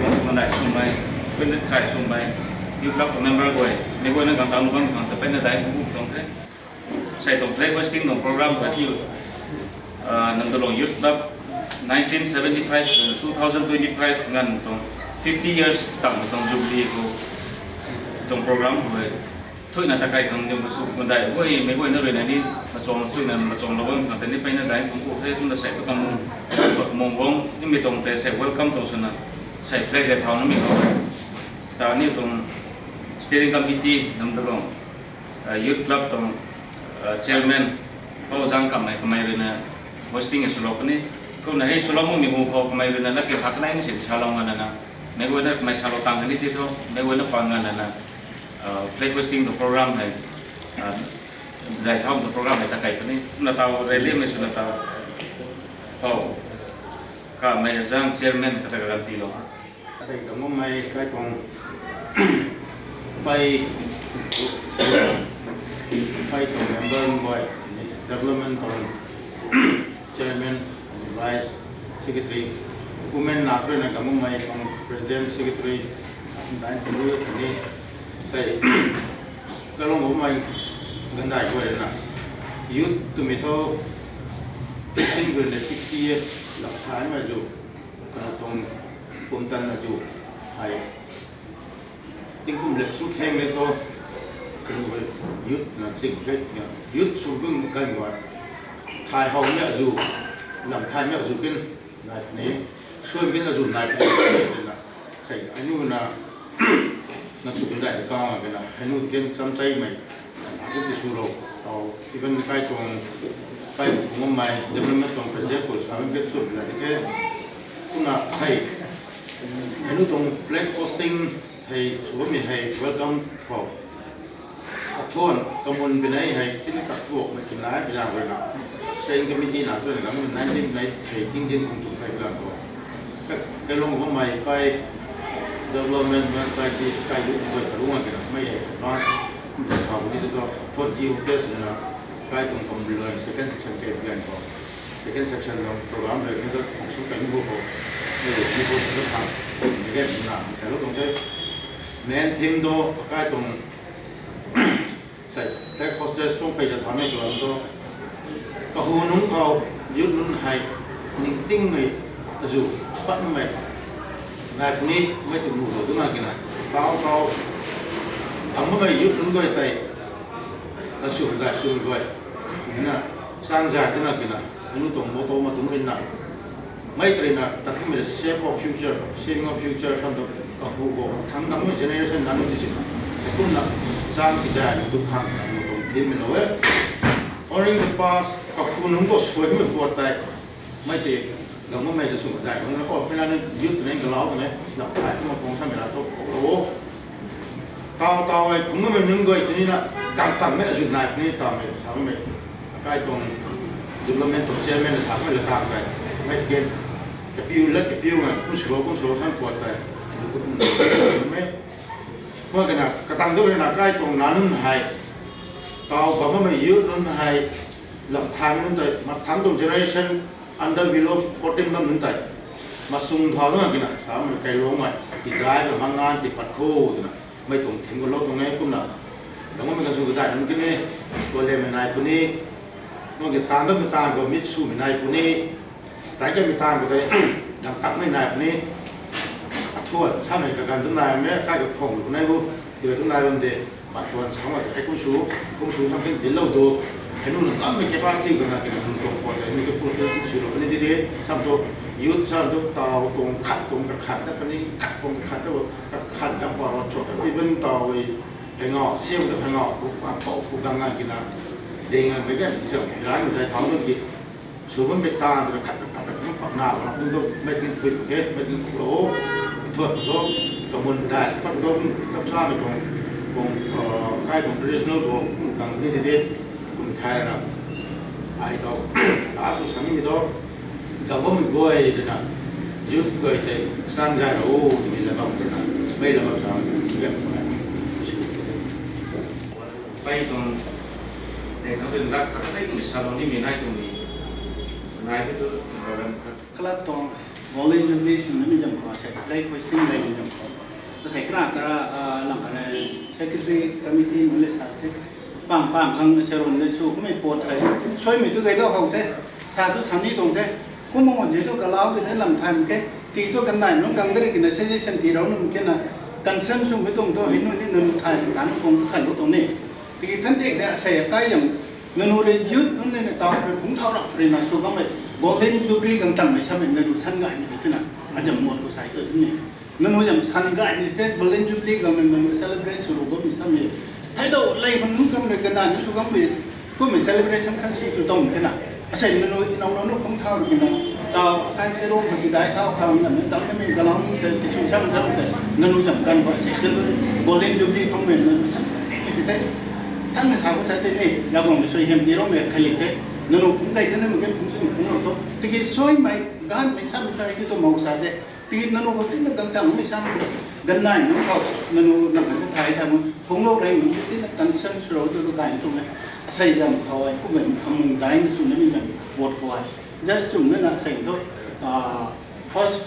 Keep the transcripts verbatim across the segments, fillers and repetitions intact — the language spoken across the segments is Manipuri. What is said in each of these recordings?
Sumai, Sumai, Pwende Chai Sumai, Youth Club member koi, mekoi na kang tang lubang kang tapai na dai thong thong the. Sai tong flag hoisting tong program koi, ah, Namdalong Youth Club nineteen seventy-five, two thousand twenty-five ngan tong fifty years tang tong jubilee ko tong program koi. Thoina takai kang nyum su kundai. Woi, mekoi na rui na ni, machong chui na, machong lo wang kang tani pai na dai thong ko the, thong na sai ko kang mong, mong wong, ni mi tong te sai welcome tong suna, sai flag sai thao na mi ko. Ta ni tong steering committee, Namdalong, uh, youth club tong, uh, chairman, Pau Zang Kamai, kamai rui na, hoisting e sulok ni, ko na hei sulok mo mi hu ko kamai rui na, la ke hak na ni sin salong na na, mekoi na kamai salok tang ni ti tho, mekoi na pang na na. Uh, flag hoisting the program hai, uh, zai thao the program hai takai pani, na tao rally mai suna tao. Oh, kamai Zang chairman kata ka ganti lo. Sai tong mai kai tong pai, pai tong member boy, development tong chairman, vice secretary, women na pre na kamu mai tong president secretary, dan tong ni sai kalong mai gandai ko na. Youth tu mi tho fifteen to sixty years la thai ma ju, ka tong kum tan na ju hai. Tingkum le su kheng le to, youth na sing le, youth su bung kan wa. Thai hau me ju, lam thai me ju kin, nai ni, suan kin ju nai ni, na. Sai, anu na, na su kin dai ka ma kin na, anu kin cham chai mai, na kin ti su lo, tao, even kai tong, kai tong mai, development tong president ko sa kin su na ke, kuna sai, anu tong flag hoisting, Hei, sumi hei, welcome ko. A thon, kamun pinai hei, tin tak tuak na kinai, pinai ko na. Steering committee na tuan kamun nineteen pinai hei, ting tin kung tuk hei, pinai ko. Ka, ka long ko mai pai, development man sai ti, kai lu ko ka lu ngan kina, mai hei, advance, ka ko ni to, thon di test na, kai tung kamun lo, second section ke, pinai ko. Second section lo, program lo, ni to, su kai lu ko. Ni ko, ni ko, ni ko, Again, na, hello, tong je. Main theme do, akai tong, sai, black hostage tong pai ja thame ko do. Kahu nung kau, youth nun hai, ning ting mai, taju, pat mai. Nai puni, mai tu mu do, tu na kina. Kau kau, ang mai youth nun goi tai. Kasu da su goi. Ina, sang ja tu na kina. Anu tong moto ma tu inna. Mai trei na, ta thame shape of future, shaping of future, kan to, kahu ko, thang dang generation na nu ti sin. Kum na, sang ti ja, tu thang, anu tong theme lo eh. Honoring the past, kahu nung ko soi me ko tai. Mai te, gam mai da su dai, ko ko pina ni youth ne, galau ne, la pai ko ko sa me la to ko. Tau tau ai, phung mai nung goi tini na, gam tam mai ju nai ni tau mai, sa mai. Kai tong development tong chairman sa mai la tau kai. Mai ke, ke piu la ke piu ngai, kun suro kun suro san ko tai. Mai. Mo ke na, ka tang do na kai tong na nun hai. Tau ba mai youth nun hai. Lam thang nun tai, ma thang tong generation under below fourteen ba nun tai. Ma sung thau na kina, sa mai kai long mai. Ti dai ba mangan ti pat ko na. Mai tong thing ko lo tong ngai kum na. Dang mai kan su ko dai nun kine. Ko le mai nai puni. Mo ke tan da mai tan ko mit su mai nai puni. Tai ke mai tan ko dai. Dang tak mai nai puni. Athuan sa mai ka kan tu nai me ka ka phong ko nai bu. Ti tu nai ban de. Ba tuan sa mai ka kum su, kum su tham kin bil lo tu. Henu na kam mai capacity ko na ke nun tong ko de. Henu ke full ke su lo ni de de. Sam to youth sa to tau tong khat tong ka khat ta pani khat tong ka khat ta. Ka khan ka pa ro chok ka even tau i phe ngau, siam ka phe ngau, ku pa pau ku gang ngan kina. Dei ngan me gan chang, ran zai thau ngan ki. Su ban me ta da khat khat khat khat pa na pa na pung do me kin thui ke, me kin ku lo. Thot do, ka mun dai, pa do, ka sa me kong, kong, eh, kai kong traditional ko, kong gang de de de, kong thai na. Ai do, ta su sang mi do. Gam mi goi de na, youth goi te, sang jai ro, mi la bam de na, mai la bam sa, ya ko na. Pai tong, ne, thang de lak, thang de, mi sa lo ni, mi nai tong ni. Nai de to, ba lam khat. Kala tong, Golden Jubilee ꯁꯨꯅ ꯃꯤ ꯌꯥꯝ ꯈꯣ ꯁꯦ ꯂꯩ ꯈꯣꯏ ꯁꯤꯇꯤꯡ ꯂꯩ ꯌꯥꯝ ꯈꯣ ꯉꯁꯥꯏ ꯀꯔꯥ ꯀꯔꯥ ꯂꯪꯈꯔꯦ꯫ Secretary committee ꯃ ꯂꯩ ꯁꯥꯔ ꯊꯦ ꯄꯥꯡ ꯄꯥꯡ ꯈꯪ ꯁꯦꯔꯣꯟꯗꯁꯨ ꯀꯨꯝꯍꯩ ꯄꯣꯠ ꯍꯥꯏ ꯁꯣꯏ ꯃꯤꯇꯨ ꯀꯩꯗꯧ ꯍꯧꯗꯦ꯫ ꯁꯥꯗꯨ ꯁꯥꯅꯤ ꯇꯣꯡꯗꯦ꯫ ꯀꯨꯝꯕ ꯉꯣꯟꯁꯤꯁꯨ ꯀꯂꯥꯎꯗꯨꯅ ꯂꯝ ꯊꯥꯏꯃꯨꯛꯀꯦ ꯇꯤꯗꯣ ꯀꯟꯗꯥꯏ ꯃꯅꯨꯡ ꯀꯪꯗꯔꯒꯤꯅ ꯁꯖꯦꯁꯟ ꯇꯤꯔꯧꯅ ꯃꯨꯛꯀꯦꯅ ꯀꯟꯁꯔꯟ ꯁꯨꯝꯕ ꯇꯣꯡꯗꯣ ꯍꯩꯅꯣꯏꯗꯤ ꯅꯪ ꯊꯥꯏ ꯀꯥꯟꯅ ꯀꯣꯡ ꯈꯜꯂꯨ ꯇꯧꯅꯤ꯫ ꯇꯤꯒꯤ ꯊꯟꯇꯦꯛꯇ ꯑꯁꯩ ꯑꯀꯥꯏ ꯌꯥꯝ ꯅꯅꯨꯔꯦ ꯌꯨꯠ ꯅꯨꯡꯂꯦꯅ ꯇꯥꯎꯈ꯭ꯔꯦ ꯈꯣꯡꯊꯥꯎꯔꯛꯄ꯭ꯔꯦꯅ ꯁꯨꯒꯝꯃꯦ꯫ Golden Jubilee ꯒꯪ ꯇꯝꯃꯦ ꯁꯝꯃꯦ ꯅꯅꯨ ꯁꯟꯒꯥꯏꯅꯤ ꯕꯤꯇꯅ ꯑꯖꯝ ꯃꯣꯠꯄ ꯁꯥꯏꯁꯇ ꯑꯗꯨꯝꯅꯤ꯫ ꯅꯅꯨ ꯌꯥꯝ ꯁꯟꯒꯥꯏꯅꯤ ꯇꯦ Golden Jubilee ꯒꯪꯅ ꯅꯅꯨ ꯁꯦꯂꯦꯕ꯭ꯔꯦꯠ ꯁꯨꯔꯨꯒꯝꯃꯤ ꯁꯝꯃꯦ꯫ ꯊꯩꯗꯧ ꯂꯩ ꯍꯨꯟ ꯀꯝꯔꯦ ꯀꯅꯥꯅꯤ ꯁꯨꯒꯝꯃꯤ꯫ ꯀꯨꯝꯃꯤ ꯁꯦꯂꯦꯕ꯭ꯔꯦꯁꯟ ꯈꯔꯁꯨ ꯇꯧꯔꯝꯗꯦꯅ꯫ ꯑꯁꯩ ꯅꯅꯨ ꯏꯅꯧꯅꯧꯅ ꯈꯣꯡꯊꯥꯎꯔꯨꯒꯤꯅ ꯇꯥꯎ ꯑꯀꯥꯏ ꯀꯩꯔꯣꯝ ꯈꯛꯀꯤ ꯗꯥꯏ ꯊꯥꯎ ꯈꯥꯎꯅ ꯇꯝꯅꯃꯤ ꯒꯂꯥꯎ ꯇꯤꯁꯨ ꯁꯝ ꯁꯝꯇ ꯅꯅꯨ ꯌꯥꯝ ꯀꯟꯕ ꯁꯦꯛꯁꯟ Golden Jubilee ꯐꯪꯃꯦ ꯅꯅꯨ ꯁꯝ ꯀꯟꯅ ꯇꯤꯇꯩ ꯊꯟꯅ ꯁꯥꯕ ꯁꯥꯇꯩꯅꯦ ꯂꯥꯒꯣꯡꯗ ꯁꯣꯏ ꯍꯦꯝ ꯇꯤꯔꯣꯝ ꯃꯦ ꯈꯜꯂꯤꯇꯦ ꯅꯅꯨ ꯈꯨꯡ ꯀꯩꯗꯅ ꯃꯒꯦ ꯈꯨꯡꯁꯨ ꯈꯨꯡ ꯑꯣꯏꯇꯣ ꯇꯤꯀꯤ ꯁꯣꯏ ꯃꯥꯏ ꯒꯥꯟ ꯃꯩ ꯁꯝ ꯇꯥꯏ ꯇꯤꯇꯣ ꯃꯧ ꯁꯥꯗꯦ ꯇꯤꯀꯤ ꯅꯅꯨ ꯈꯛꯇꯤꯅ ꯒꯟ ꯇꯝ ꯃꯩ ꯁꯝ ꯒꯟ ꯅꯥꯏ ꯅꯨꯡ ꯈꯥꯎ ꯅꯅꯨ ꯅꯪ ꯈꯛꯇ ꯊꯥꯏ ꯊꯝꯃꯨ ꯈꯣꯡꯂꯧ ꯔꯩ ꯃꯨꯡ ꯇꯤꯅ ꯀꯟꯁꯔꯟ ꯁꯨꯔꯧ ꯑꯗꯨꯗꯣ ꯒꯥꯏꯟ ꯇꯨꯝꯃꯦ ꯑꯁꯩ ꯌꯥꯝ ꯈꯥꯎꯋꯦ ꯀꯨꯝꯃꯦ ꯑꯃꯨꯛ ꯗꯥꯏꯅ ꯁꯨꯅ ꯃꯤ ꯌꯥꯝ ꯄꯣꯠ ꯈꯣꯋꯥꯏ ꯖꯁ ꯆꯨꯝꯅꯅ ꯑꯁꯩꯗꯣ ꯐꯥꯔꯁ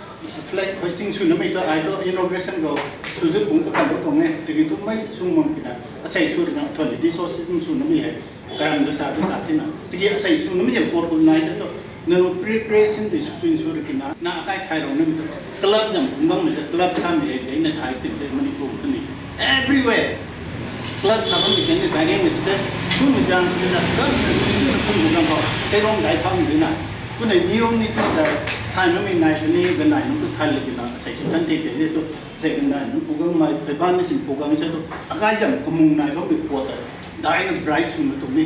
ꯐ꯭ꯂꯦꯛ ꯍꯣꯏꯁꯇꯤꯡ ꯁꯨꯅ ꯃꯩꯗꯣ ꯑꯥꯏꯗꯣ ꯏꯅꯣꯒ꯭ꯔꯦꯁꯟꯗꯣ ꯁꯨꯖꯨ ꯄꯨꯡ ꯀꯈꯥꯏꯗꯣ ꯇꯣꯡꯉꯦ ꯇꯤꯀꯤ ꯇꯨꯝ ꯃꯩ ꯁꯨꯡ ꯃꯝꯈꯤꯅ ꯑꯁꯩ ꯁꯨꯔꯤꯅ ꯑꯊꯣꯟꯗꯤ ꯗꯤꯁꯣꯁꯤꯁꯨ ꯁꯨꯅ ꯃꯤ ꯍꯥꯏ ꯀꯔꯝꯗꯣ ꯆꯥꯗꯣ ꯆꯥꯊꯤꯅ ꯇꯤꯀꯤ ꯑꯁꯩ ꯁꯨꯅ ꯃꯤ ꯌꯥꯝ ꯄꯣꯠ ꯈꯣ ꯅꯥꯏꯗꯣ ꯅꯅꯨ ꯄ꯭ꯔꯤꯄꯔꯦꯁꯟꯗꯤ ꯁꯨꯆꯨꯏꯟ ꯁꯨꯔꯤꯀꯤꯅ ꯅ ꯑꯀꯥꯏ ꯈꯥꯏꯔꯣ ꯅꯨꯃꯤꯠꯇꯣ ꯀ꯭ꯂꯕ ꯌꯥꯝ ꯍꯨꯝꯕꯝꯅꯤꯗ ꯀ꯭ꯂꯕ ꯁꯥꯝꯃꯤ ꯑꯩꯅ ꯊꯥꯏ ꯇꯤꯝꯗ ꯃꯅꯤꯄꯨꯔ ꯈꯨꯟꯅꯤ everywhere club ꯁꯥꯐꯝ ꯈꯤꯇꯪꯗꯤ ꯗꯥꯏꯔꯦꯛ ꯂꯩꯇꯦ꯫ ꯊꯨꯅ ꯆꯥꯡ ꯊꯨꯅ ꯀꯟꯅ ꯊꯨꯅ ꯊꯨꯅ ꯉꯝꯕ ꯀꯩꯔꯣꯝ ꯗꯥꯏ ꯊꯥꯎꯗꯨꯅ ꯄꯨꯅ ꯅꯤꯌꯣꯝ ꯅꯤꯇꯤꯗ ꯊꯥꯏꯅ ꯃꯤ ꯅꯥꯏꯕꯅꯤ ꯒꯟꯅꯥꯏꯅ ꯊꯥꯜꯂꯒꯅ ꯉꯁꯥꯏꯁꯨ ꯊꯟꯇꯦꯛꯇꯦ ꯑꯗꯣ ꯉꯁꯥꯏ ꯒꯟꯅꯥꯏꯅ ꯄꯨꯒꯪ ꯃꯥꯏ ꯐꯩꯕꯥꯛꯅ ꯁꯤꯟ ꯄꯨꯒꯪꯁꯦ ꯑꯗꯣ ꯑꯀꯥꯏꯖꯝ ꯀꯃꯨꯡ ꯅꯥꯏꯕ ꯃꯤ ꯄꯣꯠꯇ ꯗꯥꯏꯅ ꯕ꯭ꯔꯥꯏꯠ ꯁꯨꯝꯕ ꯇꯧꯅꯤ꯫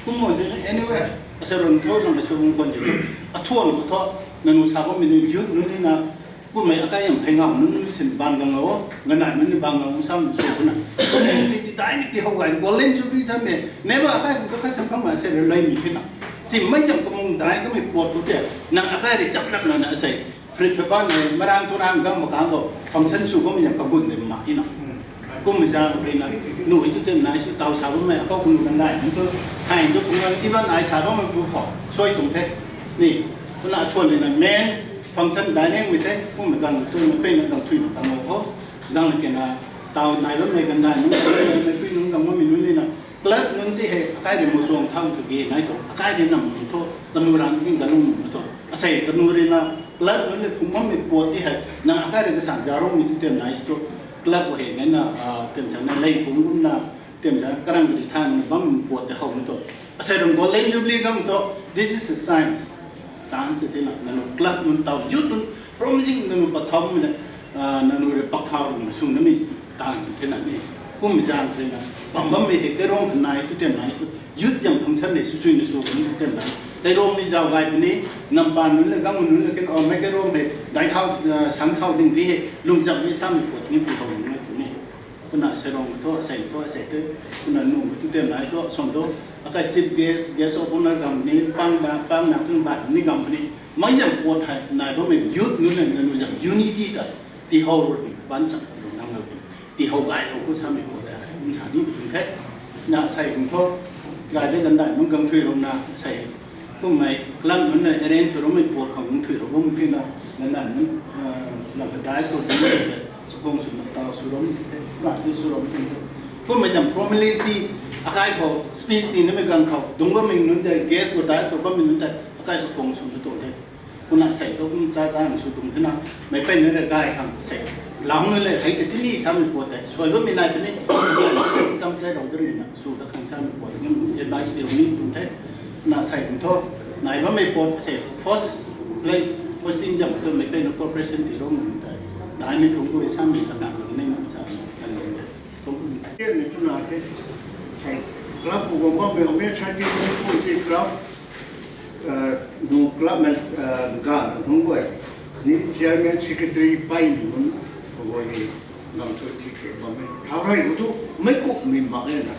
ꯀꯨꯝꯕꯁꯤꯅ ꯑꯦꯅꯤꯋꯦ ꯑꯁꯔꯣꯟ ꯊꯣꯛꯅꯕꯁꯨ ꯈꯣꯟꯁꯤꯗ ꯑꯊꯣꯟꯕ ꯊꯣꯛ ꯅꯅꯨ ꯁꯥꯐꯝ ꯃꯤꯅ ꯌꯨꯠ ꯅꯨꯅꯤꯅ ꯀꯨꯝꯍꯩ ꯑꯀꯥꯏ ꯌꯥꯝ ꯐꯩꯉꯥꯎ ꯅꯨꯡ ꯁꯤꯟ ꯕꯥꯟꯒꯪ ꯂꯧꯑꯣ ꯒꯅꯥꯏ ꯃꯅꯤ ꯕꯥꯟꯒꯪ ꯁꯥꯝꯅ ꯁꯣꯛꯄꯅ ꯀꯨꯝꯍꯩꯗꯤ ꯗꯥꯏꯅꯤꯛꯇꯤ ꯍꯧꯒꯥꯏ ꯒꯣꯜꯗꯦꯟ ꯖꯨꯕ꯭ꯂꯤ ꯁꯝꯃꯦ ꯅꯦꯕ ꯑꯀꯥꯏ ꯈꯛꯇ ꯈꯔ ꯁꯝꯐꯝ ꯑꯁꯦ ꯂꯩꯃꯤ ꯐꯤꯅ ꯆꯤꯝꯃꯩ ꯌꯥꯝ ꯀꯃꯨꯡ ꯗꯥꯏ ꯀꯃꯩ ꯄꯣꯠꯇꯨ ꯇꯦ ꯅꯪ ꯑꯀꯥꯏꯗꯤ ꯆꯞ ꯂꯞꯅꯅ ꯑꯁꯩ ꯐꯨꯔꯤꯠ ꯐꯤꯕꯥꯟ ꯃꯔꯥꯡ ꯇꯨꯔꯥꯡ ꯒꯝꯕ ꯀꯥꯡꯒꯣ ꯐꯪꯁꯟ ꯁꯨꯕ ꯌꯥꯝ ꯀꯒꯨꯟꯗꯦ ꯃꯥ ꯏꯅ ꯀꯨꯝꯍꯩ ꯆꯥꯡ ꯐꯨꯔꯤꯅ ꯅꯨꯃꯤꯠꯇꯨ ꯇꯦꯝ ꯅꯥꯏꯁꯨ ꯇꯥꯎ ꯁꯥꯕ ꯃꯩ ꯑꯀꯧ ꯀꯨꯝ ꯒꯟꯗꯥꯏ ꯅꯨꯃꯤꯠꯇꯨ ꯊꯥꯏꯅꯗꯨ ꯀꯨꯝꯍꯩ ꯏꯕꯟ ꯑꯥꯏ ꯁꯥꯕ ꯃꯩ ꯄꯨ ꯐꯥꯎ ꯁꯣꯏ ꯇꯨꯝꯊꯦ ꯅꯤ ꯄꯨꯅ ꯑꯊꯣꯜꯂꯤꯅ ꯃꯦꯟ Function dining mi te, kum mi gang tu mi pe na gang thui na gang ho, gang na ke na tau nai ba me gan dai nung gang me kui nung gang ma mi nung ni na club nung ti he akai de mo suang thau tu ge nai to akai de nam nung to tamu ran king gang nung to asai ka nu ri na club nung le kum ma mi po ti he na akai de ka sang ja rong mi tu tem nai to club he ne na tem sang na lei kum na tem sang ka rang di than bam po te ho mi to asai rong golden jubilee gang to this is a science. Chance te tina nanu club nun tau youth nun promising nanu pathom mi na nanu re pathau nun su na mi tan te tina ni kum mi jang te na bam bam mi he ke rong na tu te na su youth yang function ne su su ni su ni te na te rong ni jao gai ni nam ban nun le gang nun le ken o me ke rong he dai thau sang thau ding ti he lung jam ni sa mi ko ni pu thau ni tu ni. Kuna serong to asai to asai te kuna nu tu te na to som to akai chief guest guest of honor gam ni pang da pang na tu ba ni gam ni mai jam pot hai na do me youth nu ne nu jam unity ta ti ho ro ni ban chang ro nang lo ti ho gai ro ku sa me ko ta un sa ni tu te na sai un to gai de dan da nu gam thui ro na sai Kum mai club nun na arrange su rom mai por khang nun thui ro gum phi na na na nun la ka dais ko dum de su kong su ma tau su rom ti te ba ti su rom ti te kum mai jam formality akai ko speech ti na me gang ko dung ba ming nun de guest ko dais ko ba ming nun te akai su kong su na to de kuna sai to kum cha cha su dung te na mai pai na de gai khang sai lau nun le hai te ti ni sa mi ko te soi ba mi na te ni sam sai ro de ri na su da khang sa mi ko te ni advice ti ro ni dung te na sai kum to nai ba mai pot sai first play posting jam to mai pen corporation ti rom ta dai mi thung ko sam mi ka ta ko nei na sa kan ni to ni tu na te sai club ko ba me me sai ti ko ti club no club me ga hung ko ni chairman secretary pai ni mun ko ni ngam to ti ke ba me ta rai ko tu mai ko mi ma na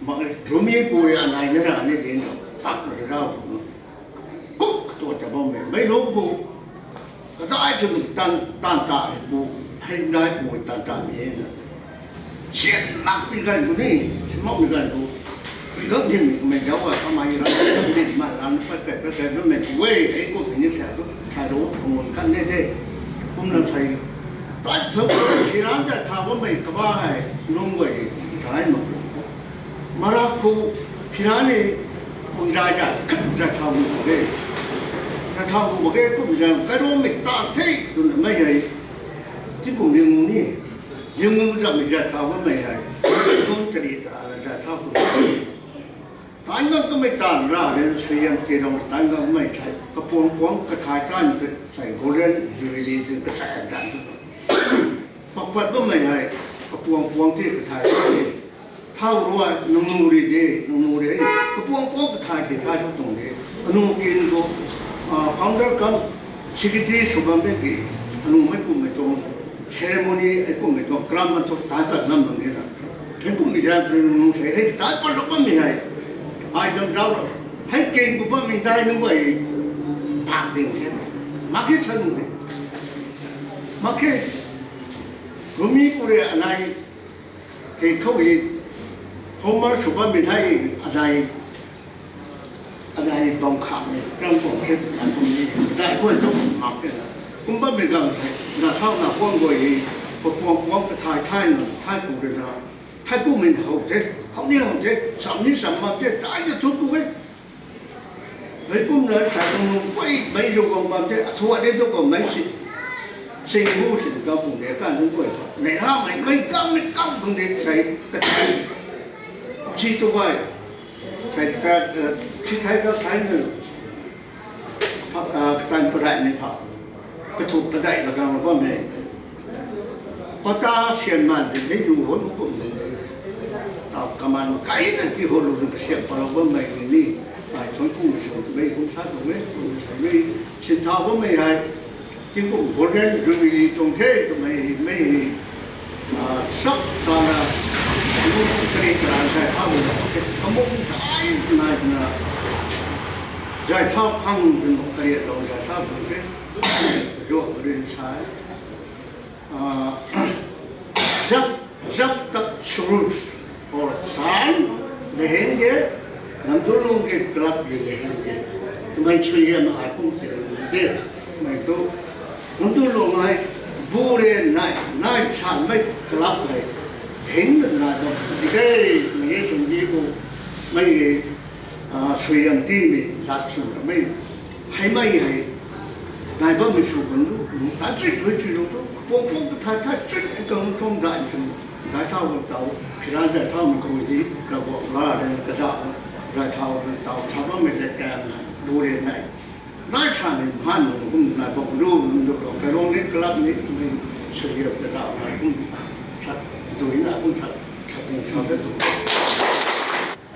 Mak rumi puri anai na rani din pak na rau. Kuk tu ta bom me mai lo bu. Ka dai tu tan tan ta bu. Hai dai bu tan ta ni na. Sien mak pi gan bu ni. Mak pi gan bu. Lo din me jau ka mai ra. Din ma lan pa pa pa pa me. Wei ai ko ni sa tu. ꯁꯥꯏꯔꯣ ꯈꯨꯃꯣꯟ ꯀꯟꯅꯦꯗꯦ꯫ ꯀꯨꯝꯅ ꯁꯥꯏ ꯇꯥꯏ ꯊꯛ ꯐꯤꯔꯥꯟ ꯖꯥꯏ ꯊꯥꯕ ꯃꯩ ꯀꯕꯥ ꯍꯥꯏ ꯅꯣꯡ ꯋꯥꯏ ꯊꯥꯏ ꯃꯀꯨ꯫ ꯃꯔꯥ ꯈꯨ ꯐꯤꯔꯥꯅꯤ ꯄꯨꯡꯖꯥꯏ ꯖꯥꯏ ꯈꯠ ꯖꯥꯏ ꯊꯥꯕ ꯃꯒꯦ꯫ ꯖꯥꯏ ꯊꯥꯕ ꯃꯒꯦ ꯀꯨꯝ ꯖꯥꯏ ꯀꯔꯣ ꯃꯩ ꯇꯥ ꯊꯦ ꯗꯨꯅ ꯃꯩ ꯍꯥꯏ꯫ ꯇꯤꯀꯨꯝ ꯌꯦꯡꯉꯨꯅꯤ꯫ ꯌꯦꯡꯉꯨ ꯖꯥꯏ ꯃꯩ ꯖꯥꯏ ꯊꯥꯕ ꯃꯩ ꯍꯥꯏ꯫ ꯅꯣꯡ ꯇꯔꯤ ꯇꯥ ꯖꯥꯏ ꯊꯥꯕ ꯃꯒꯦ꯫ ꯇꯥꯏꯉꯛ ꯀꯃꯩ ꯇꯥꯟ ꯔꯥ ꯔꯦ ꯁꯨꯌꯝ ꯇꯦꯔꯝ ꯇꯥꯏꯉꯛ ꯃꯩ ꯁꯥꯏ ꯀꯄꯣꯡ ꯄꯣꯡ ꯀꯊꯥꯏ ꯇꯥꯟ ꯁꯥꯏ ꯒꯣꯜꯗꯟ ꯖꯨꯕꯤꯂꯤ ꯇ ꯀꯁꯥꯏ ꯇꯥꯟ ꯄꯛꯄꯠ ꯀꯃꯩ ꯍꯥꯏ ꯀꯄꯣꯡ ꯄꯣꯡ ꯇꯦ ꯀꯊꯥꯏ ꯇꯥꯟ ꯊꯥꯎ ꯔꯣꯏ ꯅꯨꯡꯅꯨꯔꯤ ꯗꯦ ꯅꯨꯡꯅꯨꯔꯤ ꯍꯥꯏ ꯀꯄꯣꯡ ꯄꯣꯡ ꯀꯊꯥꯏ ꯇꯦ ꯊꯥꯏ ꯇꯣꯡ ꯗꯦ ꯑꯅꯨ ꯀꯦꯟ ꯗꯣ ꯐꯥꯎꯟꯗꯔ ꯀꯝ ꯁꯦꯀ꯭ꯔꯦꯇꯔꯤ ꯁꯨꯕꯝ ꯗꯦ ꯀꯤ ꯑꯅꯨ ꯃꯩ ꯀꯨꯝ ꯃꯩ ꯇꯣꯡ ꯁꯦꯔꯦꯃꯣꯅꯤ ꯑꯩ ꯀꯨꯝ ꯃꯩ ꯇꯣꯡ ꯀ꯭ꯔꯥꯝ ꯃ ꯇꯣ ꯇꯥꯏ ꯄꯠ ꯉꯝ ꯃꯩ ꯅ ꯍꯦꯟ ꯀꯨꯝ ꯃꯩ ꯖꯥ ꯄ꯭ꯔꯦꯝ ꯅꯨꯡ ꯁꯩ ꯍꯩ ꯇꯥꯏ ꯄꯠ ꯂꯣ ꯀꯝ ꯃꯩ ꯍꯥꯏ ꯑꯥꯏ ꯗꯣꯟ ꯗꯥꯎꯠ ꯍꯩ ꯀꯦꯟ ꯀꯨꯝ ꯄ ꯃꯩ ꯇꯥꯏ ꯅꯨꯡ ꯋꯥꯏ ꯄꯥꯛ ꯗꯤꯡ ꯁꯦ ꯃꯥꯀꯦ ꯁꯅꯨ ꯗꯦ ꯃꯥꯀꯦ ꯔꯨꯃꯤ ꯄꯨꯔꯦ ꯑꯅꯥꯏ ꯍꯩ ꯈꯧ ꯍꯩ ꯍꯣꯃꯔ ꯁꯨꯕ ꯃꯩ ꯊꯥꯏ ꯑꯅꯥꯏ ꯑꯗ ꯍꯥꯏ ꯇꯣꯡꯈꯥꯛꯅꯤ ꯀꯔꯝ ꯇꯣꯡꯈꯦ ꯇꯨꯅ ꯀꯨꯝꯅꯤ ꯑꯗ ꯑꯩꯈꯣꯏ ꯇꯧ ꯃꯥꯄꯦꯅ ꯀꯨꯝꯕ ꯃꯤꯒꯝꯁꯦ ꯅꯁꯥꯎ ꯅꯥꯄꯣꯡ ꯒꯣꯏ ꯄꯣꯄꯣꯡ ꯄꯣꯡ ꯀꯊꯥꯏ ꯊꯥꯏꯅ ꯊꯥꯏ ꯀꯨꯝꯗꯅ ꯊꯥꯏ ꯀꯨꯝꯃꯤꯅ ꯍꯧꯗꯦ ꯍꯧꯅꯤ ꯍꯧꯗꯦ ꯆꯝꯅꯤ ꯆꯝꯃꯛꯇꯦ ꯇꯥꯏꯗ ꯊꯨ ꯀꯨꯝꯃꯦ ꯃꯩ ꯀꯨꯝꯅ ꯆꯥꯏꯀꯨꯝ ꯀꯣꯏ ꯃꯩ ꯌꯧꯕ ꯄꯥꯝꯗꯦ ꯑꯊꯨ ꯑꯗꯩ ꯇꯧꯕ ꯃꯩꯁꯤ ꯆꯤꯡꯕꯨꯁꯤꯗ ꯀꯥꯞꯄꯨꯗꯦ ꯀꯥꯟꯗ ꯀꯣꯏꯕ ꯂꯩꯍꯥ ꯃꯩ ꯃꯩ ꯀꯥꯝꯃꯤ ꯀꯥꯝ ꯐꯪꯗꯦ ꯉꯁꯥꯏ ꯀꯊꯥꯏ ꯁꯤ ꯇꯨꯕꯥꯏ ꯁꯥꯏꯠꯇ ꯁꯤ ꯊꯥꯏꯒ ꯊꯥꯏꯅ ꯇꯥꯏꯝ ꯄꯗꯥꯏꯅꯤ ꯐꯥꯎ ꯀꯊꯣꯛ ꯄꯗꯥꯏꯒ ꯀꯥꯡꯂꯕꯝꯅꯦ꯫ ꯄꯇꯥ ꯁꯦꯟ ꯃꯥꯟꯗꯦ ꯂꯩ ꯂꯨ ꯍꯣꯏ ꯀꯨꯝꯗꯦ꯫ ꯀꯃꯥꯟ ꯀꯥꯏꯅ ꯇꯤ ꯍꯣꯜꯂꯨꯗ ꯁꯦꯟ ꯄꯥꯎꯕ ꯃꯩꯅꯤ꯫ ꯃꯥꯏ ꯊꯣꯏ ꯀꯨꯝ ꯁꯣꯡ ꯃꯩ ꯀꯨꯝ ꯁꯥ ꯇꯧꯃꯦ ꯀꯨꯝ ꯁꯥ ꯃꯩ ꯁꯤꯟꯊꯥꯎꯕ ꯃꯩ ꯍꯥꯏ꯫ ꯇꯤꯡꯀꯨꯝ ꯒꯣꯜꯗꯦꯟ ꯖꯨꯕꯤꯂꯤ ꯇꯣꯡꯊꯦ ꯃꯩ ꯃꯩ ꯆꯞ ꯆꯥꯅ ꯑꯃꯨꯛ ꯀꯔꯤ ꯀꯔꯥ ꯉꯁꯥꯏ ꯊꯥꯕ ꯑꯃꯨꯛ ꯊꯥꯏ ꯅꯥꯏꯗꯅ ꯖꯥꯏꯊꯥ ꯐꯪꯗꯅ ꯀꯔꯤ ꯇꯧ ꯖꯥꯏꯊꯥ ꯐꯪꯗꯦ꯫ ꯖꯣ ꯒ꯭ꯔꯤꯟ ꯁꯥꯏ꯫ जब जब तक सुरूर और शान रहेंगे, नंदुलों के क्लब भी रहेंगे। तुम्हें छुइए महाकुंभ के रहेंगे। ꯃꯩꯗꯨ ꯍꯨꯟꯗꯨ ꯂꯣꯡꯉꯥꯏ ꯕꯨꯔꯦ ꯅꯥꯏ ꯅꯥꯏ ꯁꯥꯟꯃꯩ ꯀ꯭ꯂꯕ ꯂꯩ꯫ ꯍꯤꯡꯗ ꯅꯥꯗꯣ ꯗꯤꯒꯩ ꯃꯌꯦ ꯁꯤꯡꯖꯤꯕꯨ ꯃꯩ ꯁꯨꯌꯝ ꯇꯤꯃꯤ ꯂꯥꯛꯁꯨ ꯃꯩ ꯍꯩꯃꯩ ꯍꯩ ꯅꯥꯏꯕ ꯃꯤꯁꯨ ꯍꯨꯟꯗꯨ ꯇꯥꯆꯨꯏ ꯍꯨꯏꯆꯨꯏ ꯂꯣꯡꯗꯨ ꯄꯣꯛꯄꯣꯛ ꯊꯥ ꯊꯥ ꯆꯨꯠ ꯀꯪ ꯁꯣꯝ ꯗꯥꯏ ꯁꯨꯝ ꯗꯥꯏ ꯊꯥꯎ ꯇꯥꯎ ꯐꯤꯔꯥꯟ ꯗꯥꯏ ꯊꯥꯎ ꯃꯈꯣꯡꯗꯤ ꯀꯕꯣꯛ ꯂꯥꯔ ꯀꯖꯥ ꯗꯥꯏ ꯊꯥꯎ ꯇꯥꯎ ꯁꯥꯕ ꯃꯩ ꯂꯦꯛ ꯀꯌꯥꯝꯅ ꯕꯨꯔꯦ ꯅꯥꯏ꯫ ꯅꯥꯏ ꯁꯥꯅꯤ ꯃꯍꯥꯟ ꯅꯨꯡ ꯅꯥꯏꯕ ꯕꯨꯂꯨ ꯅꯨꯡꯗꯣ ꯀꯩꯔꯣꯡꯅꯤ ꯀ꯭ꯂꯕꯅꯤ ꯃꯩ ꯁꯨꯌꯦ ꯀꯖꯥ ꯅꯥꯏ ꯁꯠ ꯗꯨꯏꯅ ꯑꯍꯨꯝ ꯁꯠ ꯁꯠ ꯁꯥꯎꯗ ꯗꯨ꯫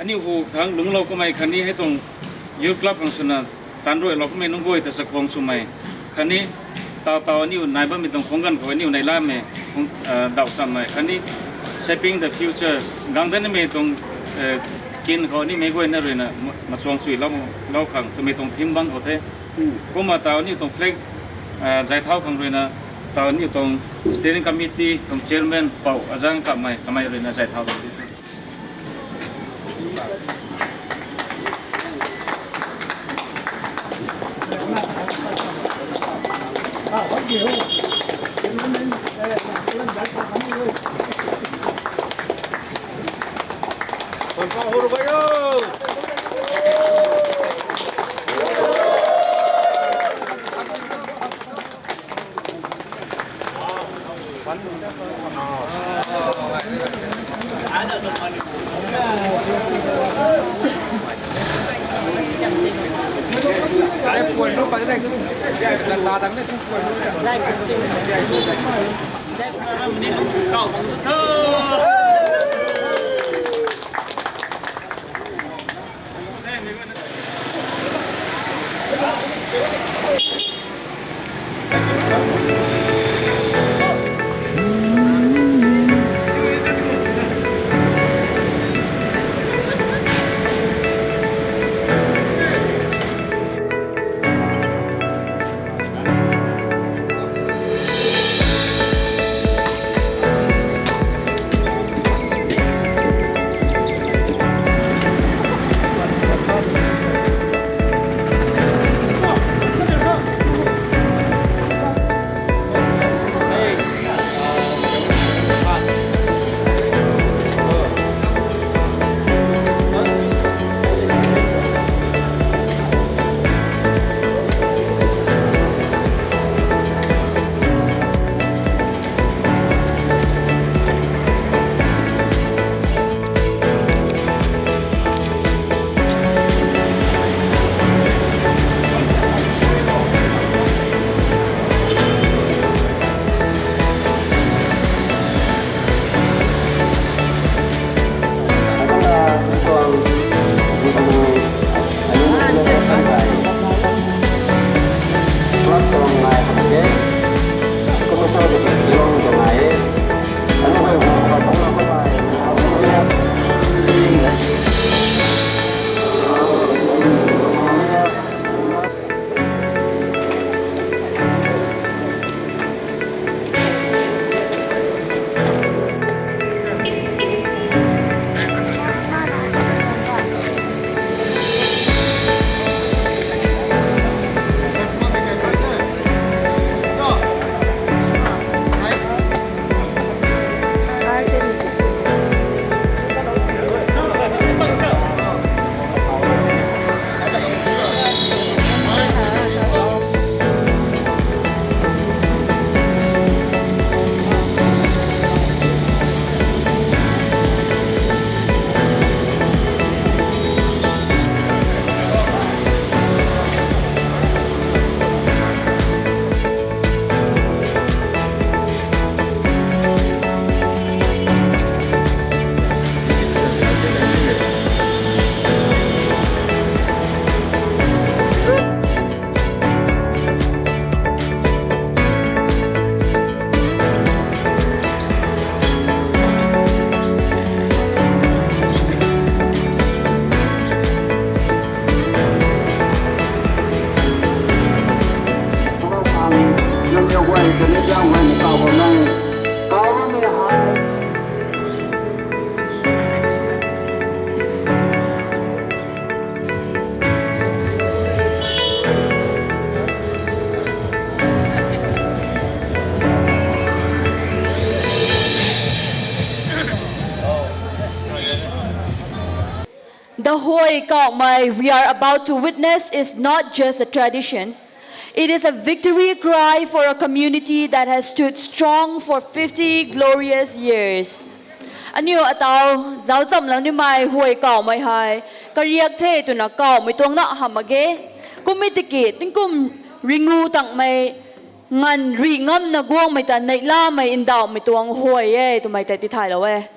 Ani hu thang lunglo kumai khani hetong youth club hang suna tanro lo kumai nungoi ta sakhong sumai khani tau tau ani u naiba mi tong khonggan ko ani u nailame khong, ah, dau samai khani shaping the future gangdan me tong, eh, kin ko ani me goi na ruina ma, machong sui lo lo khang tu me tong thim bang ko the. Hmm. Kuma tau ani tong flag, ah, jai thau khang ruina tau ani tong steering committee tong chairman pau ajang kamai kamai ruina jai thau. Huoi Kaomai we are about to witness is not just a tradition. It is a victory cry for a community that has stood strong for fifty glorious years. Aniu atau, zau cham lau ni mai huoi kaomai hai, kariak the tuna kaomai tuang na hamage. Kum mi tiki, tingkum ringu tang mai, ngan ri ngam na guang mai ta nei la mai indau mai tuang huoi e, tu mai te ti thai lau e.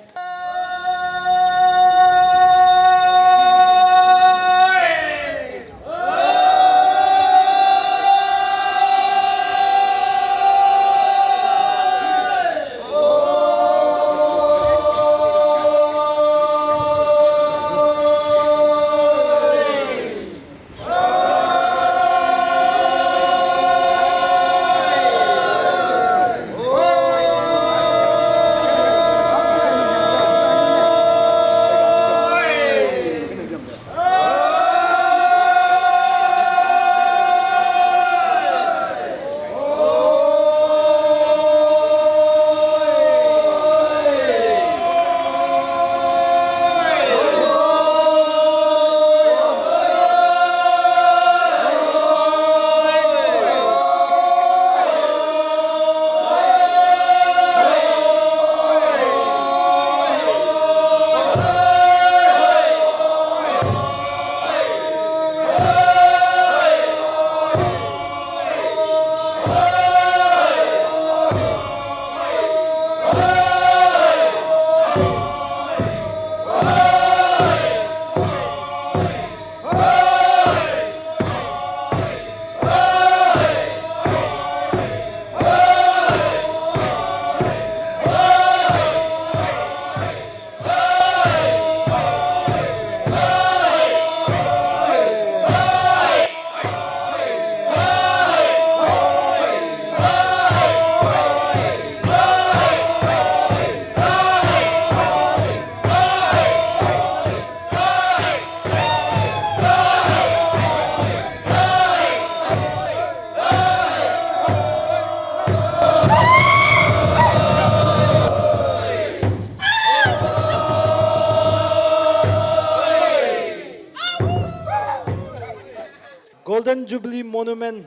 Jubilee Monument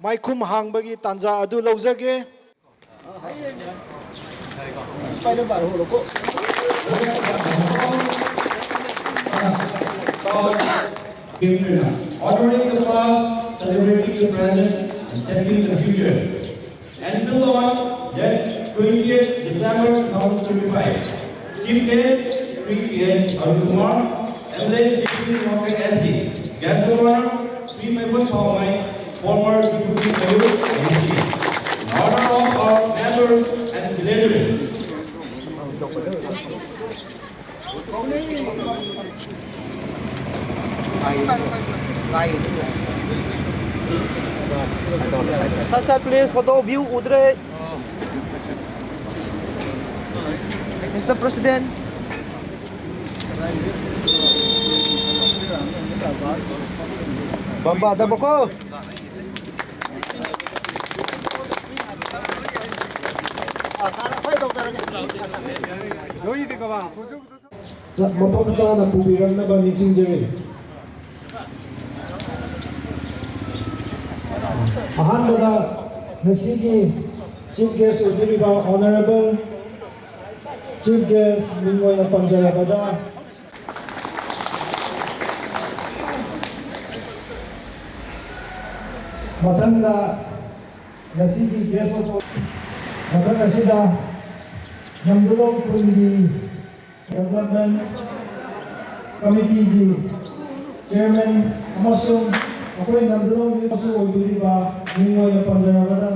ꯃꯥꯏꯈꯨꯝ ꯍꯥꯡꯕꯒꯤ ꯇꯥꯟꯖꯥ ꯑꯗꯨ ꯂꯧꯖꯒꯦ꯫ Honoring the past, celebrating the present, and shaping the future. And build on that, twentieth December two thousand twenty-five. Chief guest, Shri K H Arun Kumar, M L A, Deputy Speaker, S C. Guest of honor, Shri Maimun Phaomai, former Deputy Mayor, M C. In honor of our members and villagers. Sir, sir, please, photo view ꯎꯗ꯭ꯔꯦ꯫ Mister President. ꯕꯝꯕꯥꯗ ꯕꯀꯣ꯫ ꯆ-, ꯃꯐꯝ ꯆꯥꯅ ꯄꯨꯕꯤꯔꯛꯅꯕ ꯅꯤꯡꯁꯤꯡꯖꯔꯤ꯫ ꯑꯍꯥꯟꯕꯗ ꯉꯁꯤꯒꯤ Chief Guest ꯑꯣꯏꯕꯤꯔꯤꯕ Honourable Chief Guest ꯃꯤꯡ ꯑꯣꯏꯅ ꯄꯟꯖꯔꯕꯗ, ꯃꯊꯪꯗ ꯉꯁꯤꯒꯤ Guest of, ꯃꯊꯪ ꯑꯁꯤꯗ ꯅꯝꯗꯨꯂꯣꯡ ꯈꯨꯟꯒꯤ Development Committeeꯒꯤ Chairman ꯑꯃꯁꯨꯡ ꯑꯩꯈꯣꯏ ꯅꯝꯗꯨꯂꯣꯡꯒꯤ ꯑꯃꯁꯨ ꯑꯣꯏꯕꯤꯔꯤꯕ ꯃꯤꯡ ꯑꯣꯏꯅ ꯄꯟꯖꯔꯕꯗ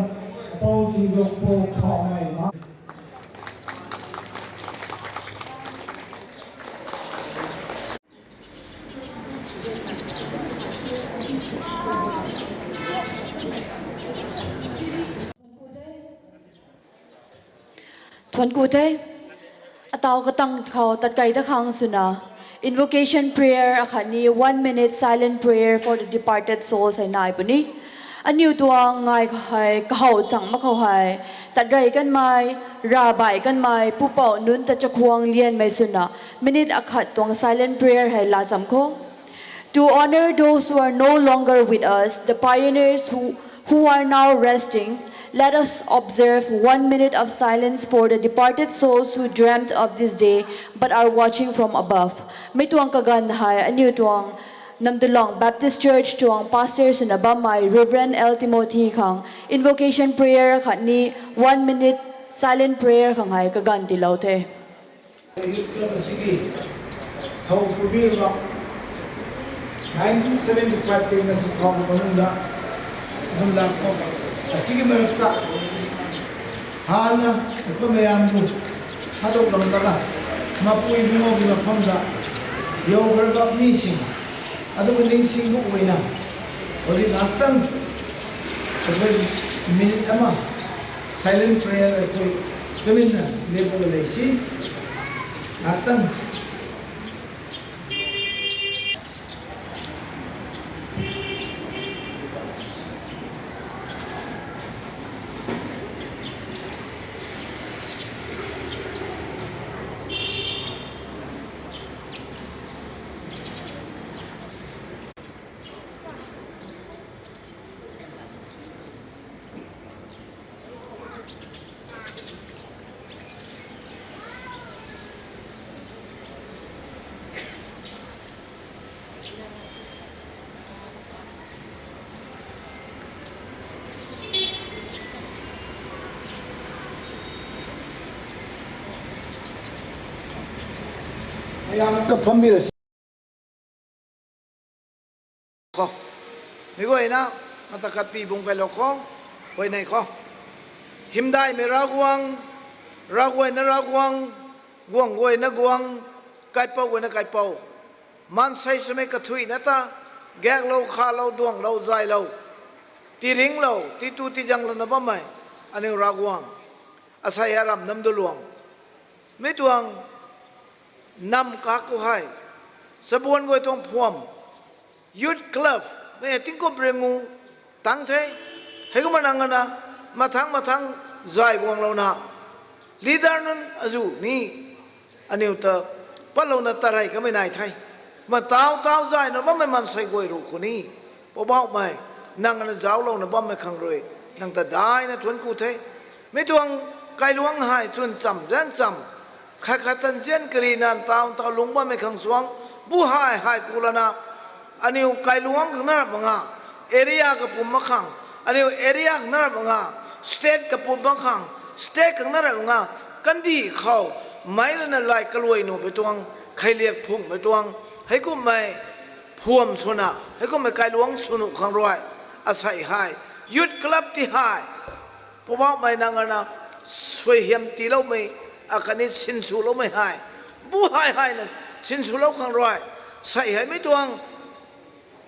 ꯑꯄꯧ ꯆꯤꯡꯖꯣꯛꯄ ꯈꯥꯎꯃꯩ꯫ Thuanku te, atau katang khau tatkai ta khang suna, invocation prayer akhat ni, one minute silent prayer for the departed souls hai nai puni. Aniu tuang ngai hai kahau chang ma khau hai, tatrai kan mai, ra bai kan mai, pupau nun ta chakuang lian mai suna, minute akhat tuang silent prayer hai la cham kho. To honor those who are no longer with us, the pioneers who, who are now resting, let us observe one minute of silence for the departed souls who dreamt of this day but are watching from above. Mi tuang kaganv hei aniu tuang Namdulong Baptist Church tuang pastor swna bammei Reverend L Timothy khang invocation prayer khatni one minute silent prayer khang hei kaganv tiilou the. Youth Club ꯑꯁꯤꯒꯤ ꯊꯧ ꯄꯨꯕꯤꯔꯤꯕ nineteen seventy five ꯇꯒꯤ ꯉꯁꯤ ꯐꯥꯎꯕ ꯃꯅꯨꯡꯗ ꯑꯗꯨꯝ ꯂꯥꯛꯄ ꯑꯁꯤꯒꯤ ꯃꯔꯛꯇ ꯍꯥꯟꯅ ꯑꯩꯈꯣꯏ ꯃꯌꯥꯝꯕꯨ ꯊꯥꯗꯣꯛꯂꯝꯂꯒ ꯃꯄꯨ ꯏꯕꯨꯡꯉꯣꯒꯤ ꯃꯐꯝꯗ ꯌꯧꯈ꯭ꯔꯕ ꯃꯤꯁꯤꯡ ꯑꯗꯨꯕꯨ ꯅꯤꯡꯁꯤꯡꯕ ꯑꯣꯏꯅ ꯍꯧꯖꯤꯛ ꯉꯥꯏꯍꯥꯛꯇꯪ ꯑꯩꯈꯣꯏ ꯃꯤꯅꯤꯠ ꯑꯃ silent prayer ꯑꯩꯈꯣꯏ ꯇꯨꯃꯤꯟꯅ ꯂꯦꯞꯄꯒ ꯂꯩꯁꯤ꯫ ꯉꯥꯏꯍꯥꯛꯇꯪ꯫ ꯃꯌꯥꯝ ꯑꯝꯇ ꯐꯝꯕꯤꯔꯁꯤ꯫ ꯀꯣ, ꯃꯤꯒꯣꯏꯅ ꯃꯇꯛ ꯀꯠꯄꯤ ꯏꯕꯨꯡ ꯀꯩꯂꯣ ꯀꯣ, ꯍꯣꯏꯅꯩ ꯀꯣ꯫ ꯍꯤꯝꯗꯥꯏ ꯃꯦ ꯔꯥꯒꯨꯋꯥꯡ, ꯔꯥꯒꯣꯏꯅ ꯔꯥꯒꯨꯋꯥꯡ, ꯒꯣꯡꯒꯣꯏꯅ ꯒꯣꯡ, ꯀꯥꯏꯄꯧꯒꯣꯏꯅ ꯀꯥꯏꯄꯧ꯫ ꯃꯥꯟꯁꯩ ꯁꯨꯃꯩ ꯀꯊꯨꯏ ꯅꯠꯇ, ꯒꯦꯛꯂꯧ, ꯈꯥꯂꯧ, ꯗꯣꯡꯂꯧ, ꯖꯥꯏꯂꯧ, ꯇꯤꯔꯤꯡꯂꯧ, ꯇꯤꯇꯨ ꯇꯤꯖꯪꯂꯅ ꯕꯝꯃꯩ, ꯑꯅꯤꯎ ꯔꯥꯒꯨꯋꯥꯡ, ꯑꯁꯥꯏ ꯑꯔꯥꯝ ꯅꯝꯗꯨ ꯂꯨꯋꯥꯡ꯫ ꯃꯤꯇꯨꯋꯥꯡ, ꯅꯝ ꯀꯥꯀꯨ ꯍꯥꯏ, ꯆꯕꯣꯟꯒꯣꯏ ꯇꯣꯡ ꯐꯣꯝ, Youth Club, ꯃꯦ ꯇꯤꯡꯀꯣꯞ ꯔꯦꯡꯉꯨ, ꯇꯥꯡꯊꯩ, ꯍꯩꯒꯨꯝꯕ ꯅꯪꯒꯅ, ꯃꯊꯪ ꯃꯊꯪ ꯖꯥꯏ ꯋꯥꯡꯂꯧꯅ, leader ꯅꯨꯟ ꯑꯖꯨ ꯅꯤ, ꯑꯅꯤꯎꯇ ꯄꯠꯂꯧꯅ ꯇꯔꯥꯏ ꯀꯃꯩ ꯅꯥꯏ ꯊꯥꯏ꯫ ꯃꯇꯥꯎ ꯇꯥꯎ ꯖꯥꯏꯅ ꯕꯝꯃꯩ ꯃꯟꯁꯩ ꯒꯣꯏꯔꯨ ꯈꯨꯅꯤ꯫ ꯄꯣꯕꯥꯎꯃꯩ, ꯅꯪꯅ ꯖꯥꯎ ꯂꯧꯅ ꯕꯝꯃꯩ ꯈꯪꯔꯣꯏ, ꯅꯪ ꯇ ꯗꯥꯏꯅ ꯊꯨꯟ ꯀꯨꯊꯩ꯫ ꯃꯤꯇꯣꯡ ꯀꯥꯏꯂꯨꯋꯥꯡ ꯍꯥꯏ ꯆꯨꯟ ꯆꯝ ꯖꯦꯟ ꯆꯝ꯫ ꯈꯥ ꯈꯥ ꯇꯟ ꯖꯦꯟ ꯀꯔꯤ ꯅꯥꯟ ꯇꯥꯎ ꯇꯥꯎ ꯂꯨꯡ ꯕꯝꯃꯩ ꯈꯪ ꯆꯨꯋꯥꯡ꯫ ꯕꯨ ꯍꯥꯏ ꯍꯥꯏ ꯀꯨꯂꯅ꯫ ꯑꯅꯤꯎ ꯀꯥꯏꯂꯨꯋꯥꯡ ꯈꯪꯅꯔ ꯃꯉꯥ꯫ Area ꯀ ꯄꯨꯝ ꯃꯈꯥꯡ꯫ ꯑꯅꯤꯎ area ꯈꯪꯅꯔ ꯃꯉꯥ꯫ State ꯀ ꯄꯨꯝ ꯃꯈꯥꯡ꯫ State ꯈꯪꯅꯔ ꯃꯉꯥ꯫ ꯀꯟꯗꯤ ꯈꯥꯎ꯫ ꯃꯩꯔꯅ ꯂꯥꯏ ꯀꯂꯣꯏ ꯅꯨ ꯕꯦꯇꯣꯡ꯫ ꯈꯩꯂꯦꯛ ꯐꯨꯡ ꯕꯦꯇꯣꯡ꯫ ꯍꯩꯀꯨꯝꯃꯩ ꯐꯣꯝ ꯁꯨꯅ, ꯍꯩꯀꯨꯝꯃꯩ ꯀꯥꯏꯂꯣꯡ ꯁꯨꯅꯨ ꯈꯪꯔꯣꯏ꯫ ꯑꯁꯥꯏ ꯍꯥꯏ꯫ Youth club ꯇꯤ ꯍꯥꯏ꯫ ꯄꯣꯕꯥꯎꯃꯩ ꯅꯪ ꯑꯅ ꯁꯣꯏꯍꯦꯝ ꯇꯤ ꯂꯧꯃꯩ, ꯑꯀꯅꯤ ꯁꯤꯟꯁꯨ ꯂꯧꯃꯩ ꯍꯥꯏ꯫ ꯕꯨ ꯍꯥꯏ ꯍꯥꯏꯅ ꯁꯤꯟꯁꯨ ꯂꯧ ꯈꯪꯔꯣꯏ꯫ ꯁꯥꯏ ꯍꯥꯏ ꯃꯤꯇꯣꯡ꯫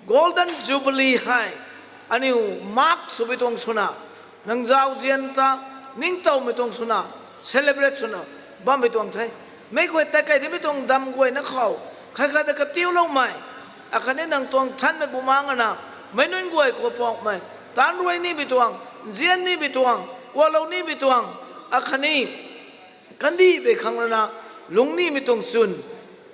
Golden Jubilee ꯍꯥꯏ꯫ ꯑꯅꯤꯎ ꯃꯥꯛ ꯁꯨꯕꯤꯇꯣꯡ ꯁꯨꯅ꯫ ꯅꯪꯖꯥꯎ ꯖꯤꯌꯟꯇ ꯅꯤꯡꯇꯧ ꯃꯤꯇꯣꯡ ꯁꯨꯅ꯫ Celebrate ꯁꯨꯅ꯫ ꯕꯝ ꯃꯤꯇꯣꯡ ꯊꯩ꯫ ꯃꯩꯈꯣꯏ ꯇꯀꯩꯗ ꯃꯤꯇꯣꯡ ꯗꯝ ꯒꯣꯏꯅ ꯈꯥꯎ꯫ ꯈꯔ ꯈꯔꯗ ꯀꯇꯤꯎ ꯂꯧꯃꯩ꯫ ꯑꯈꯅꯤ ꯅꯪ ꯇꯣꯡ ꯊꯟꯃꯩ ꯕꯨꯃꯥꯡ ꯑꯅ꯫ ꯃꯩꯅꯨꯡ ꯒꯣꯏ ꯀꯣ ꯄꯣꯛꯃꯩ꯫ ꯇꯥꯟ ꯔꯣꯏꯅꯤ ꯕꯤꯇꯣꯡ꯫ ꯖꯤꯌꯟꯅꯤ ꯕꯤꯇꯣꯡ꯫ ꯀꯣꯂꯧꯅꯤ ꯕꯤꯇꯣꯡ꯫ ꯑꯈꯅꯤ꯫ ꯀꯟꯗꯤ ꯕꯦ ꯈꯪꯂꯅ ꯂꯨꯡꯅꯤ ꯃꯤꯇꯣꯡ ꯆꯨꯟ꯫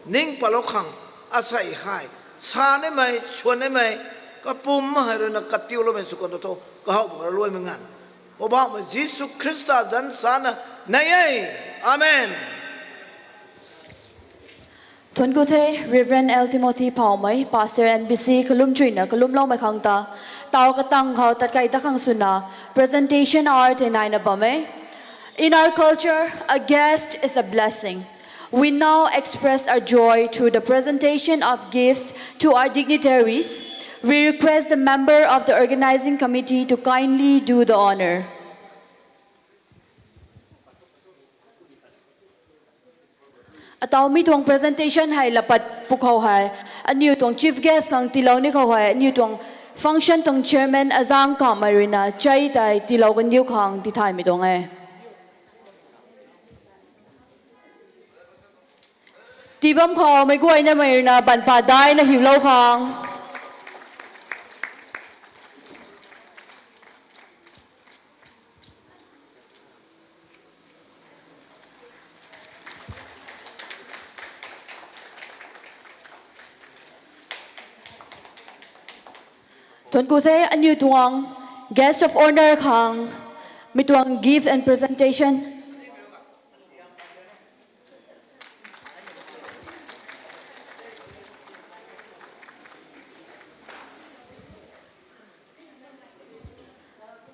ꯅꯤꯡ ꯄꯥꯂꯣ ꯈꯪ꯫ ꯑꯁꯥꯏ ꯍꯥꯏ꯫ ꯁꯥꯅꯦ ꯃꯩ, ꯁꯣꯟꯅꯦ ꯃꯩ꯫ ꯀꯄꯨꯝ ꯍꯥꯏꯔꯣꯅ ꯀꯇꯤꯎ ꯂꯧꯃꯩ ꯁꯨꯀꯣꯟꯗꯣ ꯊꯣ꯫ ꯀꯍꯥꯎ ꯕꯒꯔ ꯂꯣꯏ ꯃꯉꯥꯟ꯫ ꯄꯣꯕꯥꯎꯃ ꯖꯤꯁꯨ ꯈ꯭ꯔꯤꯁꯇ ꯖꯟ ꯁꯥꯅ ꯅꯩꯌꯦ꯫ Amen. ꯊꯨꯟꯀꯨꯊꯦ Reverend L Timothy Phaomei, Pastor N B C Kalum Chuina, Kalum Longmei Khangta, Tao Katang Khao Tatkai Takhang Suna, presentation hour te naina bame. In our culture, a guest is a blessing. We now express our joy through the presentation of gifts to our dignitaries. We request the member of the organizing committee to kindly do the honor. Atau mi tuang presentation hai lapat pukhau hai. Aniu tuang chief guest kang tilau ni khau hai. Aniu tuang function tuang chairman azang ka mai rina chai tai tilau kan diu khang ti thai mi tuang hai. Tibam khau mai guai na mai rina ban pa dai na hiu lau khang. Tuan ku the aniu tuang guest of honour khang, mi tuang gift and presentation.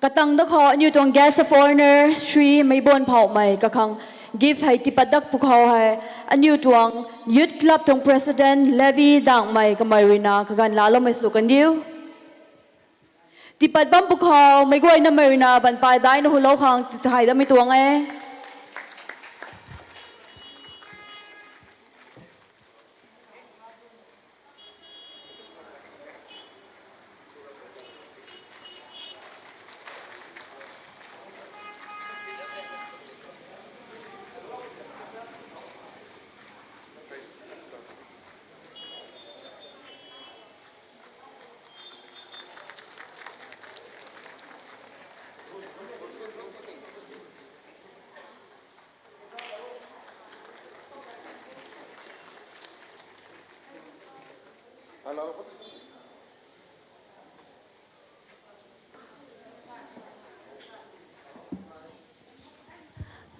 Katang da khou aniu tuang guest of honour Shri Meibon Phaomei kakhang gift hei tipat dak pwkhou hei aniu tuang Youth Club tuang President Levi Dangmei kamei ruina kaganv laaloumei sw kandiu. Tipat bam pwkhou meic guayna mei ruina banpai daina hulou khang tithay damei tuang e.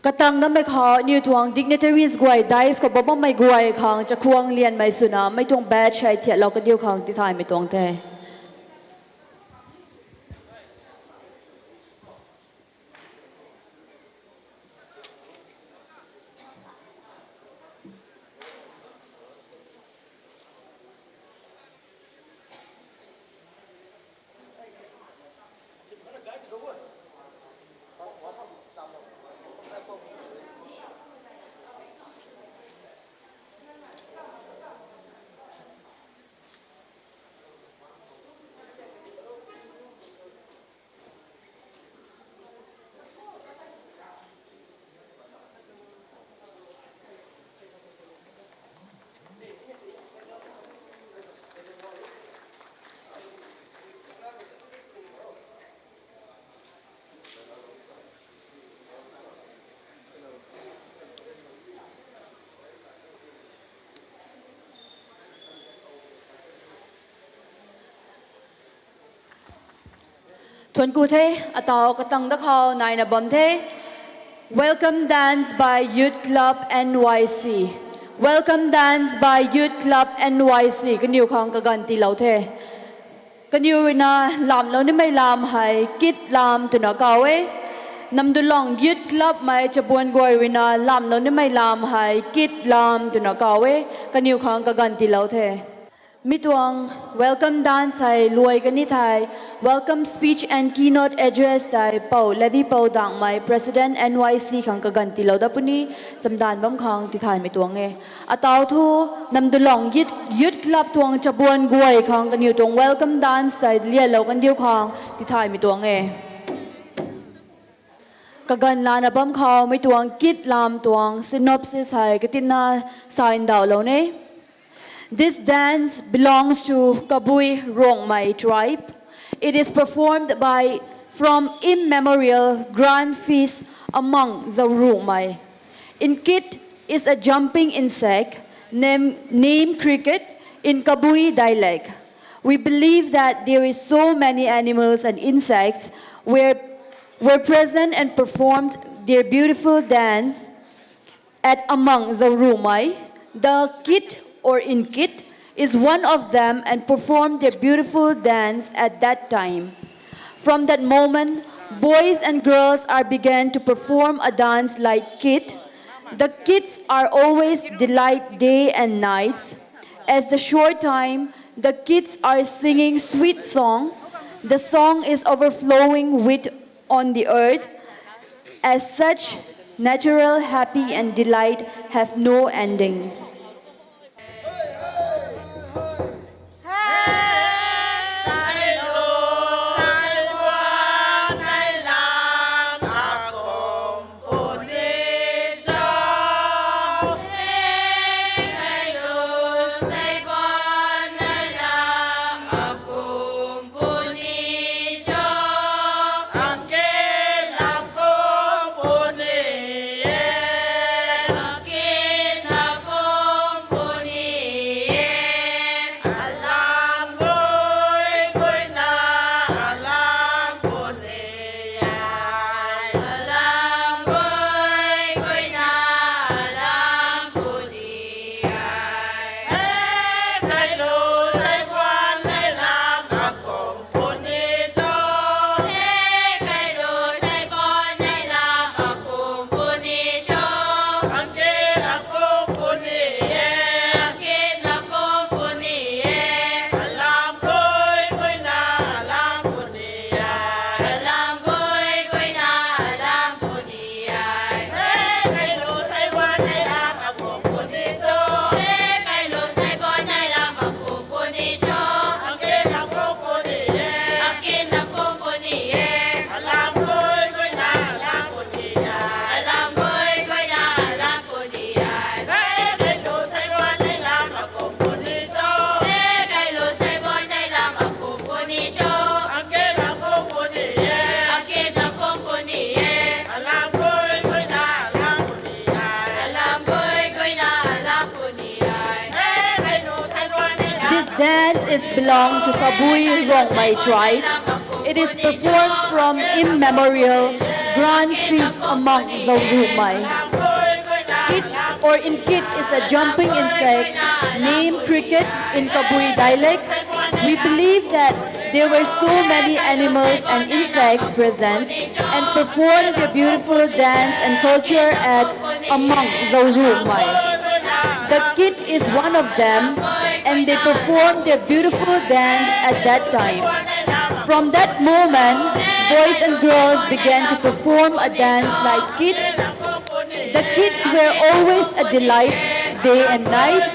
Katang namei khou aniu tuang dignitaries guay dais khou bam bammei guay khang chakhwang lianmei swna mei tuang badge hei thiatlou kadiu khang tithaymei tuang the. Thuanku the, atau katang dakhau naina bam the. Welcome dance by Youth Club N Y C. Welcome dance by Youth Club N Y C. Kaniw khang kagan tilou the. Kaniw ruina lamlou nimei lam hei kit lam twna kaw e. Namdulong Youth Club mei chabuan guay ruina lamlou nimei lam hei kit lam twna kaw e. Kaniw khang kagan tilou the. Mi tuang welcome dance hei luai kani thei, welcome speech and keynote address tei Pou Levi Pou Dangmei, President N Y C khang kagan tilou da puni. Chamdan bam khang tithaymei tuang e. Atau thu, Namdulong Youth, Youth Club tuang chabuan guay khang kaniw tuang welcome dance tei lialou kandiu khang tithaymei tuang e. Kagan lana bam khou mi tuang kit lam tuang synopsis hei katinna sa ndauhlou ne. This dance belongs to Kabui Rongmei tribe. It is performed by from immemorial grand feast among Zaurumei. Inkit is a jumping insect named, named cricket in Kabui dialect. We believe that there is so many animals and insects were, were present and performed their beautiful dance at among Zaurumei. The kit or inkit is one of them and performed their beautiful dance at that time. From that moment, boys and girls are began to perform a dance like kit. The kits are always delight day and nights. As the short time, the kids are singing sweet song. The song is overflowing with on the earth. As such, natural happy and delight have no ending. Dance is belong to Kabui Rongmei tribe. It is performed from immemorial grand feast among Zaurumai. Kit or inkit is a jumping insect named cricket in Kabui dialect. We believe that there were so many animals and insects present and performed their beautiful dance and culture at among Zaurumai. The kit is one of them, and they performed their beautiful dance at that time. From that moment, boys and girls began to perform a dance like kit. The kids were always a delight day and night.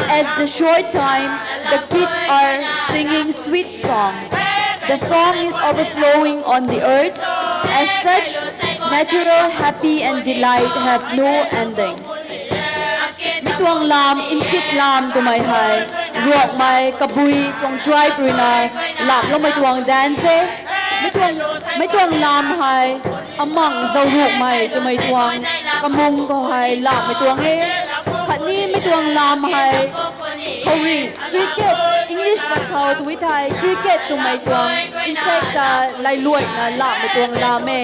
As the short time, the kids are singing sweet song. The song is overflowing on the earth. As such, natural happy and delight have no ending. Mituang lam, inkit lam tumai hai, ruak mai, kabui, tuang tribe rui na, lap lo mai tuang dance. Mituang, mituang lam hai, amang zauruk mai tumai tuang, kamung ko hai, lap mai tuang he. Khatni mituang lam hai, khouring, cricket, English mat khou tui thai, cricket tumai tuang, insect ta lai luai na lap mai tuang lam e.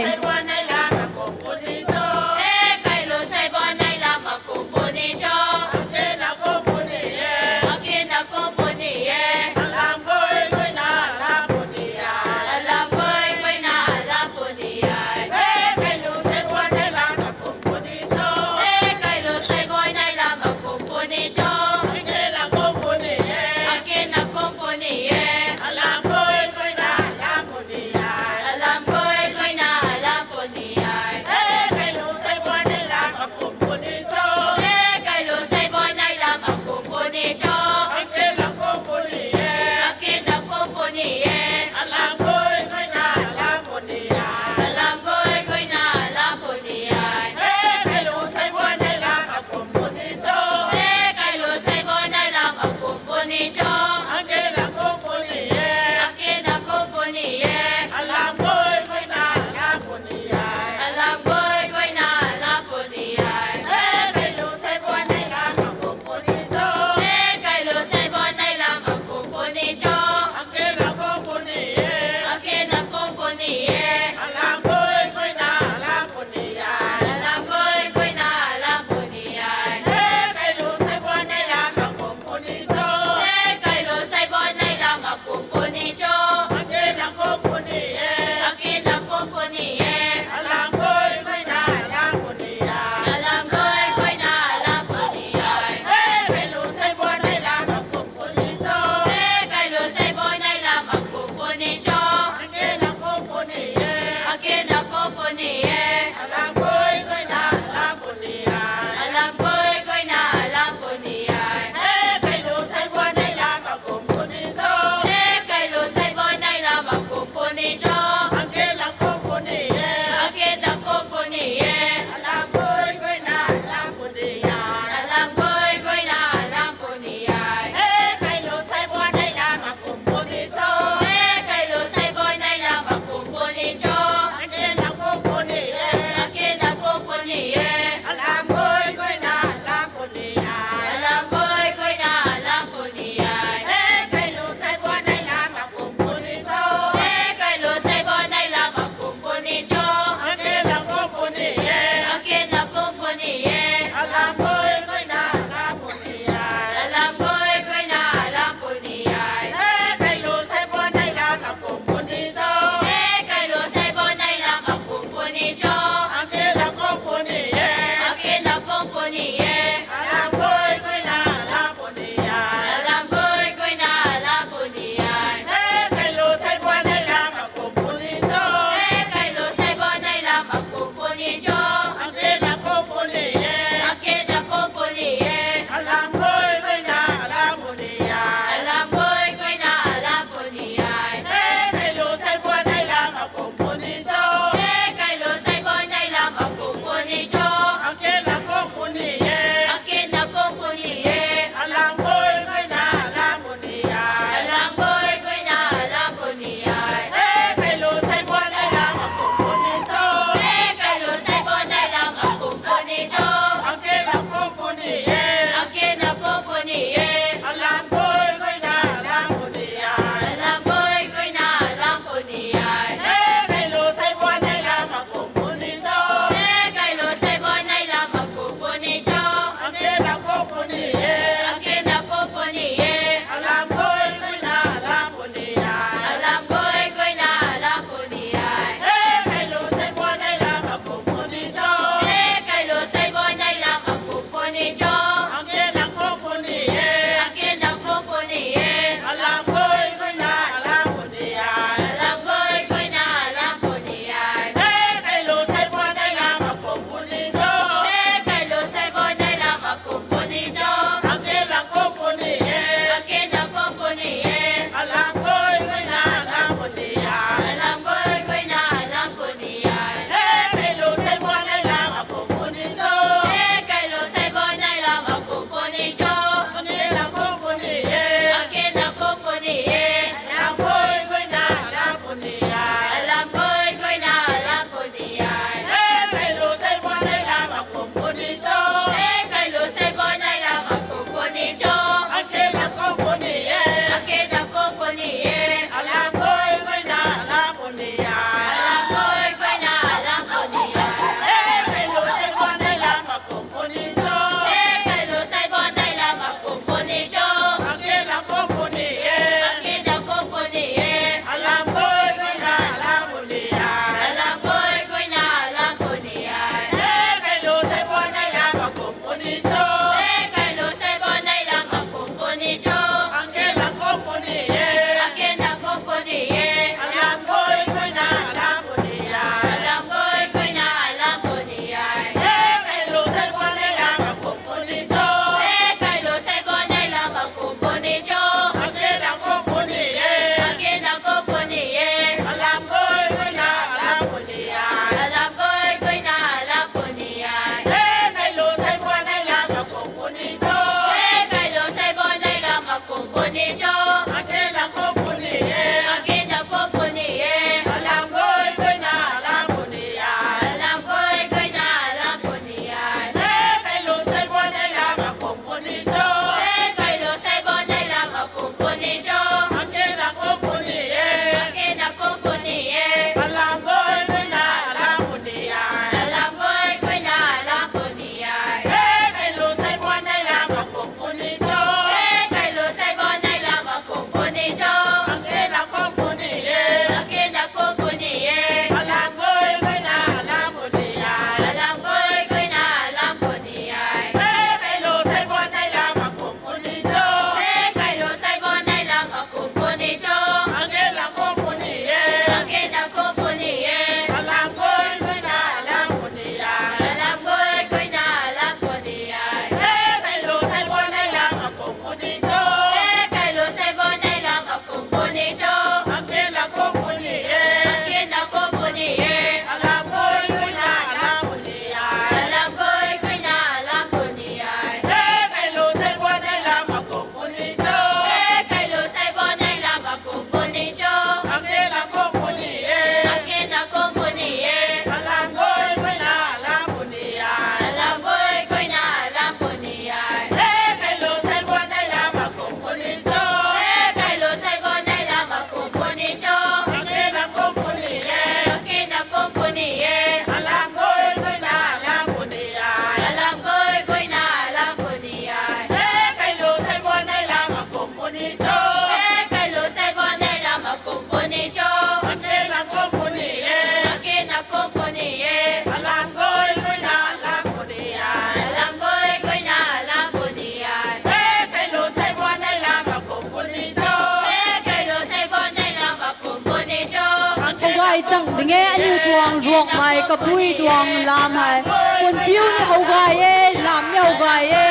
ꯆꯪꯗ꯭ꯔꯤꯉꯩ ꯑꯅꯤ ꯇꯨꯋꯥꯡ ꯔꯣꯛ ꯃꯥꯏ ꯀꯕꯨꯏ ꯇꯨꯋꯥꯡ ꯂꯥꯝ ꯍꯥꯏ꯫ ꯀꯣꯟꯄꯤꯌꯨꯅꯤ ꯍꯧꯒꯥꯏꯌꯦ, ꯂꯥꯝꯅꯤ ꯍꯧꯒꯥꯏꯌꯦ꯫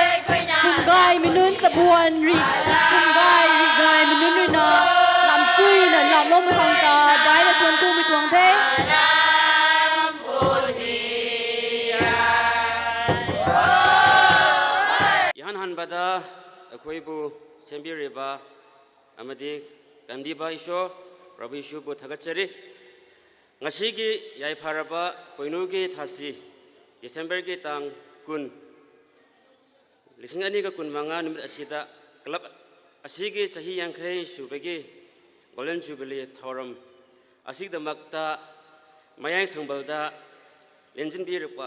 ꯀꯨꯝꯒꯥꯏ ꯃꯤꯅꯨꯟ ꯆꯕꯨꯋꯟ ꯔꯤ-, ꯀꯨꯝꯒꯥꯏ ꯔꯤꯒꯥꯏ ꯃꯤꯅꯨꯟ ꯔꯤꯅ ꯂꯥꯝꯄꯨꯏꯅ ꯂꯥꯝꯂꯣꯝ ꯍꯪꯀ ꯗꯥꯏꯅ ꯊꯣꯟ ꯇꯨꯃꯤ ꯇꯨꯋꯥꯡꯊꯦ꯫ ꯏꯍꯥꯟ ꯍꯥꯟꯕꯗ ꯑꯩꯈꯣꯏꯕꯨ ꯁꯦꯝꯕꯤꯔꯤꯕ ꯑꯃꯗꯤ ꯀꯟꯕꯤꯕ ꯏꯁꯣꯔ ꯄ꯭ꯔꯚꯨ ꯌꯤꯁꯨꯕꯨ ꯊꯥꯒꯠꯆꯔꯤ꯫ ꯉꯁꯤꯒꯤ ꯌꯥꯏꯐꯔꯕ ꯄꯣꯏꯅꯨꯒꯤ ꯊꯥꯁꯤ, ꯗꯤꯁꯦꯝꯕꯔꯒꯤ ꯇꯥꯡ ꯀꯨꯟ, ꯂꯤꯁꯤꯡ ꯑꯅꯤꯒ ꯀꯨꯟꯃꯉꯥ ꯅꯨꯃꯤꯠ ꯑꯁꯤꯗ ꯀ꯭ꯂꯕ ꯑꯁꯤꯒꯤ ꯆꯍꯤ ꯌꯥꯡꯈꯩ ꯁꯨꯕꯒꯤ ꯒꯣꯜꯗꯟ ꯖꯨꯕꯤꯂꯤ ꯊꯧꯔꯝ ꯑꯁꯤꯒꯤꯗꯃꯛꯇ ꯃꯌꯥꯏ ꯁꯪꯕꯜꯗ ꯂꯦꯡꯁꯤꯟꯕꯤꯔꯛꯄ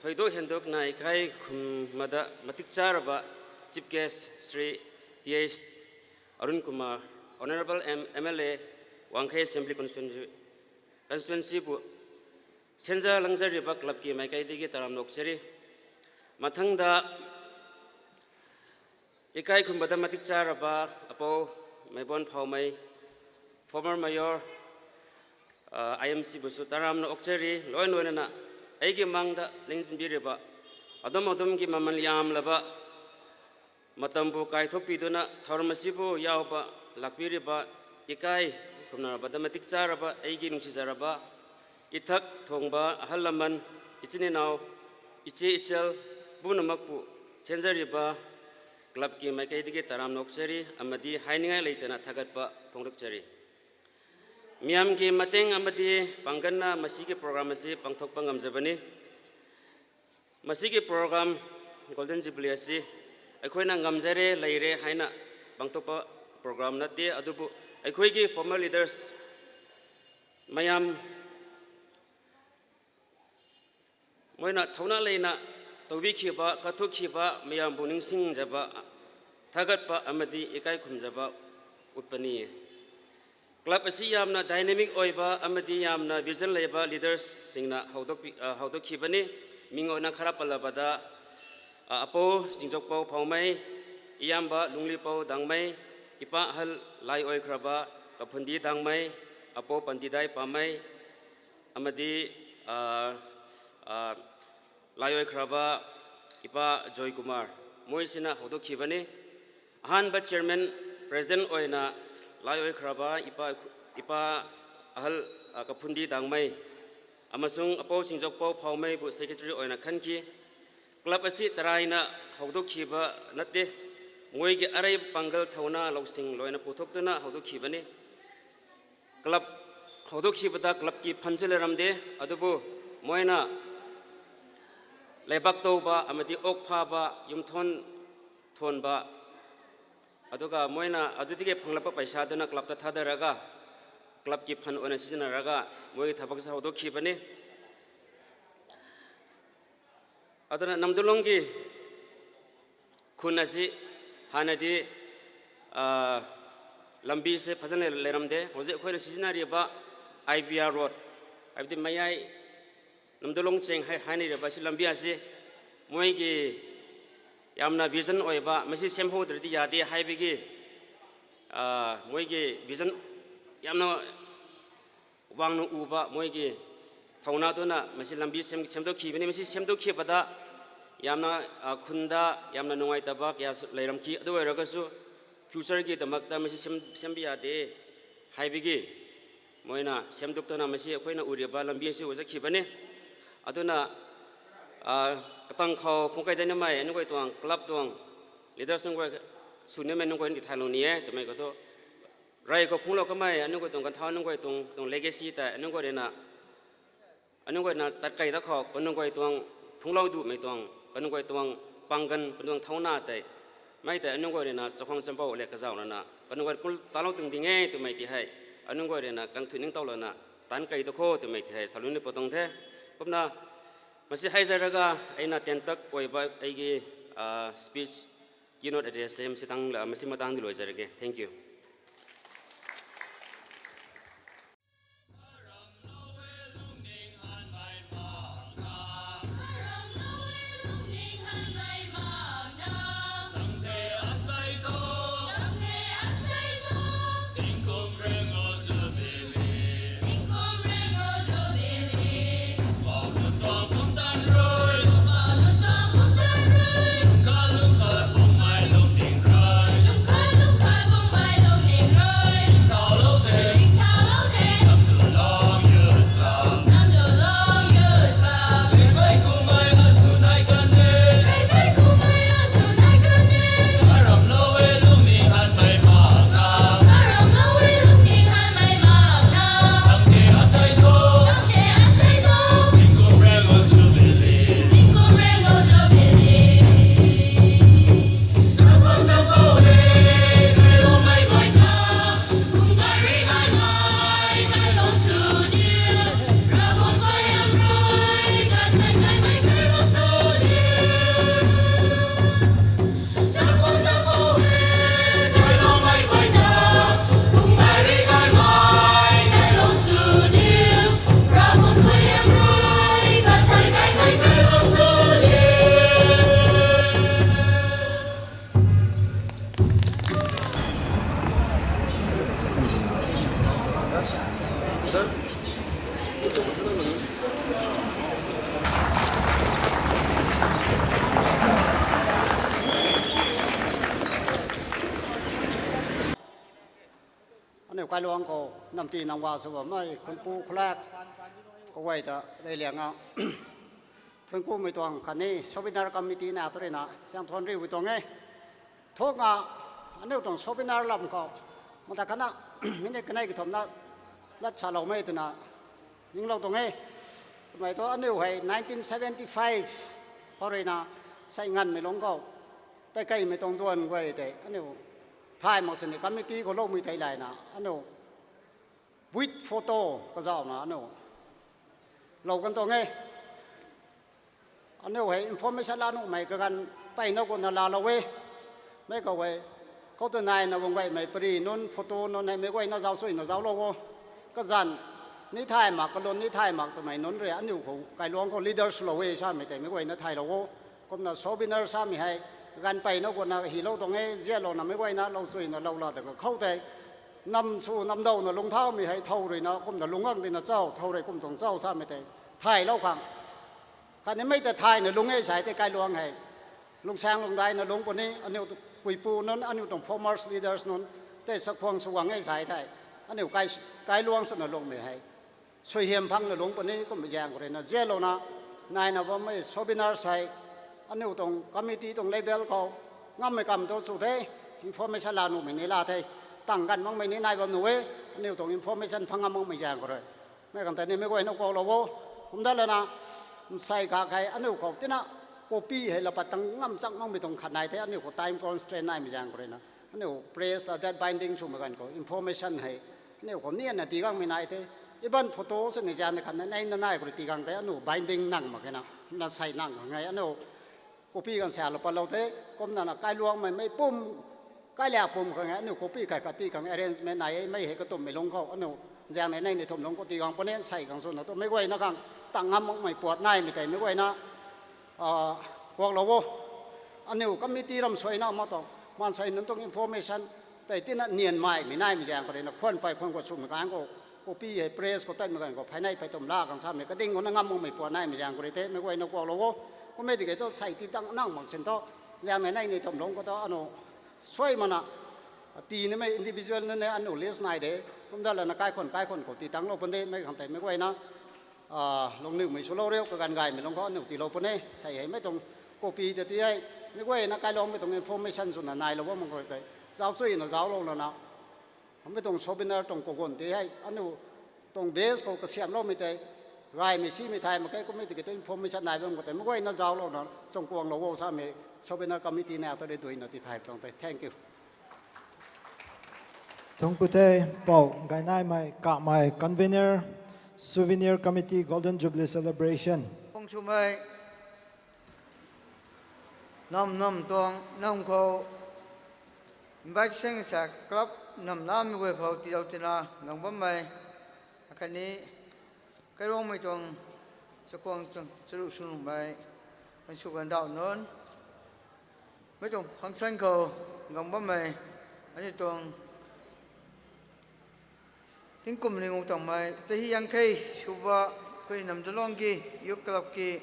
ꯊꯣꯏꯗꯣꯛ ꯍꯦꯟꯗꯣꯛꯅ ꯏꯀꯥꯏ ꯈꯨꯝꯅꯕ ꯃꯇꯤꯛ ꯆꯥꯔꯕ chief guest Shri T H Arun Kumar, honourable M L A, Wangkhei assembly ꯀꯣꯟꯁꯇꯤꯇ꯭ꯋꯦꯟꯁꯤ, ꯀꯣꯟꯁꯇꯤꯇ꯭ꯋꯦꯟꯁꯤꯕꯨ ꯁꯦꯟꯖ ꯂꯪꯖꯔꯤꯕ ꯀ꯭ꯂꯕꯀꯤ ꯃꯥꯏꯀꯩꯗꯒꯤ ꯇꯔꯥꯝꯅ ꯑꯣꯛꯆꯔꯤ꯫ ꯃꯊꯪꯗ ꯏꯀꯥꯏ ꯈꯨꯝꯕꯗ ꯃꯇꯤꯛ ꯆꯥꯔꯕ ꯑꯄꯧ ꯃꯥꯏꯕꯣꯟ ꯐꯥꯎꯃꯩ, ꯐꯣꯔꯃꯔ ꯃꯦꯌꯣꯔ, ꯑꯥꯏ ꯑꯦꯝ ꯁꯤꯕꯨꯁꯨ ꯇꯔꯥꯝꯅ ꯑꯣꯛꯆꯔꯤ꯫ ꯂꯣꯏ ꯂꯣꯏꯅꯅ ꯑꯩꯒꯤ ꯃꯥꯡꯗ ꯂꯦꯡꯁꯤꯟꯕꯤꯔꯤꯕ ꯑꯗꯣꯝ ꯑꯗꯣꯝꯒꯤ ꯃꯃꯜ ꯌꯥꯝꯂꯕ ꯃꯇꯝꯕꯨ ꯀꯥꯏꯊꯣꯛꯄꯤꯗꯨꯅ ꯊꯧꯔꯝ ꯑꯁꯤꯕꯨ ꯌꯥꯎꯕ ꯂꯥꯛꯄꯤꯔꯤꯕ ꯏꯀꯥꯏ ꯈꯨꯝꯅꯕꯗ ꯃꯇꯤꯛ ꯆꯥꯔꯕ ꯑꯩꯒꯤ ꯅꯨꯡꯁꯤꯖꯔꯕ ꯏꯊꯛ ꯊꯣꯡꯕ ꯑꯍꯜ ꯂꯃꯟ, ꯏꯆꯤꯟ ꯏꯅꯥꯎ, ꯏꯆꯦ ꯏꯆꯜ ꯄꯨꯝꯅꯃꯛꯄꯨ ꯁꯦꯟꯖꯔꯤꯕ ꯀ꯭ꯂꯕꯀꯤ ꯃꯥꯏꯀꯩꯗꯒꯤ ꯇꯔꯥꯝꯅ ꯑꯣꯛꯆꯔꯤ ꯑꯃꯗꯤ ꯍꯥꯏꯅꯤꯡꯉꯥꯏ ꯂꯩꯇꯅ ꯊꯥꯒꯠꯄ ꯐꯣꯡꯗꯣꯛꯆꯔꯤ꯫ ꯃꯤꯌꯥꯝꯒꯤ ꯃꯇꯦꯡ ꯑꯃꯗꯤ ꯄꯥꯡꯒꯜꯅ ꯃꯁꯤꯒꯤ ꯄ꯭ꯔꯣꯒ꯭ꯔꯥꯝ ꯑꯁꯤ ꯄꯥꯡꯊꯣꯛꯄ ꯉꯝꯖꯕꯅꯤ꯫ ꯃꯁꯤꯒꯤ ꯄ꯭ꯔꯣꯒ꯭ꯔꯥꯝ ꯒꯣꯜꯗꯟ ꯖꯨꯕꯤꯂꯤ ꯑꯁꯤ ꯑꯩꯈꯣꯏꯅ ꯉꯝꯖꯔꯦ, ꯂꯩꯔꯦ ꯍꯥꯏꯅ ꯄꯥꯡꯊꯣꯛꯄ ꯄ꯭ꯔꯣꯒ꯭ꯔꯥꯝ ꯅꯠꯇꯦ, ꯑꯗꯨꯕꯨ ꯑꯩꯈꯣꯏꯒꯤ ꯐꯣꯔꯃꯔ ꯂꯤꯗꯔꯁ ꯃꯌꯥꯝ, ꯃꯣꯏꯅ ꯊꯧꯅꯥ ꯂꯩꯅ ꯇꯧꯕꯤꯈꯤꯕ, ꯀꯠꯊꯣꯛꯈꯤꯕ ꯃꯌꯥꯝꯕꯨ ꯅꯤꯡꯁꯤꯡꯖꯕ, ꯊꯥꯒꯠꯄ ꯑꯃꯗꯤ ꯏꯀꯥꯏ ꯈꯨꯝꯖꯕ ꯎꯠꯄꯅꯤ꯫ ꯀ꯭ꯂꯕ ꯑꯁꯤ ꯌꯥꯝꯅ ꯗꯥꯏꯅꯥꯃꯤꯛ ꯑꯣꯏꯕ ꯑꯃꯗꯤ ꯌꯥꯝꯅ ꯚꯤꯖꯟ ꯂꯩꯕ ꯂꯤꯗꯔꯁꯁꯤꯡꯅ ꯍꯧꯗꯣꯛꯄꯤ-, ꯑ, ꯍꯧꯗꯣꯛꯈꯤꯕꯅꯤ꯫ ꯃꯤꯡ ꯑꯣꯏꯅ ꯈꯔ ꯄꯜꯂꯕꯗ, ꯑ, ꯑꯄꯧ ꯆꯤꯡꯖꯣꯛꯄꯧ ꯐꯥꯎꯃꯩ, ꯏꯌꯥꯝꯕ ꯂꯨꯡꯂꯤꯄꯧ ꯗꯥꯡꯃꯩ, ꯏꯄꯥ ꯑꯍꯜ ꯂꯥꯏ ꯑꯣꯏꯈ꯭ꯔꯕ ꯀꯐꯨꯟꯗꯤ ꯗꯥꯡꯃꯩ, ꯑꯄꯣ ꯄꯟꯗꯤꯗꯥꯏ ꯄꯥꯝꯃꯩ ꯑꯃꯗꯤ, ꯑ, ꯑ, ꯂꯥꯏ ꯑꯣꯏꯈ꯭ꯔꯕ ꯏꯄꯥ ꯖꯣꯏꯀꯨꯃꯥꯔ, ꯃꯣꯏꯁꯤꯅ ꯍꯧꯗꯣꯛꯈꯤꯕꯅꯤ꯫ ꯑꯍꯥꯟꯕ chairman, president ꯑꯣꯏꯅ ꯂꯥꯏ ꯑꯣꯏꯈ꯭ꯔꯕ ꯏꯄꯥ, ꯏꯄꯥ ꯑꯍꯜ, ꯑ, ꯀꯐꯨꯟꯗꯤ ꯗꯥꯡꯃꯩ ꯑꯃꯁꯨꯡ ꯑꯄꯧ ꯆꯤꯡꯖꯣꯛꯄꯧ ꯐꯥꯎꯃꯩꯕꯨ secretary ꯑꯣꯏꯅ ꯈꯟꯈꯤ꯫ Club ꯑꯁꯤ ꯇꯔꯥꯏꯅ ꯍꯧꯗꯣꯛꯈꯤꯕ ꯅꯠꯇꯦ, ꯃꯣꯏꯒꯤ ꯑꯔꯩꯕ ꯄꯥꯡꯒꯜ, ꯊꯧꯅꯥ, ꯂꯧꯁꯤꯡ ꯂꯣꯏꯅ ꯄꯨꯊꯣꯛꯇꯨꯅ ꯍꯧꯗꯣꯛꯈꯤꯕꯅꯤ꯫ Club ꯍꯧꯗꯣꯛꯈꯤꯕꯗ clubꯀꯤ fundꯁꯨ ꯂꯩꯔꯝꯗꯦ, ꯑꯗꯨꯕꯨ ꯃꯣꯏꯅ ꯂꯩꯕꯥꯛ ꯇꯧꯕ ꯑꯃꯗꯤ ꯑꯣꯛ ꯐꯥꯕ, ꯌꯨꯝꯊꯣꯟ ꯊꯣꯟꯕ, ꯑꯗꯨꯒ ꯃꯣꯏꯅ ꯑꯗꯨꯗꯒꯤ ꯐꯪꯂꯛꯄ ꯄꯩꯁꯥꯗꯨꯅ clubꯇ ꯊꯥꯗꯔꯒ clubꯀꯤ fund ꯑꯣꯏꯅ ꯁꯤꯖꯤꯟꯅꯔꯒ ꯃꯣꯏꯒꯤ ꯊꯕꯛꯁꯦ ꯍꯧꯗꯣꯛꯈꯤꯕꯅꯤ꯫ ꯑꯗꯨꯅ ꯅꯝꯗꯨꯂꯣꯡꯒꯤ ꯈꯨꯟ ꯑꯁꯤ ꯍꯥꯟꯅꯗꯤ, ꯑ, ꯂꯝꯕꯤꯁꯦ ꯐꯖꯅ ꯂꯩꯔꯝꯗꯦ꯫ ꯍꯧꯖꯤꯛ ꯑꯩꯈꯣꯏꯅ ꯁꯤꯖꯤꯟꯅꯔꯤꯕ I B R road, ꯍꯥꯏꯕꯗꯤ ꯃꯌꯥꯏ ꯅꯝꯗꯨꯂꯣꯡ ꯆꯦꯡ ꯍꯥꯏ-, ꯍꯥꯏꯅꯔꯤꯕ ꯑꯁꯤ ꯂꯝꯕꯤ ꯑꯁꯤ ꯃꯣꯏꯒꯤ ꯌꯥꯝꯅ vision ꯑꯣꯏꯕ, ꯃꯁꯤ ꯁꯦꯝꯍꯧꯗ꯭ꯔꯗꯤ ꯌꯥꯗꯦ ꯍꯥꯏꯕꯒꯤ, ꯑ, ꯃꯣꯏꯒꯤ vision ꯌꯥꯝꯅ ꯋꯥꯡꯅ ꯎꯕ ꯃꯣꯏꯒꯤ ꯊꯧꯅꯥꯗꯨꯅ ꯃꯁꯤ ꯂꯝꯕꯤ ꯁꯦꯝ-, ꯁꯦꯝꯗꯣꯛꯈꯤꯕꯅꯤ꯫ ꯃꯁꯤ ꯁꯦꯝꯗꯣꯛꯈꯤꯕꯗ ꯌꯥꯝꯅ, ꯑ, ꯈꯨꯟꯗ ꯌꯥꯝꯅ ꯅꯨꯡꯉꯥꯏꯇꯕ ꯀꯌꯥꯁꯨ ꯂꯩꯔꯝꯈꯤ꯫ ꯑꯗꯨ ꯑꯣꯏꯔꯒꯁꯨ futureꯒꯤꯗꯃꯛꯇ ꯃꯁꯤ ꯁꯦꯝ-, ꯁꯦꯝꯕ ꯌꯥꯗꯦ ꯍꯥꯏꯕꯒꯤ ꯃꯣꯏꯅ ꯁꯦꯝꯗꯣꯛꯇꯨꯅ ꯃꯁꯤ ꯑꯩꯈꯣꯏꯅ ꯎꯔꯤꯕ ꯂꯝꯕꯤ ꯑꯁꯤ ꯑꯣꯏꯖꯈꯤꯕꯅꯤ꯫ ꯑꯗꯨꯅ, ꯑ, ꯀꯇꯪꯈꯥꯎ ꯈꯣꯡꯀꯩꯗꯩꯅ ꯃꯥꯏ ꯑꯅꯨꯒꯣꯏ ꯇꯣꯡ club ꯇꯣꯡ leaders ꯅꯈꯣꯏ ꯁꯨꯅꯃꯦ ꯅꯈꯣꯏ ꯊꯥꯏꯂꯣꯡꯅꯤꯌꯦ ꯇꯨꯃꯩ ꯀꯣ ꯔꯥꯏ ꯀꯣ ꯐꯨꯡꯂꯣ ꯀꯃꯥꯏ ꯑꯅꯨꯒꯣꯏ ꯇꯣꯡ ꯀꯟꯊꯥ ꯅꯈꯣꯏ ꯇꯣꯡ, ꯇꯣꯡ legacy ꯇ ꯑꯅꯨꯒꯣꯏꯅ ꯑꯅꯨꯒꯣꯏꯅ ꯇꯠꯀꯩꯗ ꯈꯣ ꯀꯅꯨꯒꯣꯏ ꯇꯣꯡ ꯐꯨꯡꯂꯧꯗꯨ ꯃꯩ ꯇꯣꯡ ꯀꯅꯨꯒꯣꯏ ꯇꯣꯡ ꯄꯥꯡꯒꯟ ꯀꯅꯨꯡ ꯊꯧꯅꯥ ꯇꯩ ꯃꯩ ꯇꯩ ꯑꯅꯨꯒꯣꯏꯅ ꯆꯈꯣꯡ ꯆꯝꯄꯧ ꯂꯦꯛ ꯀꯖꯥꯎꯅꯅ ꯀꯅꯨꯒꯣꯏ ꯀꯨꯜ ꯇꯥꯂꯧ ꯇꯨꯡꯗꯤꯉꯦ ꯇꯨꯃꯩ ꯇꯤ ꯍꯥꯏ꯫ ꯑꯅꯨꯒꯣꯏꯅ ꯀꯪꯊꯨꯅꯤꯡ ꯇꯧꯂꯅ ꯇꯥꯟ ꯀꯩꯗ ꯈꯣ ꯇꯨꯃꯩ ꯇꯤ ꯍꯥꯏ꯫ ꯁꯂꯨꯅꯤ ꯄꯣꯇꯣꯡ ꯊꯦ꯫ ꯀꯨꯝꯅ ꯃꯁꯤ ꯍꯥꯏꯖꯔꯒ ꯑꯩꯅ ꯇꯦꯟꯇꯛ ꯑꯣꯏꯕ ꯑꯩꯒꯤ, ꯑ, speech, keynote address ꯁꯦ ꯃꯁꯤ ꯇꯥꯡ-, ꯃꯁꯤ ꯃꯇꯥꯡꯗ ꯂꯣꯏꯖꯔꯒꯦ꯫ Thank you꯫ Kailuang ko nampi nangwa suba mai khunpu khulak kawai da rei lianga. Thunku mi tuang kani souvenir committee na turina siang thuan ri wi tuang e. Thuak nga aniu tuang souvenir lam ko mata kana minute kanai ki thomna lat sa lo mai tuna ning lo tuang e. Tumai to aniu hai nineteen seventy-five horina sai ngan mi long ko. Tai kai mi tuang duan guai te aniu thai mak sini committee ko lo mi tai lai na aniu with photo ka zau na aniu lo kan tuang e. Aniu hai information la nu mai ka gan pai na ko na la lo e. Mai ka wai ko tu nai na wang wai mai pari nun photo nun hai mai wai na zau sui na zau lo wo. Ka zan ni thai mak ka lon ni thai mak tu mai nun re aniu ko Kailuang ko leaders lo e sa mai te mai wai na thai lo wo. Kumna souvenir sa mi hai gan pai na ko na hi lo tuang e zia lo na mai wai na lo sui na lo la da ka khau te. Nam su nam dau na lung thau mi hai thau rui na kumna lung ang di na zau thau rui kum tuang zau sa mai te. Thai lo khang. Kani mai ta thai na lung e sai te Kailuang hai. Lungsang lungdai na lung puni aniu kuipu nun aniu tuang former leaders nun te sakhuang suang e sai thai. Aniu kai Kailuang sa na lung mi hai. Sui hiam phang na lung puni kum zang ko re na zia lo na nai na bam mai souvenir sai. Aniu tuang committee tuang level ko ngam mai kam to su te information la nu mi ni la te tang gan mang mai ni nai bam nu e aniu tuang information phang ngam mang mai zang ko re. Mai kan ta ni mai guai na ko lo wo. Kum da la na sai ka kai aniu ko tina copy hai la pat tang ngam chak mang mi tuang khat nai te aniu ko time constraint nai mi zang ko re na. Aniu press ta that binding chu ma kan ko information hai. Aniu ko ni na ti gang mi nai te. Iban photo se ni zan khat na nai na nai ko ti gang te aniu binding nang ma ke na. Na sai nang ngai aniu copy kan sa lo pa lo te. Kumna na Kailuang mai mai pum Kai lia pum khang e, aniu copy kai kati khang arrangement nai e, mai he ka tum mi lung khou, aniu ziang nei nei ni thum lung khou ti khang pone sai khang suna tu, mi guay na khang tang ngam mong mai puat nai mi tei mi guay na, ah, kuak lo wo. Aniu committee ram suai na ma tong, man sai nunc tuang information, tei tina nian mai mi nai mi ziang khou rui na, khuan pai khuan khou sw mi khang khou, copy hei press khou tat mi khang khou, phai nai phai tum la khang sa mi, ka ding khou na ngam mong mai puat nai mi ziang khou rui te, mi guay na kuak lo wo. Kum e di kei tu sai ti tang nang mak sin tu, ziang nei nei ni thum lung khou tu, aniu suai mana, Tini mei individual nene anu list nai de. Kumda lana kai khon kai khon ko ti tang lo pande mei khang tai mei guai na. Ah, long niu mei su lo reo ka gan gai mei long ko anu ti lo pande. Sai hai mei tong copy de ti hai. Mei guai na kai long mei tong information su na nai lo ba mong ko tai. Zao sui na zao lo lana. Mei tong souvenir tong ko gon ti hai. Anu tong base ko ka siam lo mei tai. Rai mei si mei thai mei kai ko mei ti ke to information nai ba mong ko tai. Mei guai na zao lo na. Song kuang lo wo sa mei souvenir committee na to de dui na ti thai tong tai. Thank you. Thongkutei Pau Gainaimai Kamai, Convener, Souvenir Committee, Golden Jubilee Celebration. Pongchumai Nam Nam Tong Nam Khou Invite Seng Sa Club Nam Nam Migoi Khou Tidau Tina Ngangbam Mai Akani Kairong Mei Tong Sakuang Chang Saru Sunung Mai Ansu Gandau Non Mei Tong Function Khou Ngangbam Mai Ani Tong Tingkum Ning Ung Tang Mai Sahi Yang Khei Suba Kui Nam Dalong Ki Youth Club Ki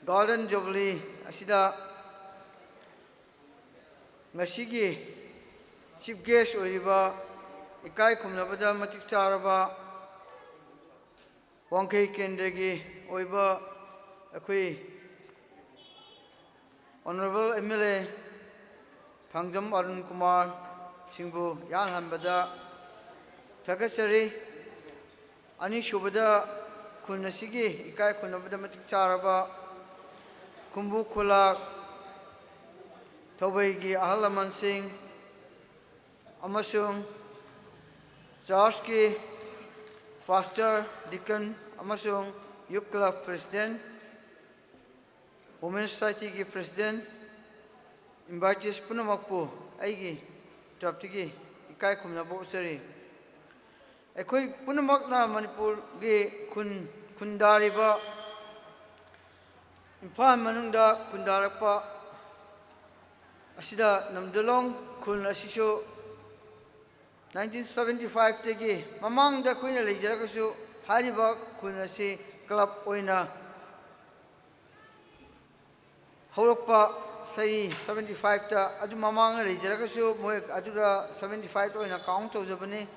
Golden Jubilee Asida Ngasigi Chief Guest Oiriba Ikai Kumna Bada Matik Charaba Wangkhei Kendra Gi Oiba Akui Honorable M L A Thangjam Arun Kumar Singbu Yan Hanbada Thakasari Ani Subada Kun Asigi Ikai Kumna Bada Matik Charaba Kumbu Kulak Thaubai Gi Ahal Laman Singh Amasung Church Ki Pastor, Deacon Amasung Youth Club President Women Society Ki President, Invitees Punamakpu Aigi Traptiki Ikai Kumna Boksari Ekhui Punamakna Manipur Gi Kun Kundariba Imphal Manungda Kundarakpa Asida Nam Dalong Kun Asisu nineteen seventy five Tiki Mamang Da Kuina Lejara Kasu Hariba Kun Asi Club Oina Haurakpa ꯆꯍꯤ ꯁꯕꯦꯟꯇꯤ ꯐꯥꯏꯚꯇ ꯑꯗꯨ ꯃꯃꯥꯡꯗ ꯂꯩꯖꯔꯒꯁꯨ ꯃꯣꯏ ꯑꯗꯨꯗ ꯁꯕꯦꯟꯇꯤ ꯐꯥꯏꯚꯇ ꯑꯣꯏꯅ ꯀꯥꯎꯟ ꯇꯧꯖꯕꯅꯤ꯫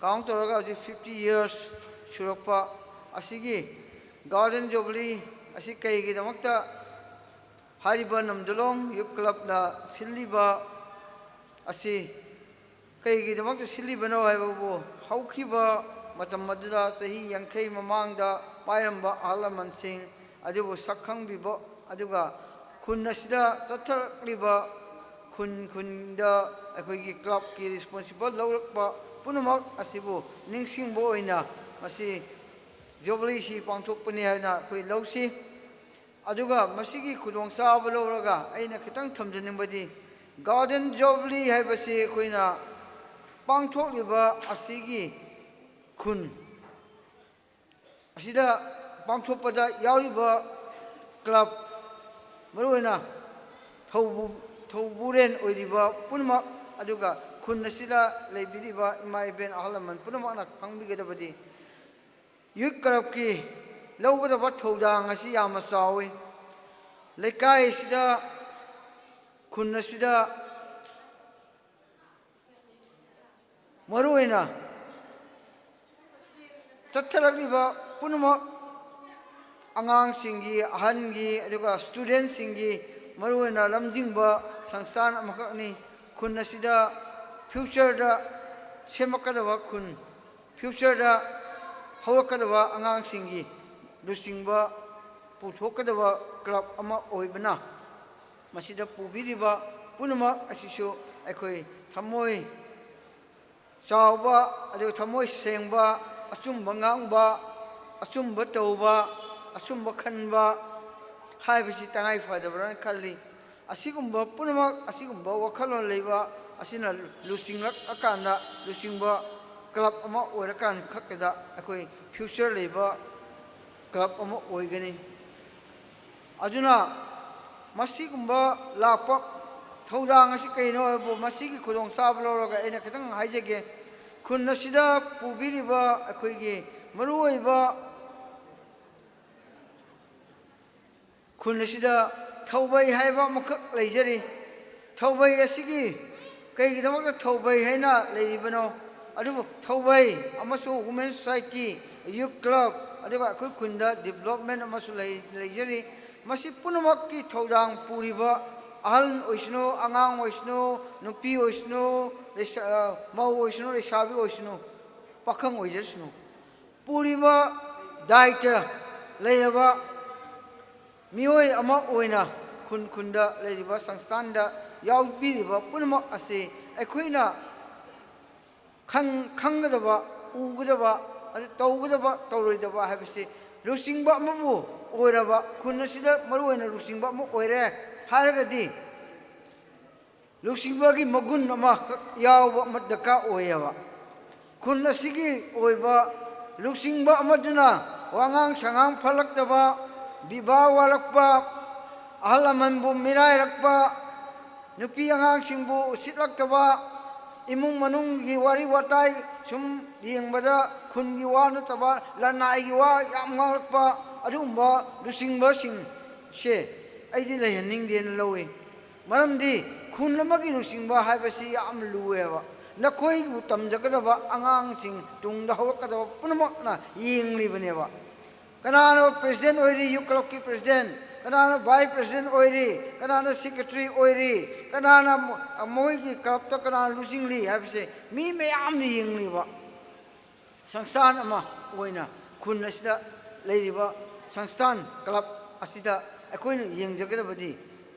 ꯀꯥꯎꯟ ꯇꯧꯔꯒ ꯍꯧꯖꯤꯛ ꯐꯤꯐꯇꯤ ꯌꯔꯁ ꯁꯨꯔꯛꯄ ꯑꯁꯤꯒꯤ ꯒꯣꯜꯗꯟ ꯖꯨꯕꯤꯂꯤ ꯑꯁꯤ ꯀꯩꯒꯤꯗꯃꯛꯇ ꯍꯥꯏꯔꯤꯕ ꯅꯝꯗꯨꯂꯣꯡ ꯌꯨꯠ ꯀ꯭ꯂꯕꯅ ꯁꯤꯜꯂꯤꯕ ꯑꯁꯤ ꯀꯩꯒꯤꯗꯃꯛꯇ ꯁꯤꯜꯂꯤꯕꯅꯣ ꯍꯥꯏꯕꯕꯨ, ꯍꯧꯈꯤꯕ ꯃꯇꯝ ꯑꯗꯨꯗ ꯆꯍꯤ ꯌꯥꯡꯈꯩ ꯃꯃꯥꯡꯗ ꯄꯥꯏꯔꯝꯕ ꯑꯍꯜ ꯂꯃꯟꯁꯤꯡ ꯑꯗꯨꯕꯨ ꯁꯛ ꯈꯪꯕꯤꯕ, ꯑꯗꯨꯒ ꯈꯨꯟ ꯑꯁꯤꯗ ꯆꯠꯊꯔꯛꯂꯤꯕ ꯈꯨꯟ ꯈꯨꯟꯗ ꯑꯩꯈꯣꯏꯒꯤ ꯀ꯭ꯂꯕꯀꯤ ꯔꯦꯁꯄꯣꯟꯁꯤꯕꯜ ꯂꯧꯔꯛꯄ ꯄꯨꯝꯅꯃꯛ ꯑꯁꯤꯕꯨ ꯅꯤꯡꯁꯤꯡꯕ ꯑꯣꯏꯅ ꯃꯁꯤ ꯖꯨꯕꯤꯂꯤꯁꯤ ꯄꯥꯡꯊꯣꯛꯄꯅꯤ ꯍꯥꯏꯅ ꯑꯩꯈꯣꯏ ꯂꯧꯁꯤ꯫ ꯑꯗꯨꯒ ꯃꯁꯤꯒꯤ ꯈꯨꯗꯣꯡꯆꯥꯕ ꯂꯧꯔꯒ ꯑꯩꯅ ꯈꯤꯇꯪ ꯊꯝꯖꯅꯤꯡꯕꯗꯤ, ꯒꯣꯜꯗꯟ ꯖꯨꯕꯤꯂꯤ ꯍꯥꯏꯕꯁꯤ ꯑꯩꯈꯣꯏꯅ ꯄꯥꯡꯊꯣꯛꯂꯤꯕ ꯑꯁꯤꯒꯤ ꯈꯨꯟ ꯑꯁꯤꯗ ꯄꯥꯡꯊꯣꯛꯄꯗ ꯌꯥꯎꯔꯤꯕ ꯀ꯭ꯂꯕ, ꯃꯔꯨꯑꯣꯏꯅ ꯊꯧꯕꯨ-, ꯊꯧꯕꯨꯔꯦꯟ ꯑꯣꯏꯔꯤꯕ ꯄꯨꯝꯅꯃꯛ, ꯑꯗꯨꯒ ꯈꯨꯟ ꯑꯁꯤꯗ ꯂꯩꯕꯤꯔꯤꯕ ꯏꯃꯥ ꯏꯕꯦꯟ ꯑꯍꯜ ꯂꯃꯟ ꯄꯨꯝꯅꯃꯛꯅ ꯈꯪꯕꯤꯒꯗꯕꯗꯤ, ꯌꯨꯠ ꯀ꯭ꯂꯕꯀꯤ ꯂꯧꯒꯗꯕ ꯊꯧꯗꯥꯡ ꯑꯁꯤ ꯌꯥꯝꯅ ꯆꯥꯎꯏ꯫ ꯂꯩꯀꯥꯏ ꯑꯁꯤꯗ, ꯈꯨꯟ ꯑꯁꯤꯗ ꯃꯔꯨꯑꯣꯏꯅ ꯆꯠꯊꯔꯛꯂꯤꯕ ꯄꯨꯝꯅꯃꯛ, ꯑꯉꯥꯡꯁꯤꯡꯒꯤ, ꯑꯍꯟꯒꯤ, ꯑꯗꯨꯒ ꯁ꯭ꯇꯨꯗꯦꯟꯁꯤꯡꯒꯤ, ꯃꯔꯨꯑꯣꯏꯅ ꯂꯝꯖꯤꯡꯕ ꯁꯪꯁꯊꯥꯟ ꯑꯃꯈꯛꯅꯤ꯫ ꯈꯨꯟ ꯑꯁꯤꯗ ꯐ꯭ꯌꯨꯆꯔꯗ ꯁꯦꯝꯃꯛꯀꯗꯕ ꯈꯨꯟ, ꯐ꯭ꯌꯨꯆꯔꯗ ꯍꯧꯔꯛꯀꯗꯕ ꯑꯉꯥꯡꯁꯤꯡꯒꯤ ꯂꯨꯆꯤꯡꯕ ꯄꯨꯊꯣꯛꯀꯗꯕ ꯀ꯭ꯂꯕ ꯑꯃ ꯑꯣꯏꯕꯅ, ꯃꯁꯤꯗ ꯄꯨꯕꯤꯔꯤꯕ ꯄꯨꯝꯅꯃꯛ ꯑꯁꯤꯁꯨ ꯑꯩꯈꯣꯏ ꯊꯃꯣꯏ ꯆꯥꯎꯕ, ꯑꯗꯨꯒ ꯊꯃꯣꯏ ꯁꯦꯡꯕ, ꯑꯆꯨꯝꯕ ꯉꯥꯡꯕ, ꯑꯆꯨꯝꯕ ꯇꯧꯕ, ꯑꯆꯨꯝꯕ ꯈꯟꯕ ꯍꯥꯏꯕꯁꯤ ꯇꯉꯥꯏ ꯐꯗꯕ꯭ꯔꯥꯅ ꯈꯜꯂꯤ꯫ ꯑꯁꯤꯒꯨꯝꯕ ꯄꯨꯝꯅꯃꯛ, ꯑꯁꯤꯒꯨꯝꯕ ꯋꯥꯈꯜꯂꯣꯟ ꯂꯩꯕ ꯑꯁꯤꯅ ꯂꯨꯆꯤꯡꯂꯛꯑꯀꯥꯟꯗ, ꯂꯨꯆꯤꯡꯕ ꯀ꯭ꯂꯕ ꯑꯃ ꯑꯣꯏꯔꯀꯥꯟ ꯈꯛꯇꯗ ꯑꯩꯈꯣꯏ ꯐ꯭ꯌꯨꯆꯔ ꯂꯩꯕ ꯀ꯭ꯂꯕ ꯑꯃ ꯑꯣꯏꯒꯅꯤ꯫ ꯑꯗꯨꯅ ꯃꯁꯤꯒꯨꯝꯕ ꯂꯥꯛꯄ ꯊꯧꯗꯥꯡ ꯑꯁꯤ ꯀꯩꯅꯣ ꯍꯥꯏꯕꯕꯨ, ꯃꯁꯤꯒꯤ ꯈꯨꯗꯣꯡꯆꯥꯕ ꯂꯧꯔꯒ ꯑꯩꯅ ꯈꯤꯇꯪ ꯍꯥꯏꯖꯒꯦ꯫ ꯈꯨꯟ ꯑꯁꯤꯗ ꯄꯨꯕꯤꯔꯤꯕ ꯑꯩꯈꯣꯏꯒꯤ ꯃꯔꯨꯑꯣꯏꯕ ꯈꯨꯟ ꯑꯁꯤꯗ ꯊꯧꯕꯩ ꯍꯥꯏꯕ ꯑꯃꯈꯛ ꯂꯩꯖꯔꯤ꯫ ꯊꯧꯕꯩ ꯑꯁꯤꯒꯤ ꯀꯩꯒꯤꯗꯃꯛꯇ ꯊꯧꯕꯩ ꯍꯥꯏꯅ ꯂꯩꯔꯤꯕꯅꯣ? ꯑꯗꯨꯕꯨ ꯊꯧꯕꯩ ꯑꯃꯁꯨꯡ Women Society, Youth Club, ꯑꯗꯨꯒ ꯑꯩꯈꯣꯏ ꯈꯨꯟꯗ development ꯑꯃꯁꯨ ꯂꯩ-, ꯂꯩꯖꯔꯤ꯫ ꯃꯁꯤ ꯄꯨꯝꯅꯃꯛꯀꯤ ꯊꯧꯗꯥꯡ ꯄꯨꯔꯤꯕ, ꯑꯍꯜ ꯑꯣꯏꯁꯅꯨ, ꯑꯉꯥꯡ ꯑꯣꯏꯁꯅꯨ, ꯅꯨꯄꯤ ꯑꯣꯏꯁꯅꯨ, ꯂꯩꯁꯥ-, ꯃꯧ ꯑꯣꯏꯁꯅꯨ, ꯂꯩꯁꯥꯕꯤ ꯑꯣꯏꯁꯅꯨ, ꯄꯥꯈꯪ ꯑꯣꯏꯖꯁꯅꯨ, ꯄꯨꯔꯤꯕ ꯗꯥꯏꯇ ꯂꯩꯔꯕ ꯃꯤꯑꯣꯏ ꯑꯃ ꯑꯣꯏꯅ ꯈꯨꯟ ꯈꯨꯟꯗ ꯂꯩꯔꯤꯕ ꯁꯪꯁꯊꯥꯟꯗ ꯌꯥꯎꯕꯤꯔꯤꯕ ꯄꯨꯝꯅꯃꯛ ꯑꯁꯤ ꯑꯩꯈꯣꯏꯅ ꯈꯪ-, ꯈꯪꯒꯗꯕ, ꯎꯒꯗꯕ, ꯑꯗꯨ ꯇꯧꯒꯗꯕ, ꯇꯧꯔꯣꯏꯗꯕ ꯍꯥꯏꯕꯁꯤ, ꯂꯨꯆꯤꯡꯕ ꯑꯃꯕꯨ ꯑꯣꯏꯔꯕ, ꯈꯨꯟ ꯑꯁꯤꯗ ꯃꯔꯨꯑꯣꯏꯅ ꯂꯨꯆꯤꯡꯕ ꯑꯃ ꯑꯣꯏꯔꯦ ꯍꯥꯏꯔꯒꯗꯤ, ꯂꯨꯆꯤꯡꯕꯒꯤ ꯃꯒꯨꯟ ꯑꯃꯈꯛ ꯌꯥꯎꯕ ꯑꯃ ꯗꯔꯀꯥꯔ ꯑꯣꯏꯌꯦꯕ꯫ ꯈꯨꯟ ꯑꯁꯤꯒꯤ ꯑꯣꯏꯕ ꯂꯨꯆꯤꯡꯕ ꯑꯃꯗꯨꯅ ꯋꯥꯉꯥꯡ ꯁꯉꯥꯡ ꯐꯠꯂꯛꯇꯕ, ꯕꯤꯕꯥ ꯋꯥꯠꯂꯛꯄ, ꯑꯍꯜ ꯂꯃꯟꯕꯨ ꯃꯤꯔꯥꯏꯔꯛꯄ, ꯅꯨꯄꯤ ꯑꯉꯥꯡꯁꯤꯡꯕꯨ ꯎꯁꯤꯠꯂꯛꯇꯕ, ꯏꯃꯨꯡ ꯃꯅꯨꯡꯒꯤ ꯋꯥꯔꯤ ꯋꯥꯇꯥꯏ ꯁꯨꯝ ꯌꯦꯡꯕꯗ ꯈꯨꯟꯒꯤ ꯋꯥ ꯅꯠꯇꯕ ꯂꯅꯥꯏꯒꯤ ꯋꯥ ꯌꯥꯝ ꯉꯥꯡꯂꯛꯄ, ꯑꯗꯨꯒꯨꯝꯕ ꯂꯨꯆꯤꯡꯕꯁꯤꯡꯁꯦ ꯑꯩꯗꯤ ꯂꯩꯍꯟꯅꯤꯡꯗꯦꯅ ꯂꯧꯏ꯫ ꯃꯔꯝꯗꯤ ꯈꯨꯟ ꯑꯃꯒꯤ ꯂꯨꯆꯤꯡꯕ ꯍꯥꯏꯕꯁꯤ ꯌꯥꯝ ꯂꯨꯑꯦꯕ꯫ ꯅꯈꯣꯏꯕꯨ ꯇꯝꯖꯒꯗꯕ ꯑꯉꯥꯡꯁꯤꯡ, ꯇꯨꯡꯗ ꯍꯧꯔꯛꯀꯗꯕ ꯄꯨꯝꯅꯃꯛꯅ ꯌꯦꯡꯂꯤꯕꯅꯦꯕ꯫ ꯀꯅꯥꯅ president ꯑꯣꯏꯔꯤ, youth clubꯀꯤ president, ꯀꯅꯥꯅ vice president ꯑꯣꯏꯔꯤ, ꯀꯅꯥꯅ secretary ꯑꯣꯏꯔꯤ, ꯀꯅꯥꯅ ꯃ-, ꯃꯣꯏꯒꯤ clubꯇ ꯀꯅꯥꯅ ꯂꯨꯆꯤꯡꯂꯤ ꯍꯥꯏꯕꯁꯦ ꯃꯤ ꯃꯌꯥꯝꯅ ꯌꯦꯡꯂꯤꯕ꯫ ꯁꯪꯁꯊꯥꯟ ꯑꯃ ꯑꯣꯏꯅ ꯈꯨꯟ ꯑꯁꯤꯗ ꯂꯩꯔꯤꯕ ꯁꯪꯁꯊꯥꯟ, club ꯑꯁꯤꯗ ꯑꯩꯈꯣꯏꯅ ꯌꯦꯡꯖꯒꯗꯕꯗꯤ,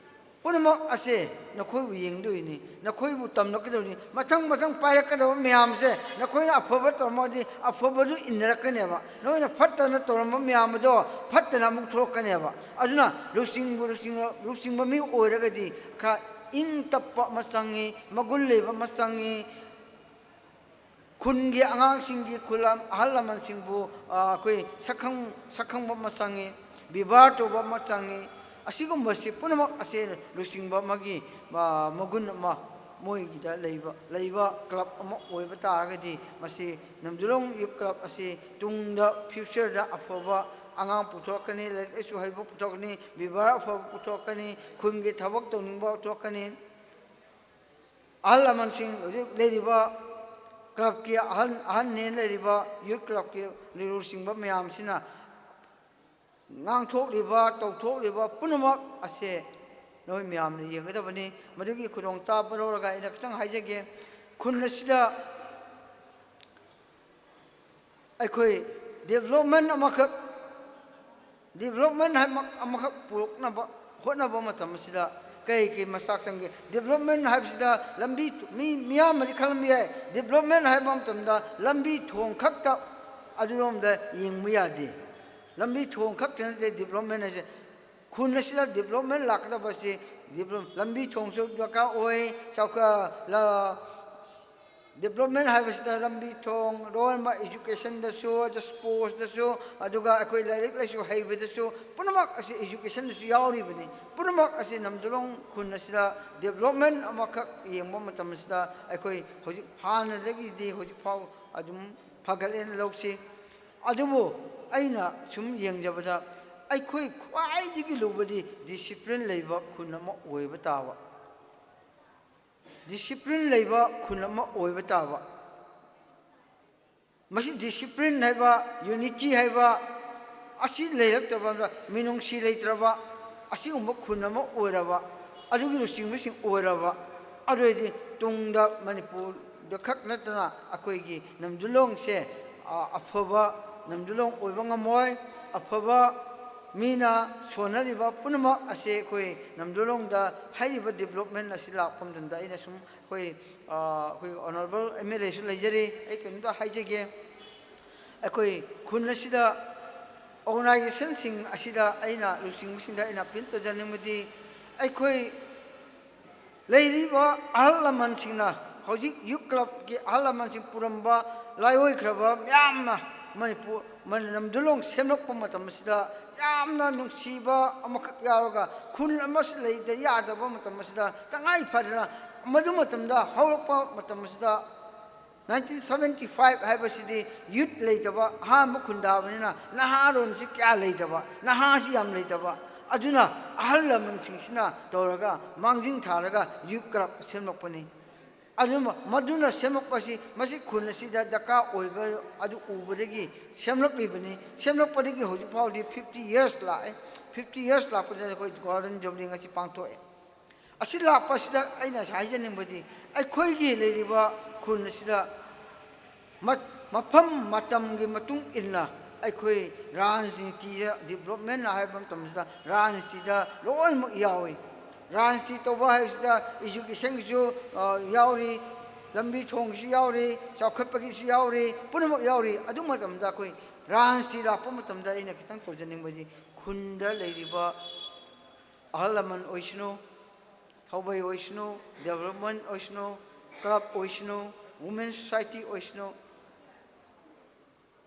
ꯄꯨꯝꯅꯃꯛ ꯑꯁꯦ ꯅꯈꯣꯏꯕꯨ ꯌꯦꯡꯗꯣꯏꯅꯤ, ꯅꯈꯣꯏꯕꯨ ꯇꯝꯂꯛꯀꯗꯣꯏꯅꯤ꯫ ꯃꯊꯪ ꯃꯊꯪ ꯄꯥꯏꯔꯛꯀꯗꯕ ꯃꯌꯥꯝꯁꯦ ꯅꯈꯣꯏꯅ ꯑꯐꯕ ꯇꯧꯔꯝꯃꯒꯗꯤ ꯑꯐꯕꯗꯨ ꯏꯟꯅꯔꯛꯀꯅꯦꯕ꯫ ꯅꯈꯣꯏꯅ ꯐꯠꯇꯅ ꯇꯧꯔꯝꯕ ꯃꯌꯥꯝ ꯑꯗꯣ ꯐꯠꯇꯅ ꯑꯃꯨꯛ ꯊꯣꯛꯂꯛꯀꯅꯦꯕ꯫ ꯑꯗꯨꯅ ꯂꯨꯆꯤꯡꯕꯨ, ꯂꯨꯆꯤꯡꯕ, ꯂꯨꯆꯤꯡꯕ ꯃꯤ ꯑꯣꯏꯔꯒꯗꯤ ꯈꯔ ꯏꯪ ꯇꯞꯄ ꯑꯃ ꯆꯪꯉꯤ, ꯃꯒꯨꯟ ꯂꯩꯕ ꯑꯃ ꯆꯪꯉꯤ꯫ ꯈꯨꯟꯒꯤ ꯑꯉꯥꯡꯁꯤꯡꯒꯤ, ꯈꯨꯜ ꯑꯍꯜ ꯂꯃꯟꯁꯤꯡꯕꯨ, ꯑ, ꯑꯩꯈꯣꯏ ꯁꯛꯈꯪ-, ꯁꯛꯈꯪꯕ ꯑꯃ ꯆꯪꯉꯤ, ꯕꯦꯕꯥꯔ ꯇꯧꯕ ꯑꯃ ꯆꯪꯉꯤ꯫ ꯑꯁꯤꯒꯨꯝꯕꯁꯤ ꯄꯨꯝꯅꯃꯛ ꯑꯁꯦ ꯂꯨꯆꯤꯡꯕ ꯑꯃꯒꯤ, ꯑ, ꯃꯒꯨꯟ ꯑꯃ ꯃꯣꯏꯒꯤꯗ ꯂꯩꯕ, ꯂꯩꯕ club ꯑꯃ ꯑꯣꯏꯕ ꯇꯥꯔꯒꯗꯤ, ꯃꯁꯤ ꯅꯝꯗꯨꯂꯣꯡ Youth Club ꯑꯁꯤ ꯇꯨꯡꯗ, futureꯗ ꯑꯐꯕ ꯑꯉꯥꯡ ꯄꯨꯊꯣꯛꯀꯅꯤ, ꯂꯥꯏꯔꯤꯛ ꯂꯥꯏꯁꯨ ꯍꯩꯕ ꯄꯨꯊꯣꯛꯀꯅꯤ, ꯕꯦꯕꯥꯔ ꯑꯐꯕ ꯄꯨꯊꯣꯛꯀꯅꯤ, ꯈꯨꯟꯒꯤ ꯊꯕꯛ ꯇꯧꯅꯤꯡꯕ ꯄꯨꯊꯣꯛꯀꯅꯤ꯫ ꯑꯍꯜ ꯂꯃꯟꯁꯤꯡ, ꯍꯧꯖꯤꯛ ꯂꯩꯔꯤꯕ ꯀ꯭ꯂꯕꯀꯤ ꯑꯍꯟ, ꯑꯍꯟꯅꯦꯅ ꯂꯩꯔꯤꯕ ꯌꯨꯠ ꯀ꯭ꯂꯕꯀꯤ ꯂꯨꯆꯤꯡꯕ ꯃꯌꯥꯝꯁꯤꯅ ꯉꯥꯡꯊꯣꯛꯂꯤꯕ, ꯇꯧꯊꯣꯛꯂꯤꯕ ꯄꯨꯝꯅꯃꯛ ꯑꯁꯦ ꯅꯣꯏ ꯃꯌꯥꯝꯅ ꯌꯦꯡꯒꯗꯕꯅꯤ꯫ ꯃꯗꯨꯒꯤ ꯈꯨꯗꯣꯡꯆꯥꯕ ꯂꯧꯔꯒ ꯑꯩꯅ ꯈꯤꯇꯪ ꯍꯥꯏꯖꯒꯦ꯫ ꯈꯨꯟ ꯑꯁꯤꯗ ꯑꯩꯈꯣꯏ development ꯑꯃꯈꯛ, development ꯍꯥꯏꯕꯃꯛ ꯑꯃꯈꯛ ꯄꯨꯔꯛꯅꯕ ꯍꯣꯠꯅꯕ ꯃꯇꯝ ꯑꯁꯤꯗ ꯀꯩ ꯀꯩ ꯃꯆꯥꯛ ꯆꯪꯒꯦ? Development ꯍꯥꯏꯕꯁꯤꯗ ꯂꯝꯕꯤ, ꯃꯤ, ꯃꯤꯌꯥꯝꯅꯗꯤ ꯈꯜꯂꯝꯕ ꯌꯥꯏ, development ꯍꯥꯏꯕ ꯃꯇꯝꯗ ꯂꯝꯕꯤ ꯊꯣꯡ ꯈꯛꯇ ꯑꯗꯨꯔꯣꯝꯗ ꯌꯦꯡꯕ ꯌꯥꯗꯦ꯫ ꯂꯝꯕꯤ ꯊꯣꯡ ꯈꯛꯇ ꯅꯠꯇꯦ development ꯍꯥꯏꯁꯦ꯫ ꯈꯨꯟ ꯑꯁꯤꯗ development ꯂꯥꯛꯀꯗꯕꯁꯤ develop-, ꯂꯝꯕꯤ ꯊꯣꯡꯁꯨ ꯗꯔꯀꯥꯔ ꯑꯣꯏ, ꯆꯥꯎꯈꯠ-, ꯂ-, development ꯍꯥꯏꯕꯁꯤꯗ ꯂꯝꯕꯤ ꯊꯣꯡ, ꯂꯣꯏꯅꯃꯛ educationꯗꯁꯨ, sportsꯇꯁꯨ, ꯑꯗꯨꯒ ꯑꯩꯈꯣꯏ ꯂꯥꯏꯔꯤꯛ ꯂꯥꯏꯁꯨ ꯍꯩꯕꯗꯁꯨ, ꯄꯨꯝꯅꯃꯛ ꯑꯁꯤ educationꯗꯁꯨ ꯌꯥꯎꯔꯤꯕꯅꯤ꯫ ꯄꯨꯝꯅꯃꯛ ꯑꯁꯤ ꯅꯝꯗꯨꯂꯣꯡ ꯈꯨꯟ ꯑꯁꯤꯗ development ꯑꯃꯈꯛ ꯌꯦꯡꯕ ꯃꯇꯝ ꯑꯁꯤꯗ ꯑꯩꯈꯣꯏ ꯍꯧꯖꯤꯛ ꯍꯥꯟꯅꯗꯒꯤꯗꯤ ꯍꯧꯖꯤꯛ ꯐꯥꯎ ꯑꯗꯨꯝ ꯐꯒꯠꯂꯦꯅ ꯂꯧꯁꯤ꯫ ꯑꯗꯨꯕꯨ ꯑꯩꯅ ꯁꯨꯝ ꯌꯦꯡꯖꯕꯗ ꯑꯩꯈꯣꯏ ꯈ꯭ꯋꯥꯏꯗꯒꯤ ꯂꯨꯕꯗꯤ discipline ꯂꯩꯕ ꯈꯨꯟ ꯑꯃ ꯑꯣꯏꯕ ꯇꯥꯕ꯫ Discipline ꯂꯩꯕ ꯈꯨꯟ ꯑꯃ ꯑꯣꯏꯕ ꯇꯥꯕ꯫ ꯃꯁꯤ discipline ꯍꯥꯏꯕ, unity ꯍꯥꯏꯕ ꯑꯁꯤ ꯂꯩꯔꯛꯇꯕ, ꯃꯤꯅꯨꯡꯁꯤ ꯂꯩꯇ꯭ꯔꯕ ꯑꯁꯤꯒꯨꯝꯕ ꯈꯨꯟ ꯑꯃ ꯑꯣꯏꯔꯕ, ꯑꯗꯨꯒꯤ ꯂꯨꯆꯤꯡꯕꯁꯤꯡ ꯑꯣꯏꯔꯕ, ꯑꯗꯨ ꯑꯣꯏꯔꯗꯤ ꯇꯨꯡꯗ ꯃꯅꯤꯄꯨꯔꯗ ꯈꯛ ꯅꯠꯇꯅ ꯑꯩꯈꯣꯏꯒꯤ ꯅꯝꯗꯨꯂꯣꯡꯁꯦ, ꯑ, ꯑꯐꯕ ꯅꯝꯗꯨꯂꯣꯡ ꯑꯣꯏꯕ ꯉꯝꯃꯣꯏ꯫ ꯑꯐꯕ ꯃꯤꯅ ꯁꯣꯟꯅꯔꯤꯕ ꯄꯨꯝꯅꯃꯛ ꯑꯁꯦ ꯑꯩꯈꯣꯏ ꯅꯝꯗꯨꯂꯣꯡꯗ ꯍꯥꯏꯔꯤꯕ development ꯑꯁꯤ ꯂꯥꯛꯄ ꯃꯇꯝꯗ ꯑꯩꯅ ꯁꯨꯝ ꯑꯩꯈꯣꯏ, ꯑ, ꯑꯩꯈꯣꯏ honourable MLAꯁꯨ ꯂꯩꯖꯔꯤ, ꯑꯩ ꯀꯩꯅꯣꯝꯇ ꯍꯥꯏꯖꯒꯦ꯫ ꯑꯩꯈꯣꯏ ꯈꯨꯟ ꯑꯁꯤꯗ organizationꯁꯤꯡ ꯑꯁꯤꯗ ꯑꯩꯅ ꯂꯨꯆꯤꯡꯕꯁꯤꯡꯗ ꯑꯩꯅ appeal ꯇꯧꯖꯅꯤꯡꯕꯗꯤ, ꯑꯩꯈꯣꯏ ꯂꯩꯔꯤꯕ ꯑꯍꯜ ꯂꯃꯟꯁꯤꯡꯅ, ꯍꯧꯖꯤꯛ youth clubꯀꯤ ꯑꯍꯜ ꯂꯃꯟꯁꯤꯡ ꯄꯨꯔꯝꯕ ꯂꯥꯏꯑꯣꯏꯈ꯭ꯔꯕ ꯃꯌꯥꯝꯅ ꯃꯅꯤꯄꯨꯔ, ꯃꯅꯤ-, ꯅꯝꯗꯨꯂꯣꯡ ꯁꯦꯝꯂꯛꯄ ꯃꯇꯝ ꯑꯁꯤꯗ ꯌꯥꯝꯅ ꯅꯨꯡꯁꯤꯕ ꯑꯃꯈꯛ ꯌꯥꯎꯔꯒ ꯈꯨꯜ ꯑꯃꯁꯨ ꯂꯩꯇ ꯌꯥꯗꯕ ꯃꯇꯝ ꯑꯁꯤꯗ ꯇꯉꯥꯏ ꯐꯗꯅ ꯃꯗꯨ ꯃꯇꯝꯗ ꯍꯧꯔꯛꯄ ꯃꯇꯝ ꯑꯁꯤꯗ ꯅꯥꯏꯟꯇꯤꯟ ꯁꯕꯦꯟꯇꯤ ꯐꯥꯏꯚ ꯍꯥꯏꯕꯁꯤꯗꯤ ꯌꯨꯠ ꯂꯩꯇꯕ, ꯑꯍꯥꯟꯕ ꯈꯨꯟꯗꯥꯕꯅꯤꯅ ꯅꯍꯥꯔꯣꯟꯁꯤ ꯀꯌꯥ ꯂꯩꯇꯕ, ꯅꯍꯥꯁꯤ ꯌꯥꯝ ꯂꯩꯇꯕ꯫ ꯑꯗꯨꯅ ꯑꯍꯜ ꯂꯃꯟꯁꯤꯡꯁꯤꯅ ꯇꯧꯔꯒ ꯃꯥꯡꯖꯤꯟ ꯊꯥꯔꯒ ꯌꯨꯠ ꯀ꯭ꯂꯕ ꯁꯦꯝꯂꯛꯄꯅꯤ꯫ ꯑꯗꯨꯅ ꯃꯗꯨꯅ ꯁꯦꯝꯂꯛꯄꯁꯤ, ꯃꯁꯤ ꯈꯨꯟ ꯑꯁꯤꯗ ꯗꯔꯀꯥꯔ ꯑꯣꯏꯕ ꯑꯗꯨ ꯎꯕꯗꯒꯤ ꯁꯦꯝꯂꯛꯂꯤꯕꯅꯤ꯫ ꯁꯦꯝꯂꯛꯄꯗꯒꯤ ꯍꯧꯖꯤꯛ ꯐꯥꯎꯗꯤ ꯐꯤꯐꯇꯤ ꯌꯔꯁ ꯂꯥꯛꯑꯦ꯫ ꯐꯤꯐꯇꯤ ꯌꯔꯁ ꯂꯥꯛꯄꯗ ꯑꯩꯈꯣꯏ ꯒꯣꯜꯗꯟ ꯖꯨꯕꯤꯂꯤ ꯉꯁꯤ ꯄꯥꯡꯊꯣꯛꯑꯦ꯫ ꯑꯁꯤ ꯂꯥꯛꯄꯁꯤꯗ ꯑꯩꯅ ꯍꯥꯏꯖꯅꯤꯡꯕꯗꯤ, ꯑꯩꯈꯣꯏꯒꯤ ꯂꯩꯔꯤꯕ ꯈꯨꯟ ꯑꯁꯤꯗ ꯃ-, ꯃꯐꯝ ꯃꯇꯝꯒꯤ ꯃꯇꯨꯡ ꯏꯟꯅ ꯑꯩꯈꯣꯏ ꯔꯥꯖꯅꯤꯇꯤꯗ, ꯗꯤꯕ꯭ꯂꯞꯃꯦꯟ ꯍꯥꯏꯕ ꯃꯇꯝꯁꯤꯗ ꯔꯥꯖꯅꯤꯇꯤꯗ ꯂꯣꯏꯅꯃꯛ ꯌꯥꯎꯏ꯫ ꯔꯥꯖꯅꯤꯇꯤ ꯇꯧꯕ ꯍꯥꯏꯕꯁꯤꯗ ꯏꯖꯨꯀꯦꯁꯟꯒꯤꯁꯨ, ꯑ, ꯌꯥꯎꯔꯤ, ꯂꯝꯕꯤ ꯊꯣꯡꯒꯤꯁꯨ ꯌꯥꯎꯔꯤ, ꯆꯥꯎꯈꯠꯄꯒꯤꯁꯨ ꯌꯥꯎꯔꯤ, ꯄꯨꯝꯅꯃꯛ ꯌꯥꯎꯔꯤ꯫ ꯑꯗꯨ ꯃꯇꯝꯗ ꯑꯩꯈꯣꯏ ꯔꯥꯖꯅꯤꯇꯤ ꯂꯥꯛꯄ ꯃꯇꯝꯗ ꯑꯩꯅ ꯈꯤꯇꯪ ꯇꯧꯖꯅꯤꯡꯕꯗꯤ, ꯈꯨꯟꯗ ꯂꯩꯔꯤꯕ ꯑꯍꯜ ꯂꯃꯟ ꯑꯣꯏꯁꯅꯨ, ꯊꯧꯕꯩ ꯑꯣꯏꯁꯅꯨ, ꯗꯤꯕ꯭ꯂꯞꯃꯦꯟ ꯑꯣꯏꯁꯅꯨ, ꯀ꯭ꯂꯕ ꯑꯣꯏꯁꯅꯨ, ꯋꯨꯃꯦꯟ ꯁꯣꯁꯥꯏꯇꯤ ꯑꯣꯏꯁꯅꯨ,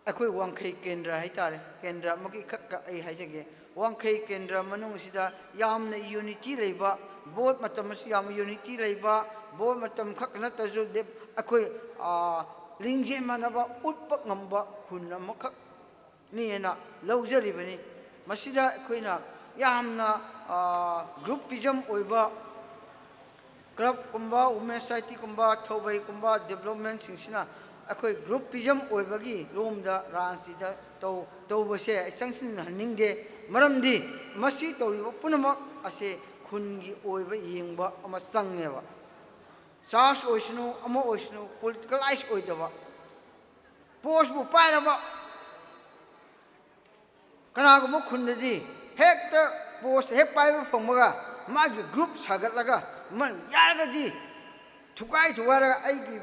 ꯑꯩꯈꯣꯏ ꯋꯥꯡꯈꯩ ꯀꯦꯟꯗ꯭ꯔ ꯍꯥꯏꯇꯥꯔꯦ, ꯀꯦꯟꯗ꯭ꯔ ꯑꯃꯒꯤ ꯈꯛ ꯑꯩ ꯍꯥꯏꯖꯒꯦ꯫ ꯋꯥꯡꯈꯩ ꯀꯦꯟꯗ꯭ꯔ ꯃꯅꯨꯡꯁꯤꯗ ꯌꯥꯝꯅ ꯌꯨꯅꯤꯇꯤ ꯂꯩꯕ, ꯚꯣꯠ ꯃꯇꯝꯗꯁꯨ ꯌꯥꯝꯅ ꯌꯨꯅꯤꯇꯤ ꯂꯩꯕ, ꯚꯣꯠ ꯃꯇꯝ ꯈꯛ ꯅꯠꯇ꯭ꯔꯁꯨ ꯗꯦ-, ꯑꯩꯈꯣꯏ, ꯑꯥ, ꯂꯤꯡꯖꯦꯜ ꯃꯥꯟꯅꯕ ꯎꯠꯄ ꯉꯝꯕ ꯈꯨꯟ ꯑꯃꯈꯛ ꯅꯦꯅ ꯂꯧꯖꯔꯤꯕꯅꯤ꯫ ꯃꯁꯤꯗ ꯑꯩꯈꯣꯏꯅ ꯌꯥꯝꯅ, ꯑ, ꯒ꯭ꯔꯨꯞꯄꯤꯖꯝ ꯑꯣꯏꯕ ꯀ꯭ꯂꯕꯀꯨꯝꯕ, ꯋꯨꯃꯦꯟ ꯁꯣꯁꯥꯏꯇꯤꯒꯨꯝꯕ, ꯊꯧꯕꯩꯒꯨꯝꯕ ꯗꯤꯕ꯭ꯂꯞꯃꯦꯟꯁꯤꯡꯁꯤꯅ ꯑꯩꯈꯣꯏ ꯒ꯭ꯔꯨꯞꯄꯤꯖꯝ ꯑꯣꯏꯕꯒꯤ ꯂꯣꯝꯗ ꯔꯥꯖꯅꯤꯇꯤꯗ ꯇꯧ-, ꯇꯧꯕꯁꯦ ꯑꯩ ꯆꯪꯁꯤꯟꯍꯟꯅꯤꯡꯗꯦ꯫ ꯃꯔꯝꯗꯤ ꯃꯁꯤ ꯇꯧꯔꯤꯕ ꯄꯨꯝꯅꯃꯛ ꯑꯁꯦ ꯈꯨꯟꯒꯤ ꯑꯣꯏꯕ ꯌꯦꯡꯕ ꯑꯃ ꯆꯪꯉꯦꯕ꯫ ꯆꯥꯔꯆ ꯑꯣꯏꯁꯅꯨ, ꯑꯃ ꯑꯣꯏꯁꯅꯨ, ꯄꯣꯂꯤꯇꯤꯀꯦꯂꯥꯏꯁ ꯑꯣꯏꯗꯕ, ꯄꯣꯁꯄꯨ ꯄꯥꯏꯔꯕ, ꯀꯅꯥꯒꯨꯝꯕ ꯈꯨꯟꯗꯗꯤ ꯍꯦꯛꯇ ꯄꯣꯁ ꯍꯦꯛ ꯄꯥꯏꯕ ꯐꯪꯕꯒ ꯃꯥꯒꯤ ꯒ꯭ꯔꯨꯞ ꯁꯥꯒꯠꯂꯒ, ꯃ-, ꯌꯥꯔꯒꯗꯤ ꯊꯨꯒꯥꯏ ꯊꯨꯒꯥꯏꯔꯒ ꯑꯩꯒꯤ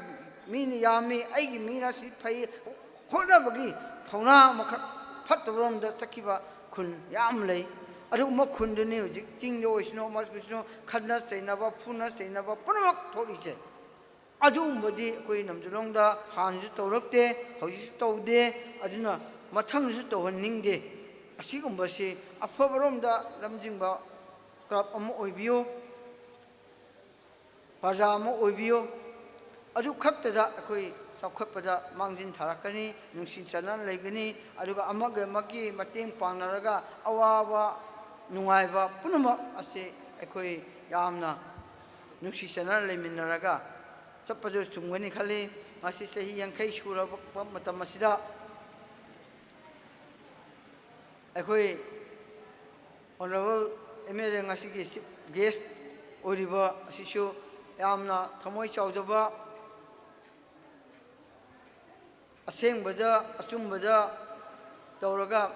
ꯃꯤꯅ ꯌꯥꯝꯃꯤ, ꯑꯩꯒꯤ ꯃꯤꯅ ꯁꯤ ꯐꯩ, ꯍꯣꯠꯅꯕꯒꯤ ꯊꯧꯅꯥ ꯑꯃꯈꯛ ꯐꯠꯇꯕꯔꯣꯝꯗ ꯆꯠꯈꯤꯕ ꯈꯨꯟ ꯌꯥꯝ ꯂꯩ꯫ ꯑꯗꯨꯒꯨꯝꯕ ꯈꯨꯟꯗꯨꯅꯤ ꯍꯧꯖꯤꯛ ꯆꯤꯡꯗ ꯑꯣꯏꯁꯅꯨ, ꯑꯃ ꯑꯣꯏꯁꯅꯨ, ꯈꯠꯅ ꯆꯩꯅꯕ, ꯐꯨꯅ ꯆꯩꯅꯕ ꯄꯨꯝꯅꯃꯛ ꯊꯣꯛꯂꯤꯁꯦ꯫ ꯑꯗꯨꯒꯨꯝꯕꯗꯤ ꯑꯩꯈꯣꯏ ꯅꯝꯖꯂꯣꯡꯗ ꯍꯥꯟꯅꯁꯨ ꯇꯧꯔꯛꯇꯦ, ꯍꯧꯖꯤꯛꯁꯨ ꯇꯧꯗꯦ, ꯑꯗꯨꯅ ꯃꯊꯪꯗꯁꯨ ꯇꯧꯍꯟꯅꯤꯡꯗꯦ꯫ ꯑꯁꯤꯒꯨꯝꯕꯁꯤ ꯑꯐꯕꯔꯣꯝꯗ ꯂꯝꯖꯤꯡꯕ ꯀ꯭ꯂꯕ ꯑꯃ ꯑꯣꯏꯕꯤꯌꯨ, ꯄ꯭ꯔꯖꯥ ꯑꯃ ꯑꯣꯏꯕꯤꯌꯨ꯫ ꯑꯗꯨ ꯈꯛꯇꯗ ꯑꯩꯈꯣꯏ ꯆꯥꯎꯈꯠꯄꯗ ꯃꯥꯡꯖꯤꯟ ꯊꯥꯔꯛꯀꯅꯤ, ꯅꯨꯡꯁꯤ ꯆꯥꯟꯅꯅ ꯂꯩꯒꯅꯤ, ꯑꯗꯨꯒ ꯑꯃꯒ ꯑꯃꯒꯤ ꯃꯇꯦꯡ ꯄꯥꯡꯅꯔꯒ ꯑꯋꯥꯕ ꯅꯨꯡꯉꯥꯏꯕ ꯄꯨꯝꯅꯃꯛ ꯑꯁꯤ ꯑꯩꯈꯣꯏ ꯌꯥꯝꯅ ꯅꯨꯡꯁꯤ ꯆꯥꯟꯅꯅ ꯂꯩꯃꯤꯟꯅꯔꯒ ꯆꯠꯄꯗꯨ ꯆꯨꯝꯒꯅꯤ ꯈꯜꯂꯤ꯫ ꯉꯁꯤ ꯆꯍꯤ ꯌꯥꯡꯈꯩ ꯁꯨꯔꯕ ꯃꯇꯝ ꯑꯁꯤꯗ ꯑꯩꯈꯣꯏ Honourable M L A ꯉꯁꯤꯒꯤ chief guest ꯑꯣꯏꯔꯤꯕ ꯑꯁꯤꯁꯨ ꯌꯥꯝꯅ ꯊꯃꯣꯏ ꯆꯥꯎꯖꯕ, ꯑꯁꯦꯡꯕꯗ ꯑꯆꯨꯝꯕꯗ ꯇꯧꯔꯒ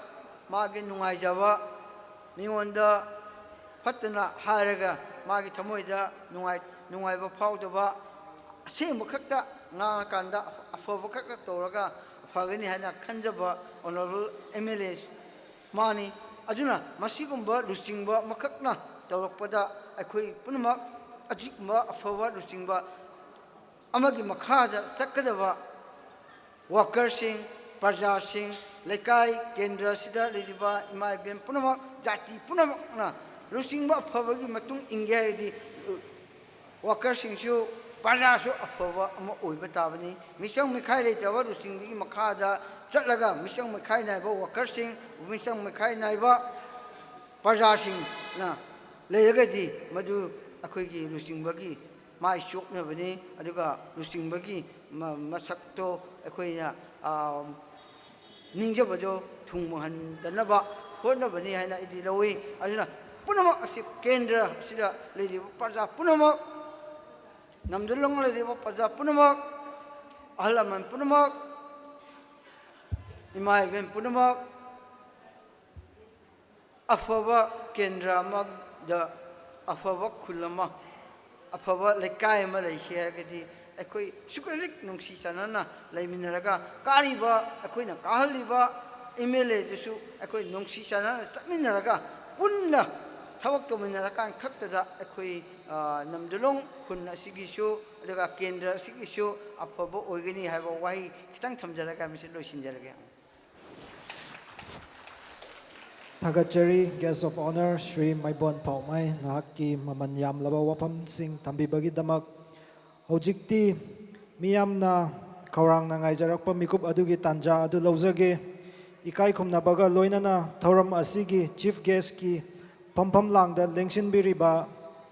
ꯃꯥꯒꯤ ꯅꯨꯡꯉꯥꯏꯖꯕ, ꯃꯤꯉꯣꯟꯗ ꯐꯠꯇꯅ ꯍꯥꯏꯔꯒ ꯃꯥꯒꯤ ꯊꯃꯣꯏꯗ ꯅꯨꯡꯉꯥꯏ-, ꯅꯨꯡꯉꯥꯏꯕ ꯐꯥꯎꯗꯕ, ꯑꯁꯦꯡꯕ ꯈꯛꯇ ꯉꯥꯡꯉꯀꯥꯟꯗ ꯑꯐꯕ ꯈꯛꯇ ꯇꯧꯔꯒ ꯐꯒꯅꯤ ꯍꯥꯏꯅ ꯈꯟꯖꯕ Honourable M L A ꯃꯥꯅꯤ꯫ ꯑꯗꯨꯅ ꯃꯁꯤꯒꯨꯝꯕ ꯂꯨꯆꯤꯡꯕ ꯑꯃꯈꯛꯅ ꯇꯧꯔꯛꯄꯗ ꯑꯩꯈꯣꯏ ꯄꯨꯝꯅꯃꯛ ꯑꯁꯤꯒꯨꯝꯕ ꯑꯐꯕ ꯂꯨꯆꯤꯡꯕ ꯑꯃꯒꯤ ꯃꯈꯥꯗ ꯆꯠꯀꯗꯕ workerꯁꯤꯡ, ꯄ꯭ꯔꯖꯥꯁꯤꯡ, ꯂꯩꯀꯥꯏ ꯀꯦꯟꯗ꯭ꯔ ꯑꯁꯤꯗ ꯂꯩꯔꯤꯕ ꯏꯃꯥ ꯏꯕꯦꯟ ꯄꯨꯝꯅꯃꯛ, ꯖꯥꯇꯤ ꯄꯨꯝꯅꯃꯛꯅ ꯂꯨꯆꯤꯡꯕ ꯑꯐꯕꯒꯤ ꯃꯇꯨꯡ ꯏꯟꯒꯦ ꯍꯥꯏꯔꯗꯤ workerꯁꯤꯡꯁꯨ, ꯄ꯭ꯔꯖꯥꯁꯨ ꯑꯐꯕ ꯑꯃ ꯑꯣꯏꯕ ꯇꯥꯕꯅꯤ꯫ ꯃꯤꯆꯪ ꯃꯤꯈꯥꯏ ꯂꯩꯇꯕ ꯂꯨꯆꯤꯡꯕꯒꯤ ꯃꯈꯥꯗ ꯆꯠꯂꯒ ꯃꯤꯆꯪ ꯃꯤꯈꯥꯏ ꯅꯥꯏꯕ workerꯁꯤꯡ, ꯃꯤꯆꯪ ꯃꯤꯈꯥꯏ ꯅꯥꯏꯕ ꯄ꯭ꯔꯖꯥꯁꯤꯡꯅ ꯂꯩꯔꯒꯗꯤ ꯃꯗꯨ ꯑꯩꯈꯣꯏꯒꯤ ꯂꯨꯆꯤꯡꯕꯒꯤ ꯃꯥꯏ ꯆꯣꯞꯅꯕꯅꯤ꯫ ꯑꯗꯨꯒ ꯂꯨꯆꯤꯡꯕꯒꯤ ꯃ-, ꯃꯁꯛꯇꯣ ꯑꯩꯈꯣꯏꯅ, ꯑ, ꯅꯤꯡꯖꯕꯗꯣ ꯊꯨꯡꯍꯟꯗꯅꯕ ꯍꯣꯠꯅꯕꯅꯤ ꯍꯥꯏꯅ ꯑꯩꯗꯤ ꯂꯧꯏ꯫ ꯑꯗꯨꯅ ꯄꯨꯝꯅꯃꯛ ꯑꯁꯤ ꯀꯦꯟꯗ꯭ꯔ ꯑꯁꯤꯗ ꯂꯩꯔꯤꯕ ꯄ꯭ꯔꯖꯥ ꯄꯨꯝꯅꯃꯛ, ꯅꯝꯗꯨꯂꯣꯡ ꯂꯩꯔꯤꯕ ꯄ꯭ꯔꯖꯥ ꯄꯨꯝꯅꯃꯛ, ꯑꯍꯜ ꯂꯃꯟ ꯄꯨꯝꯅꯃꯛ, ꯏꯃꯥ ꯏꯕꯦꯟ ꯄꯨꯝꯅꯃꯛ, ꯑꯐꯕ ꯀꯦꯟꯗ꯭ꯔ ꯑꯃꯗ, ꯑꯐꯕ ꯈꯨꯜ ꯑꯃ, ꯑꯐꯕ ꯂꯩꯀꯥꯏ ꯑꯃ ꯂꯩꯁꯤ ꯍꯥꯏꯔꯒꯗꯤ ꯑꯩꯈꯣꯏ ꯁꯨꯛ ꯍꯧꯖꯤꯛ ꯅꯨꯡꯁꯤ ꯆꯥꯟꯅꯅ ꯂꯩꯃꯤꯟꯅꯔꯒ, ꯀꯥꯔꯤꯕ, ꯑꯩꯈꯣꯏꯅ ꯀꯥꯍꯜꯂꯤꯕ M L Aꯗꯨꯁꯨ ꯑꯩꯈꯣꯏ ꯅꯨꯡꯁꯤ ꯆꯥꯟꯅꯅ ꯆꯠꯃꯤꯟꯅꯔꯒ, ꯄꯨꯟꯅ ꯊꯕꯛ ꯇꯧꯃꯤꯟꯅꯔꯀꯥꯟ ꯈꯛꯇꯗ ꯑꯩꯈꯣꯏ, ꯑ, ꯅꯝꯗꯨꯂꯣꯡ ꯈꯨꯟ ꯑꯁꯤꯒꯤꯁꯨ, ꯑꯗꯨꯒ ꯀꯦꯟꯗ꯭ꯔ ꯑꯁꯤꯒꯤꯁꯨ ꯑꯐꯕ ꯑꯣꯏꯒꯅꯤ ꯍꯥꯏꯕ ꯋꯥꯍꯩ ꯈꯤꯇꯪ ꯊꯝꯖꯔꯒ ꯃꯁꯤ ꯂꯣꯏꯁꯤꯟꯖꯔꯒꯦ꯫ ꯊꯥꯒꯠꯆꯔꯤ, Guest of Honour ꯁ꯭ꯔꯤ ꯃꯥꯏꯕꯣꯟ ꯄꯥꯎꯃꯥꯏ, ꯅꯍꯥꯛꯀꯤ ꯃꯃꯜ ꯌꯥꯝꯂꯕ ꯋꯥꯐꯝꯁꯤꯡ ꯊꯝꯕꯤꯕꯒꯤꯗꯃꯛ꯫ ꯍꯧꯖꯤꯛꯇꯤ ꯃꯤꯌꯥꯝꯅ ꯈꯧꯔꯥꯡꯅ ꯉꯥꯏꯖꯔꯛꯄ ꯃꯤꯀꯨꯞ ꯑꯗꯨꯒꯤ ꯇꯥꯟꯖꯥ ꯑꯗꯨ ꯂꯧꯖꯒꯦ꯫ ꯏꯀꯥꯏ ꯈꯨꯝꯅꯕꯒ ꯂꯣꯏꯅꯅ ꯊꯧꯔꯝ ꯑꯁꯤꯒꯤ ꯆꯤꯐ ꯒꯦꯁ꯭ꯠꯀꯤ ꯐꯝꯐꯝ ꯂꯥꯡꯗ ꯂꯦꯡꯁꯤꯟꯕꯤꯔꯤꯕ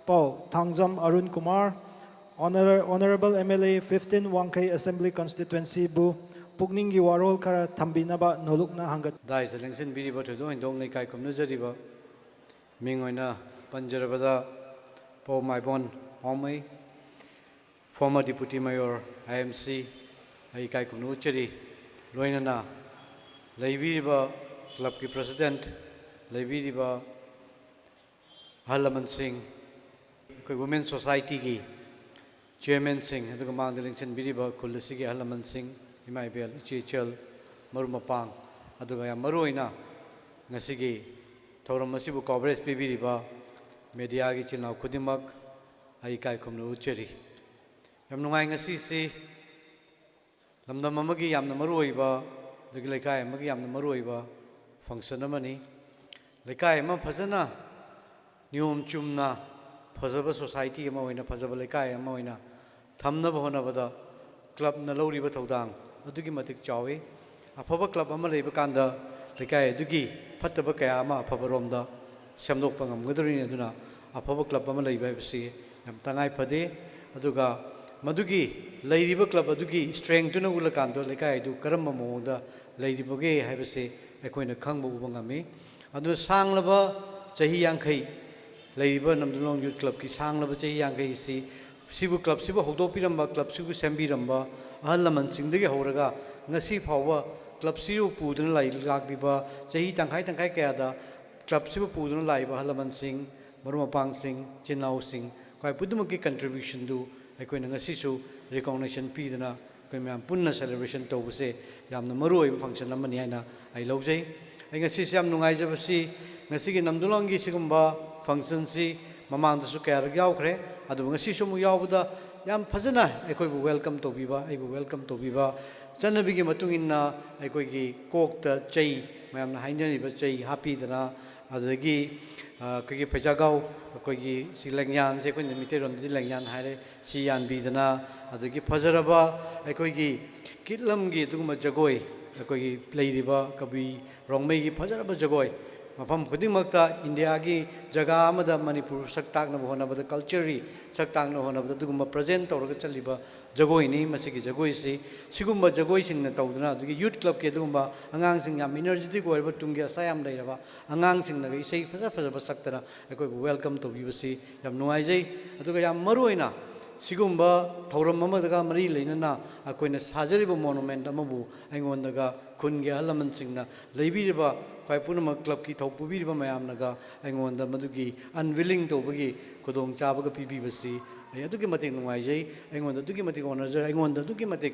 ꯄꯥꯎ Thangjam Arun Kumar, Honour- Honourable M L A fifteen ꯋꯥꯡꯈꯩ Assembly Constituencyꯕꯨ ꯄꯨꯛꯅꯤꯡꯒꯤ ꯋꯥꯔꯣꯜ ꯈꯔ ꯊꯝꯕꯤꯅꯕ ꯅꯣꯂꯨꯛꯅ ꯍꯪꯒꯠ- ꯗꯥꯏꯁꯇ ꯂꯦꯡꯁꯤꯟꯕꯤꯔꯤꯕ ꯊꯣꯏꯗꯣꯛ ꯍꯦꯟꯗꯣꯛꯅ ꯏꯀꯥꯏ ꯈꯨꯝꯅꯖꯔꯤꯕ ꯃꯤꯡ ꯑꯣꯏꯅ ꯄꯟꯖꯔꯕꯗ ꯄꯧ ꯃꯥꯏꯕꯣꯟ ꯄꯥꯎꯃꯩ, former Deputy Mayor, I M C, ꯑꯩ ꯏꯀꯥꯏ ꯈꯨꯝꯅꯕ ꯎꯠꯆꯔꯤ꯫ ꯂꯣꯏꯅꯅ ꯂꯩꯕꯤꯔꯤꯕ clubꯀꯤ president, ꯂꯩꯕꯤꯔꯤꯕ ꯑꯍꯜ ꯂꯃꯟꯁꯤꯡ, ꯑꯩꯈꯣꯏ Women Societyꯒꯤ chairmanꯁꯤꯡ, ꯑꯗꯨꯒ ꯃꯥꯡꯗ ꯂꯦꯡꯁꯤꯟꯕꯤꯔꯤꯕ ꯈꯨꯜ ꯑꯁꯤꯒꯤ ꯑꯍꯜ ꯂꯃꯟꯁꯤꯡ, ꯏꯃꯥ ꯏꯕꯦꯜ, ꯏꯆꯦ ꯏꯆꯜ, ꯃꯔꯨꯞ ꯃꯄꯥꯡ, ꯑꯗꯨꯒ ꯌꯥꯝ ꯃꯔꯨꯑꯣꯏꯅ ꯉꯁꯤꯒꯤ ꯊꯧꯔꯝ ꯑꯁꯤꯕꯨ coverage ꯄꯤꯕꯤꯔꯤꯕ mediaꯒꯤ ꯏꯆꯤꯜ ꯏꯅꯥꯎ ꯈꯨꯗꯤꯡꯃꯛ ꯑꯩ ꯏꯀꯥꯏ ꯈꯨꯝꯅꯕ ꯎꯠꯆꯔꯤ꯫ ꯌꯥꯝ ꯅꯨꯡꯉꯥꯏ ꯉꯁꯤꯁꯤ ꯂꯝꯗꯝ ꯑꯃꯒꯤ ꯌꯥꯝꯅ ꯃꯔꯨꯑꯣꯏꯕ, ꯑꯗꯒꯤ ꯂꯩꯀꯥꯏ ꯑꯃꯒꯤ ꯌꯥꯝꯅ ꯃꯔꯨꯑꯣꯏꯕ function ꯑꯃꯅꯤ꯫ ꯂꯩꯀꯥꯏ ꯑꯃ ꯐꯖꯅ ꯅꯤꯌꯣꯝ ꯆꯨꯝꯅ ꯐꯖꯕ society ꯑꯃ ꯑꯣꯏꯅ, ꯐꯖꯕ ꯂꯩꯀꯥꯏ ꯑꯃ ꯑꯣꯏꯅ ꯊꯝꯅꯕ ꯍꯣꯠꯅꯕꯗ clubꯅ ꯂꯧꯔꯤꯕ ꯊꯧꯗꯥꯡ ꯑꯗꯨꯛꯀꯤ ꯃꯇꯤꯛ ꯆꯥꯎꯏ꯫ ꯑꯐꯕ club ꯑꯃ ꯂꯩꯕ ꯀꯥꯟꯗ ꯂꯩꯀꯥꯏ ꯑꯗꯨꯒꯤ ꯐꯠꯇꯕ ꯀꯌꯥ ꯑꯃ ꯑꯐꯕꯔꯣꯝꯗ ꯁꯦꯝꯗꯣꯛꯄ ꯉꯝꯒꯗꯧꯔꯤꯅꯤ꯫ ꯑꯗꯨꯅ ꯑꯐꯕ club ꯑꯃ ꯂꯩꯕ ꯍꯥꯏꯕꯁꯤ ꯌꯥꯝ ꯇꯉꯥꯏ ꯐꯗꯦ꯫ ꯑꯗꯨꯒ ꯃꯗꯨꯒꯤ ꯂꯩꯔꯤꯕ club ꯑꯗꯨꯒꯤ strengthꯗꯨꯅ ꯎꯠꯂꯀꯥꯟꯗ ꯂꯩꯀꯥꯏ ꯑꯗꯨ ꯀꯔꯝꯕ ꯃꯑꯣꯡꯗ ꯂꯩꯔꯤꯕꯒꯦ ꯍꯥꯏꯕꯁꯤ ꯑꯩꯈꯣꯏꯅ ꯈꯪꯕ ꯎꯕ ꯉꯝꯃꯤ꯫ ꯑꯗꯨꯅ ꯁꯥꯡꯂꯕ ꯆꯍꯤ ꯌꯥꯡꯈꯩ ꯂꯩꯔꯤꯕ ꯅꯝꯗꯨꯂꯣꯡ Youth Clubꯀꯤ ꯁꯥꯡꯂꯕ ꯆꯍꯤ ꯌꯥꯡꯈꯩꯁꯤ, ꯁꯤꯕꯨ clubꯁꯤꯕꯨ ꯍꯧꯗꯣꯛꯄꯤꯔꯝꯕ, clubꯁꯤꯕꯨ ꯁꯦꯝꯕꯤꯔꯝꯕ ꯑꯍꯜ ꯂꯃꯟꯁꯤꯡꯗꯒꯤ ꯍꯧꯔꯒ ꯉꯁꯤ ꯐꯥꯎꯕ clubꯁꯤꯕꯨ ꯄꯨꯗꯨꯅ ꯂꯥꯛ- ꯂꯥꯛꯂꯤꯕ, ꯆꯍꯤ ꯇꯪꯈꯥꯏ ꯇꯪꯈꯥꯏ ꯀꯌꯥꯗ clubꯁꯤꯕꯨ ꯄꯨꯗꯨꯅ ꯂꯥꯛꯏꯕ ꯑꯍꯜ ꯂꯃꯟꯁꯤꯡ, ꯃꯔꯨꯞ ꯃꯄꯥꯡꯁꯤꯡ, ꯏꯆꯤꯟ ꯏꯅꯥꯎꯁꯤꯡ, ꯈ꯭ꯋꯥꯏ ꯄꯨꯝꯅꯃꯛꯀꯤ contributionꯗꯨ ꯑꯩꯈꯣꯏꯅ ꯉꯁꯤꯁꯨ recognition ꯄꯤꯗꯅ ꯑꯩꯈꯣꯏ ꯃꯌꯥꯝ ꯄꯨꯟꯅ celebration ꯇꯧꯕꯁꯦ ꯌꯥꯝꯅ ꯃꯔꯨ ꯑꯣꯏꯕ function ꯑꯃꯅꯤ ꯍꯥꯏꯅ ꯑꯩ ꯂꯧꯖꯩ꯫ ꯑꯩ ꯉꯁꯤꯁꯦ ꯌꯥꯝ ꯅꯨꯡꯉꯥꯏꯖꯕꯁꯤ, ꯉꯁꯤꯒꯤ ꯅꯝꯗꯨꯂꯣꯡꯒꯤ ꯁꯤꯒꯨꯝꯕ functionꯁꯤ ꯃꯃꯥꯡꯗꯁꯨ ꯀꯌꯥꯔꯛ ꯌꯥꯎꯈ꯭ꯔꯦ, ꯑꯗꯨꯕꯨ ꯉꯁꯤꯁꯨ ꯑꯃꯨꯛ ꯌꯥꯎꯕꯗ ꯌꯥꯝ ꯐꯖꯅ ꯑꯩꯈꯣꯏꯕꯨ welcome ꯇꯧꯕꯤꯕ, ꯑꯩꯕꯨ welcome ꯇꯧꯕꯤꯕ, ꯆꯠꯅꯕꯤꯒꯤ ꯃꯇꯨꯡ ꯏꯟꯅ ꯑꯩꯈꯣꯏꯒꯤ ꯀꯣꯛꯇ ꯆꯩ, ꯃꯌꯥꯝꯅ ꯍꯥꯏꯅꯔꯤꯕ ꯆꯩ ꯍꯥꯞꯄꯤꯗꯅ, ꯑꯗꯨꯗꯒꯤ ꯑꯩꯈꯣꯏꯒꯤ ꯐꯩꯖꯥꯒꯥꯎ, ꯑꯩꯈꯣꯏꯒꯤ ꯁꯤ ꯂꯦꯡꯌꯥꯟꯁꯦ, ꯑꯩꯈꯣꯏꯅ ꯃꯤꯇꯩꯔꯣꯟꯗꯗꯤ ꯂꯦꯡꯌꯥꯟ ꯍꯥꯏꯔꯦ, ꯁꯤ ꯌꯥꯟꯕꯤꯗꯅ, ꯑꯗꯒꯤ ꯐꯖꯔꯕ ꯑꯩꯈꯣꯏꯒꯤ ꯀꯤꯠꯂꯝꯒꯤ ꯑꯗꯨꯒꯨꯝꯕ ꯖꯒꯣꯏ, ꯑꯩꯈꯣꯏꯒꯤ ꯂꯩꯔꯤꯕ ꯀꯕꯨꯏ ꯔꯣꯡꯃꯩꯒꯤ ꯐꯖꯔꯕ ꯖꯒꯣꯏ, ꯃꯐꯝ ꯈꯨꯗꯤꯡꯃꯛꯇ ꯏꯟꯗꯤꯌꯥꯒꯤ ꯖꯒꯥ ꯑꯃꯗ ꯃꯅꯤꯄꯨꯔ ꯁꯛ ꯇꯥꯛꯅꯕ ꯍꯣꯠꯅꯕꯗ, ꯀꯜꯆꯔꯒꯤ ꯁꯛ ꯇꯥꯛꯅꯕ ꯍꯣꯠꯅꯕꯗ ꯑꯗꯨꯒꯨꯝꯕ ꯄ꯭ꯔꯖꯦꯟ ꯇꯧꯔꯒ ꯆꯠꯂꯤꯕ ꯖꯒꯣꯏꯅꯤ꯫ ꯃꯁꯤꯒꯤ ꯖꯒꯣꯏꯁꯤ ꯁꯤꯒꯨꯝꯕ ꯖꯒꯣꯏꯁꯤꯡꯅ ꯇꯧꯗꯨꯅ, ꯑꯗꯒꯤ ꯌꯨꯠ ꯀ꯭ꯂꯕꯀꯤ ꯑꯗꯨꯒꯨꯝꯕ ꯑꯉꯥꯡꯁꯤꯡ, ꯌꯥꯝ ꯏꯅꯔꯖꯤꯇꯤꯛ ꯑꯣꯏꯔꯕ, ꯇꯨꯡꯒꯤ ꯑꯁꯥ ꯌꯥꯝ ꯂꯩꯔꯕ ꯑꯉꯥꯡꯁꯤꯡꯅꯒ ꯏꯁꯩ ꯐꯖ ꯐꯖꯕ ꯁꯛꯇꯅ ꯑꯩꯈꯣꯏꯕꯨ ꯋꯦꯜꯀꯝ ꯇꯧꯕꯤꯕꯁꯤ ꯌꯥꯝ ꯅꯨꯡꯉꯥꯏꯖꯩ꯫ ꯑꯗꯨꯒ ꯌꯥꯝ ꯃꯔꯨ ꯑꯣꯏꯅ ꯁꯤꯒꯨꯝꯕ ꯊꯧꯔꯝ ꯑꯃꯗꯒ ꯃꯔꯤ ꯂꯩꯅꯅ ꯑꯩꯈꯣꯏꯅ ꯁꯥꯖꯔꯤꯕ ꯃꯣꯅꯨꯃꯦꯟꯠ ꯑꯃꯕꯨ ꯑꯩꯉꯣꯟꯗꯒ ꯈꯨꯟꯒꯤ ꯑꯍꯜ ꯂꯃꯟꯁꯤꯡꯅ ꯂꯩꯕꯤꯔꯤꯕ ꯈ꯭ꯋꯥꯏ ꯄꯨꯝꯅꯃꯛ ꯀ꯭ꯂꯕꯀꯤ ꯊꯧ ꯄꯨꯕꯤꯔꯤꯕ ꯃꯌꯥꯝꯅꯒ ꯑꯩꯉꯣꯟꯗ ꯃꯗꯨꯒꯤ ꯑꯟꯚꯤꯂꯤꯡ ꯇꯧꯕꯒꯤ ꯈꯨꯗꯣꯡꯆꯥꯕꯒ ꯄꯤꯕꯤꯕꯁꯤ ꯑꯩ ꯑꯗꯨꯛꯀꯤ ꯃꯇꯤꯛ ꯅꯨꯡꯉꯥꯏꯖꯩ, ꯑꯩꯉꯣꯟꯗ ꯑꯗꯨꯛꯀꯤ ꯃꯇꯤꯛ ꯑꯣꯅꯔꯖꯩ, ꯑꯩꯉꯣꯟꯗ ꯑꯗꯨꯛꯀꯤ ꯃꯇꯤꯛ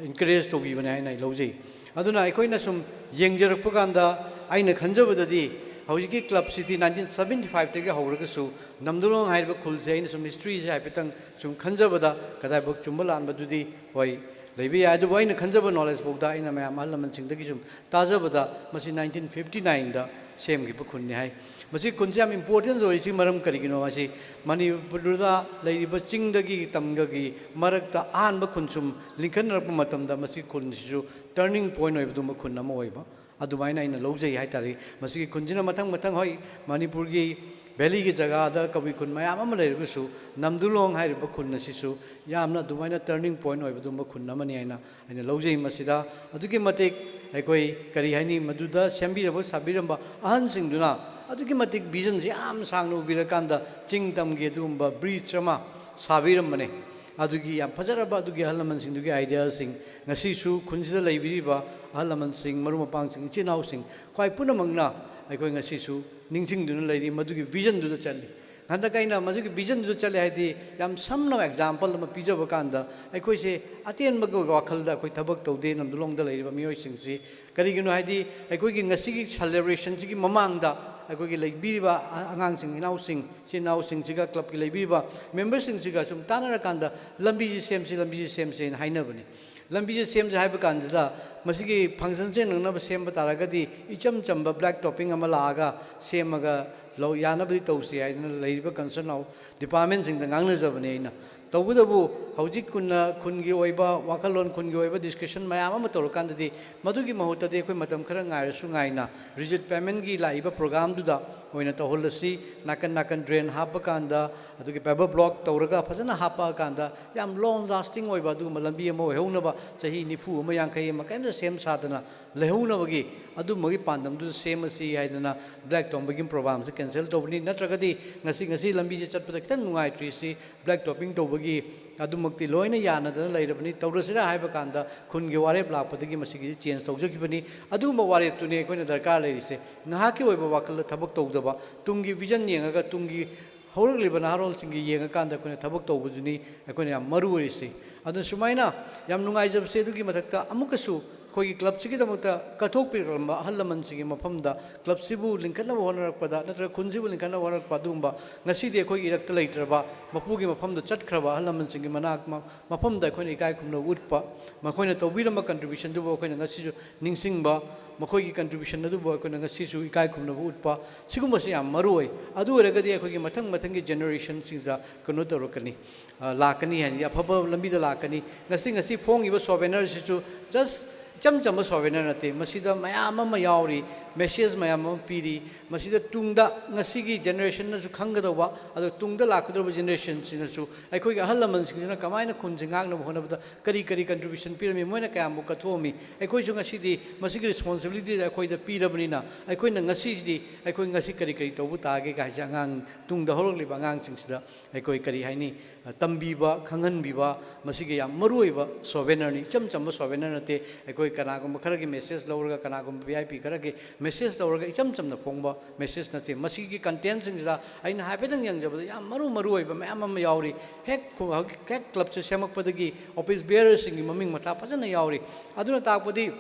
ꯏꯟꯀꯔꯦꯖ ꯇꯧꯕꯤꯕꯅꯦ ꯍꯥꯏꯅ ꯑꯩ ꯂꯧꯖꯩ꯫ ꯑꯗꯨꯅ ꯑꯩꯈꯣꯏꯅ ꯁꯨꯝ ꯌꯦꯡꯖꯔꯛꯄ ꯀꯥꯟꯗ ꯑꯩꯅ ꯈꯟꯖꯕꯗꯗꯤ ꯍꯧꯖꯤꯛꯀꯤ ꯀ꯭ꯂꯕꯁꯤꯗꯤ ꯅꯥꯏꯟꯇꯤꯟ ꯁꯕꯦꯟꯇꯤ ꯐꯥꯏꯚꯇꯒꯤ ꯍꯧꯔꯒꯁꯨ ꯅꯝꯗꯨꯂꯣꯡ ꯍꯥꯏꯔꯤꯕ ꯈꯨꯜꯁꯦ ꯑꯩꯅ ꯁꯨꯝ ꯍꯤꯁꯇ꯭ꯔꯤꯁꯦ ꯍꯥꯏꯐꯦꯠꯇꯪ ꯁꯨꯝ ꯈꯟꯖꯕꯗ, ꯀꯗꯥꯏꯐꯥꯎ ꯆꯨꯝꯕ ꯂꯥꯟꯕꯗꯨꯗꯤ ꯍꯣꯏ ꯂꯩꯕ ꯌꯥꯏ, ꯑꯗꯨꯕꯨ ꯑꯩꯅ ꯈꯟꯖꯕ ꯅꯣꯂꯦꯖ ꯐꯥꯎꯗ ꯑꯩꯅ ꯃꯌꯥꯝ ꯑꯍꯜ ꯂꯃꯟꯁꯤꯡꯗꯒꯤ ꯁꯨꯝ ꯇꯥꯖꯕꯗ ꯃꯁꯤ ꯅꯥꯏꯟꯇꯤꯟ ꯐꯤꯐꯇꯤ ꯅꯥꯏꯟꯗ ꯁꯦꯝꯈꯤꯕ ꯈꯨꯟꯅꯤ ꯍꯥꯏ꯫ ꯃꯁꯤ ꯈꯨꯟꯁꯦ ꯌꯥꯝ ꯏꯝꯄꯣꯔꯇꯦꯟꯁ ꯑꯣꯏꯔꯤꯁꯤ ꯃꯔꯝ ꯀꯔꯤꯒꯤꯅꯣ? ꯃꯁꯤ ꯃꯅꯤꯄꯨꯔꯗ ꯂꯩꯔꯤꯕ ꯆꯤꯡꯗꯒꯤ ꯇꯝꯒꯒꯤ ꯃꯔꯛꯇ ꯑꯍꯥꯟꯕ ꯈꯨꯟ ꯁꯨꯝ ꯂꯤꯡꯈꯠꯅꯔꯛꯄ ꯃꯇꯝꯗ ꯃꯁꯤ ꯈꯨꯟꯁꯤꯁꯨ ꯇꯔꯅꯤꯡ ꯄꯣꯏꯟ ꯑꯣꯏꯕ ꯑꯗꯨꯒꯨꯝꯕ ꯈꯨꯟ ꯑꯃ ꯑꯣꯏꯕ, ꯑꯗꯨꯃꯥꯏꯅ ꯑꯩꯅ ꯂꯧꯖꯩ ꯍꯥꯏꯇꯥꯔꯦ꯫ ꯃꯁꯤꯒꯤ ꯈꯨꯟꯁꯤꯅ ꯃꯊꯪ ꯃꯊꯪ, ꯍꯣꯏ, ꯃꯅꯤꯄꯨꯔꯒꯤ ꯚꯦꯂꯤꯒꯤ ꯖꯒꯥꯗ ꯀꯕꯨꯏ ꯈꯨꯟ ꯃꯌꯥꯝ ꯑꯃ ꯂꯩꯔꯒꯁꯨ ꯅꯝꯗꯨꯂꯣꯡ ꯍꯥꯏꯔꯤꯕ ꯈꯨꯟ ꯑꯁꯤꯁꯨ ꯌꯥꯝꯅ ꯑꯗꯨꯃꯥꯏꯅ ꯇꯔꯅꯤꯡ ꯄꯣꯏꯟ ꯑꯣꯏꯕ ꯑꯗꯨꯒꯨꯝꯕ ꯈꯨꯟ ꯑꯃꯅꯤ ꯍꯥꯏꯅ ꯑꯩꯅ ꯂꯧꯖꯩ꯫ ꯃꯁꯤꯗ ꯑꯗꯨꯛꯀꯤ ꯃꯇꯤꯛ ꯑꯩꯈꯣꯏ ꯀꯔꯤ ꯍꯥꯏꯅꯤ, ꯃꯗꯨꯗ ꯁꯦꯝꯕꯤꯔꯕ ꯁꯥꯕꯤꯔꯝꯕ ꯑꯍꯟꯁꯤꯡꯗꯨꯅ ꯑꯗꯨꯛꯀꯤ ꯃꯇꯤꯛ ꯚꯤꯖꯟꯁꯤ ꯌꯥꯝ ꯁꯥꯡꯅ ꯎꯕꯤꯔꯀꯥꯟꯗ ꯆꯤꯡ ꯇꯝꯒꯤ ꯑꯗꯨꯒꯨꯝꯕ ꯕ꯭ꯔꯤꯖ ꯑꯃ ꯁꯥꯕꯤꯔꯝꯕꯅꯦ꯫ ꯑꯗꯨꯒꯤ ꯌꯥꯝ ꯐꯖꯔꯕ ꯑꯗꯨꯒꯤ ꯑꯍꯜ ꯂꯃꯟꯁꯤꯡꯗꯨꯒꯤ ꯑꯥꯏꯗꯤꯌꯥꯁꯤꯡ ꯉꯁꯤꯁꯨ ꯈꯨꯟꯁꯤꯗ ꯂꯩꯕꯤꯔꯤꯕ ꯑꯍꯜ ꯂꯃꯟꯁꯤꯡ, ꯃꯔꯨꯞ ꯃꯄꯥꯡꯁꯤꯡ, ꯏꯆꯤꯜ ꯏꯅꯥꯎꯁꯤꯡ ꯈ꯭ꯋꯥꯏ ꯄꯨꯝꯅꯃꯛꯅ ꯑꯩꯈꯣꯏ ꯉꯁꯤꯁꯨ ꯅꯤꯡꯁꯤꯡꯗꯨꯅ ꯂꯩꯔꯤ, ꯃꯗꯨꯒꯤ ꯚꯤꯖꯟꯗꯨꯗ ꯆꯠꯂꯤ꯫ ꯍꯟꯗꯛ ꯑꯩꯅ ꯃꯁꯤꯒꯤ ꯚꯤꯖꯟꯗꯨꯗ ꯆꯠꯂꯦ ꯍꯥꯏꯗꯤ, ꯌꯥꯝ ꯁꯝꯅ ꯑꯦꯛꯖꯥꯝꯄꯜ ꯑꯃ ꯄꯤꯖꯕ ꯀꯥꯟꯗ, ꯑꯩꯈꯣꯏꯁꯦ ꯑꯇꯦꯟꯕꯒꯤ ꯋꯥꯈꯜꯗ ꯑꯩꯈꯣꯏ ꯊꯕꯛ ꯇꯧꯗꯦ꯫ ꯅꯝꯗꯨꯂꯣꯡꯗ ꯂꯩꯔꯤꯕ ꯃꯤꯑꯣꯏꯁꯤꯡꯁꯤ ꯀꯔꯤꯒꯤꯅꯣ ꯍꯥꯏꯗꯤ, ꯑꯩꯈꯣꯏꯒꯤ ꯉꯁꯤꯒꯤ ꯁꯦꯂꯦꯕ꯭ꯔꯦꯁꯟꯁꯤꯒꯤ ꯃꯃꯥꯡꯗ ꯑꯩꯈꯣꯏꯒꯤ ꯂꯩꯕꯤꯔꯤꯕ ꯑ-, ꯑꯉꯥꯡꯁꯤꯡ, ꯏꯅꯥꯎꯁꯤꯡ, ꯏꯆꯤꯟ ꯏꯅꯥꯎꯁꯤꯡꯁꯤꯒ, ꯀ꯭ꯂꯕꯀꯤ ꯂꯩꯕꯤꯔꯤꯕ ꯃꯦꯝꯕꯔꯁꯤꯡꯁꯤꯒ ꯁꯨꯝ ꯇꯥꯟꯅꯔꯀꯥꯟꯗ, "ꯂꯝꯕꯤꯁꯤ ꯁꯦꯝꯁꯤ, ꯂꯝꯕꯤꯁꯤ ꯁꯦꯝꯁꯤ" ꯍꯥꯏꯅ ꯍꯥꯏꯅꯕꯅꯤ꯫ ꯂꯝꯕꯤꯁꯦ ꯁꯦꯝꯁꯦ ꯍꯥꯏꯕ ꯀꯥꯟꯁꯤꯗ, ꯃꯁꯤꯒꯤ ꯐꯪꯁꯟꯁꯦ ꯅꯪꯅꯕ ꯁꯦꯝꯕ ꯇꯥꯔꯒꯗꯤ, ꯏꯆꯝ ꯆꯝꯕ ꯕ꯭ꯂꯦꯛ ꯇꯣꯞꯄꯤꯡ ꯑꯃ ꯂꯥꯛꯑꯒ ꯁꯦꯝꯃꯒ ꯂꯧ ꯌꯥꯅꯕꯗꯤ ꯇꯧꯁꯤ ꯍꯥꯏꯗꯅ ꯂꯩꯔꯤꯕ ꯀꯟꯁꯔꯟ ꯗꯤꯄꯥꯔꯠꯃꯦꯟꯁꯤꯡꯗ ꯉꯥꯡꯅꯖꯕꯅꯤ ꯑꯩꯅ꯫ ꯇꯧꯕꯇꯕꯨ ꯍꯧꯖꯤꯛ ꯀꯨꯟꯅ ꯈꯨꯟꯒꯤ ꯑꯣꯏꯕ ꯋꯥꯈꯜꯂꯣꯟ, ꯈꯨꯟꯒꯤ ꯑꯣꯏꯕ ꯗꯤꯁꯀꯁꯟ ꯃꯌꯥꯝ ꯑꯃ ꯇꯧꯔꯀꯥꯟꯗꯗꯤ ꯃꯗꯨꯒꯤ ꯃꯍꯨꯠꯇꯗꯤ ꯑꯩꯈꯣꯏ ꯃꯇꯝ ꯈꯔ ꯉꯥꯏꯔꯁꯨ ꯉꯥꯏꯅ ꯔꯤꯖꯤꯠ ꯄꯦꯃꯦꯟꯒꯤ ꯂꯥꯛꯏꯕ ꯄ꯭ꯔꯣꯒ꯭ꯔꯥꯝꯗꯨꯗ ꯑꯣꯏꯅ ꯇꯧꯍꯜꯂꯁꯤ꯫ ꯅꯥꯀꯟ ꯅꯥꯀꯟ ꯗ꯭ꯔꯦꯟ ꯍꯥꯞꯄ ꯀꯥꯟꯗ, ꯑꯗꯨꯒꯤ ꯄꯦꯕꯔ ꯕ꯭ꯂꯣꯛ ꯇꯧꯔꯒ ꯐꯖꯅ ꯍꯥꯞꯄꯛꯑꯀꯥꯟꯗ ꯌꯥꯝ ꯂꯣꯡ ꯂꯥꯁꯇꯤꯡ ꯑꯣꯏꯕ ꯑꯗꯨꯒꯨꯝꯕ ꯂꯝꯕꯤ ꯑꯃ ꯑꯣꯏꯍꯧꯅꯕ, ꯆꯍꯤ ꯅꯤꯐꯨ ꯑꯃ, ꯌꯥꯡꯈꯩ ꯑꯃ ꯀꯔꯤꯝꯇ ꯁꯦꯝ ꯁꯥꯗꯅ ꯂꯩꯍꯧꯅꯕꯒꯤ ꯑꯗꯨꯝꯕꯒꯤ ꯄꯥꯟꯗꯝꯗꯨ ꯁꯦꯝꯃꯁꯤ ꯍꯥꯏꯗꯅ ꯕ꯭ꯂꯦꯛ ꯇꯣꯞꯄꯤꯡꯒꯤ ꯄ꯭ꯔꯣꯒ꯭ꯔꯥꯝꯁꯦ ꯀꯦꯟꯁꯦꯜ ꯇꯧꯕꯅꯤ꯫ ꯅꯠꯇ꯭ꯔꯒꯗꯤ ꯉꯁꯤ, ꯉꯁꯤ ꯂꯝꯕꯤꯁꯦ ꯆꯠꯄꯗ ꯈꯤꯇꯪ ꯅꯨꯡꯉꯥꯏꯇ꯭ꯔꯤꯁꯤ ꯕ꯭ꯂꯦꯛ ꯇꯣꯞꯄꯤꯡ ꯇꯧꯕꯒꯤ ꯑꯗꯨꯃꯛꯇꯤ ꯂꯣꯏꯅ ꯌꯥꯅꯗꯅ ꯂꯩꯔꯕꯅꯤ꯫ ꯇꯧꯔꯁꯤꯔꯥ ꯍꯥꯏꯕ ꯀꯥꯟꯗ ꯈꯨꯟꯒꯤ ꯋꯥꯔꯦꯞ ꯂꯥꯛꯄꯗꯒꯤ ꯃꯁꯤꯒꯤꯁꯤ ꯆꯦꯟꯖ ꯇꯧꯖꯈꯤꯕꯅꯤ꯫ ꯑꯗꯨꯒꯨꯝꯕ ꯋꯥꯔꯦꯞꯇꯨꯅꯤ ꯑꯩꯈꯣꯏꯅ ꯗꯔꯀꯥꯔ ꯂꯩꯔꯤꯁꯦ꯫ ꯉꯥꯏꯍꯥꯛꯀꯤ ꯑꯣꯏꯕ ꯋꯥꯈꯜꯗ ꯊꯕꯛ ꯇꯧꯗꯕ, ꯇꯨꯡꯒꯤ ꯚꯤꯖꯟ ꯌꯦꯡꯉꯒ, ꯇꯨꯡꯒꯤ ꯍꯧꯔꯛꯂꯤꯕ ꯅꯍꯥꯔꯣꯜꯁꯤꯡꯒꯤ ꯌꯦꯡꯉꯀꯥꯟꯗ ꯑꯩꯈꯣꯏꯅ ꯊꯕꯛ ꯇꯧꯕꯗꯨꯅꯤ ꯑꯩꯈꯣꯏꯅ ꯌꯥꯝ ꯃꯔꯨ ꯑꯣꯏꯔꯤꯁꯤ꯫ ꯑꯗꯨꯅ ꯁꯨꯃꯥꯏꯅ ꯌꯥꯝ ꯅꯨꯡꯉꯥꯏꯖꯕꯁꯦ꯫ ꯑꯗꯨꯒꯤ ꯃꯊꯛꯇ ꯑꯃꯨꯛꯀꯁꯨ ꯑꯩꯈꯣꯏꯒꯤ ꯀ꯭ꯂꯕꯁꯤꯒꯤꯗꯃꯛꯇ ꯀꯠꯊꯣꯛꯄꯤꯔꯛꯂꯝꯕ ꯑꯍꯜ ꯂꯃꯟꯁꯤꯡꯒꯤ ꯃꯐꯝꯗ, ꯀ꯭ꯂꯕꯁꯤꯕꯨ ꯂꯤꯡꯈꯠꯅꯕ ꯍꯣꯠꯅꯔꯛꯄꯗ ꯅꯠꯇ꯭ꯔꯒ ꯈꯨꯟꯁꯤꯕꯨ ꯂꯤꯡꯈꯠꯅꯕ ꯍꯣꯠꯅꯔꯛꯄ ꯑꯗꯨꯒꯨꯝꯕ ꯉꯁꯤꯗꯤ ꯑꯩꯈꯣꯏꯒꯤ ꯏꯔꯛꯇ ꯂꯩꯇ꯭ꯔꯕ, ꯃꯄꯨꯒꯤ ꯃꯐꯝꯗ ꯆꯠꯈ꯭ꯔꯕ ꯑꯍꯜ ꯂꯃꯟꯁꯤꯡꯒꯤ ꯃꯅꯥꯛ ꯃ-, ꯃꯐꯝꯗ ꯑꯩꯈꯣꯏꯅ ꯏꯀꯥꯏ ꯈꯨꯝꯅꯕ ꯎꯠꯄ, ꯃꯈꯣꯏꯅ ꯇꯧꯕꯤꯔꯝꯕ ꯀꯟꯇ꯭ꯔꯤꯕ꯭ꯌꯨꯁꯟꯗꯨꯕꯨ ꯑꯩꯈꯣꯏꯅ ꯉꯁꯤꯁꯨ ꯅꯤꯡꯁꯤꯡꯕ, ꯃꯈꯣꯏꯒꯤ ꯀꯟꯇ꯭ꯔꯤꯕ꯭ꯌꯨꯁꯟ ꯑꯗꯨꯕꯨ ꯑꯩꯈꯣꯏꯅ ꯉꯁꯤꯁꯨ ꯏꯀꯥꯏ ꯈꯨꯝꯅꯕ ꯎꯠꯄ, ꯁꯤꯒꯨꯝꯕꯁꯤ ꯌꯥꯝ ꯃꯔꯨ ꯑꯣꯏ꯫ ꯑꯗꯨ ꯑꯣꯏꯔꯒꯗꯤ ꯑꯩꯈꯣꯏꯒꯤ ꯃꯊꯪ ꯃꯊꯪꯒꯤ ꯖꯦꯅꯦꯔꯦꯁꯟꯁꯤꯡꯗ ꯀꯩꯅꯣ ꯇꯧꯔꯛꯀꯅꯤ, ꯑ, ꯂꯥꯛꯀꯅꯤ, ꯍꯥꯏꯗꯤ ꯑꯐꯕ ꯂꯝꯕꯤꯗ ꯂꯥꯛꯀꯅꯤ꯫ ꯉꯁꯤ, ꯉꯁꯤ ꯐꯣꯡꯉꯤꯕ ꯁꯣꯚꯦꯅꯔꯁꯤꯁꯨ ꯖꯁ ꯏꯆꯝ ꯆꯝꯕ ꯁꯣꯚꯦꯅꯔ ꯅꯠꯇꯦ, ꯃꯁꯤꯗ ꯃꯌꯥꯝ ꯑꯃ ꯌꯥꯎꯔꯤ, ꯃꯦꯁꯦꯖ ꯃꯌꯥꯝ ꯑꯃ ꯄꯤꯔꯤ꯫ ꯃꯁꯤꯗ ꯇꯨꯡꯗ ꯉꯁꯤꯒꯤ ꯖꯦꯅꯦꯔꯦꯁꯟꯅꯁꯨ ꯈꯪꯒꯗꯧꯕ, ꯑꯗꯣ ꯇꯨꯡꯗ ꯂꯥꯛꯀꯗꯧꯔꯤꯕ ꯖꯦꯅꯦꯔꯦꯁꯟꯁꯤꯅꯁꯨ ꯑꯩꯈꯣꯏꯒꯤ ꯑꯍꯜ ꯂꯃꯟꯁꯤꯡꯁꯤꯅ ꯀꯃꯥꯏꯅ ꯈꯨꯟꯁꯤ ꯉꯥꯛꯅꯕ ꯍꯣꯠꯅꯕꯗ ꯀꯔꯤ ꯀꯔꯤ ꯀꯟꯇ꯭ꯔꯤꯕ꯭ꯌꯨꯁꯟ ꯄꯤꯔꯝꯃꯤ, ꯃꯣꯏꯅ ꯀꯌꯥꯝꯕꯨ ꯀꯠꯊꯣꯛꯑꯝꯃꯤ, ꯑꯩꯈꯣꯏꯁꯨ ꯉꯁꯤꯗꯤ ꯃꯁꯤꯒꯤ ꯔꯦꯁꯄꯣꯟꯁꯤꯕꯤꯂꯤꯇꯤꯗ ꯑꯩꯈꯣꯏꯗ ꯄꯤꯔꯕꯅꯤꯅ ꯑꯩꯈꯣꯏꯅ ꯉꯁꯤꯁꯤꯗꯤ ꯑꯩꯈꯣꯏ ꯉꯁꯤ ꯀꯔꯤ ꯀꯔꯤ ꯇꯧꯕ ꯇꯥꯒꯦ ꯍꯥꯏꯁꯦ ꯑꯉꯥꯡ, ꯇꯨꯡꯗ ꯍꯧꯔꯛꯂꯤꯕ ꯑꯉꯥꯡꯁꯤꯡꯁꯤꯗ ꯑꯩꯈꯣꯏ ꯀꯔꯤ ꯍꯥꯏꯅꯤ, ꯇꯝꯕꯤꯕ, ꯈꯪꯍꯟꯕꯤꯕ, ꯃꯁꯤꯒꯤ ꯌꯥꯝ ꯃꯔꯨꯑꯣꯏꯕ ꯁꯣꯚꯦꯅꯔꯅꯤ꯫ ꯏꯆꯝ ꯆꯝꯕ ꯁꯣꯚꯦꯅꯔ ꯅꯠꯇꯦ꯫ ꯑꯩꯈꯣꯏ ꯀꯅꯥꯒꯨꯝꯕ ꯈꯔꯒꯤ ꯃꯦꯁꯦꯖ ꯂꯧꯔꯒ, ꯀꯅꯥꯒꯨꯝꯕ ꯚꯤ ꯑꯥꯏ ꯄꯤ ꯈꯔꯒꯤ ꯃꯦꯁꯦꯖ ꯂꯧꯔꯒ ꯏꯆꯝ ꯆꯝꯅ ꯐꯣꯡꯕ ꯃꯦꯁꯦꯖ ꯅꯠꯇꯦ꯫ ꯃꯁꯤꯒꯤ ꯀꯟꯇꯦꯟꯁꯤꯡꯁꯤꯗ ꯑꯩꯅ ꯍꯥꯏꯐꯦꯠꯇꯪ ꯌꯦꯡꯖꯕꯗ ꯌꯥꯝ ꯃꯔꯨ ꯃꯔꯨ ꯑꯣꯏꯕ ꯃꯌꯥꯝ ꯑꯃ ꯌꯥꯎꯔꯤ꯫ ꯍꯦꯛ ꯈꯨ-, ꯍꯧꯖꯤꯛ ꯍꯦꯛ ꯀ꯭ꯂꯕꯁꯦ ꯁꯦꯝꯃꯛꯄꯗꯒꯤ ꯑꯣꯐꯤꯁ ꯕꯤꯌꯔꯔꯁꯤꯡꯒꯤ ꯃꯃꯤꯡ ꯃꯊꯥ ꯐꯖꯅ ꯌꯥꯎꯔꯤ꯫ ꯑꯗꯨꯅ ꯇꯥꯛꯄꯗꯤ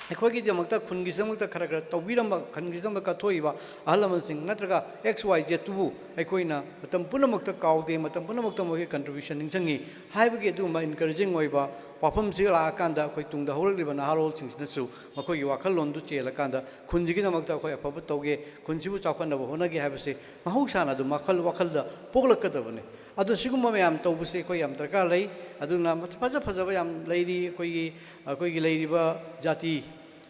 ꯑꯩꯈꯣꯏꯒꯤꯗꯃꯛꯇ, ꯈꯨꯟꯒꯤꯗꯃꯛꯇ ꯈꯔ ꯈꯔ ꯇꯧꯕꯤꯔꯝꯕ, ꯈꯨꯟꯒꯤꯗꯃꯛꯇ ꯀꯠꯊꯣꯛꯏꯕ ꯑꯍꯜ ꯂꯃꯟꯁꯤꯡ ꯅꯠꯇ꯭ꯔꯒ X Y Zꯇꯨꯕꯨ ꯑꯩꯈꯣꯏꯅ ꯃꯇꯝ ꯄꯨꯝꯅꯃꯛꯇ ꯀꯥꯎꯗꯦ, ꯃꯇꯝ ꯄꯨꯝꯅꯃꯛꯇ ꯃꯈꯣꯏꯒꯤ contribution ꯅꯤꯡꯁꯤꯡꯉꯤ ꯍꯥꯏꯕꯒꯤ ꯑꯗꯨꯒꯨꯝꯕ encouraging ꯑꯣꯏꯕ ꯋꯥꯐꯝꯁꯤ ꯂꯥꯛꯑꯀꯥꯟꯗ ꯑꯩꯈꯣꯏ ꯇꯨꯡꯗ ꯍꯧꯔꯛꯂꯤꯕ ꯅꯍꯥꯔꯣꯜꯁꯤꯡꯁꯤꯅꯁꯨ ꯃꯈꯣꯏꯒꯤ ꯋꯥꯈꯜꯂꯣꯟꯗꯨ ꯆꯦꯜꯂꯀꯥꯟꯗ ꯈꯨꯟꯁꯤꯒꯤꯗꯃꯛꯇ ꯑꯩꯈꯣꯏ ꯑꯐꯕ ꯇꯧꯒꯦ, ꯈꯨꯟꯁꯤꯕꯨ ꯆꯥꯎꯈꯠꯅꯕ ꯍꯣꯠꯅꯒꯦ ꯍꯥꯏꯕꯁꯤ ꯃꯍꯧꯁꯥꯅ ꯑꯗꯨꯝ ꯋꯥꯈꯜ, ꯋꯥꯈꯜꯗ ꯄꯣꯛꯂꯛꯀꯗꯕꯅꯤ꯫ ꯑꯗꯨꯅ ꯁꯤꯒꯨꯝꯕ ꯃꯌꯥꯝ ꯇꯧꯕꯁꯦ ꯑꯩꯈꯣꯏ ꯌꯥꯝ ꯗꯔꯀꯥꯔ ꯂꯩ꯫ ꯑꯗꯨꯅ ꯐꯖ ꯐꯖꯕ ꯌꯥꯝ ꯂꯩꯔꯤ ꯑꯩꯈꯣꯏꯒꯤ, ꯑꯩꯈꯣꯏꯒꯤ ꯂꯩꯔꯤꯕ ꯖꯥꯇꯤ,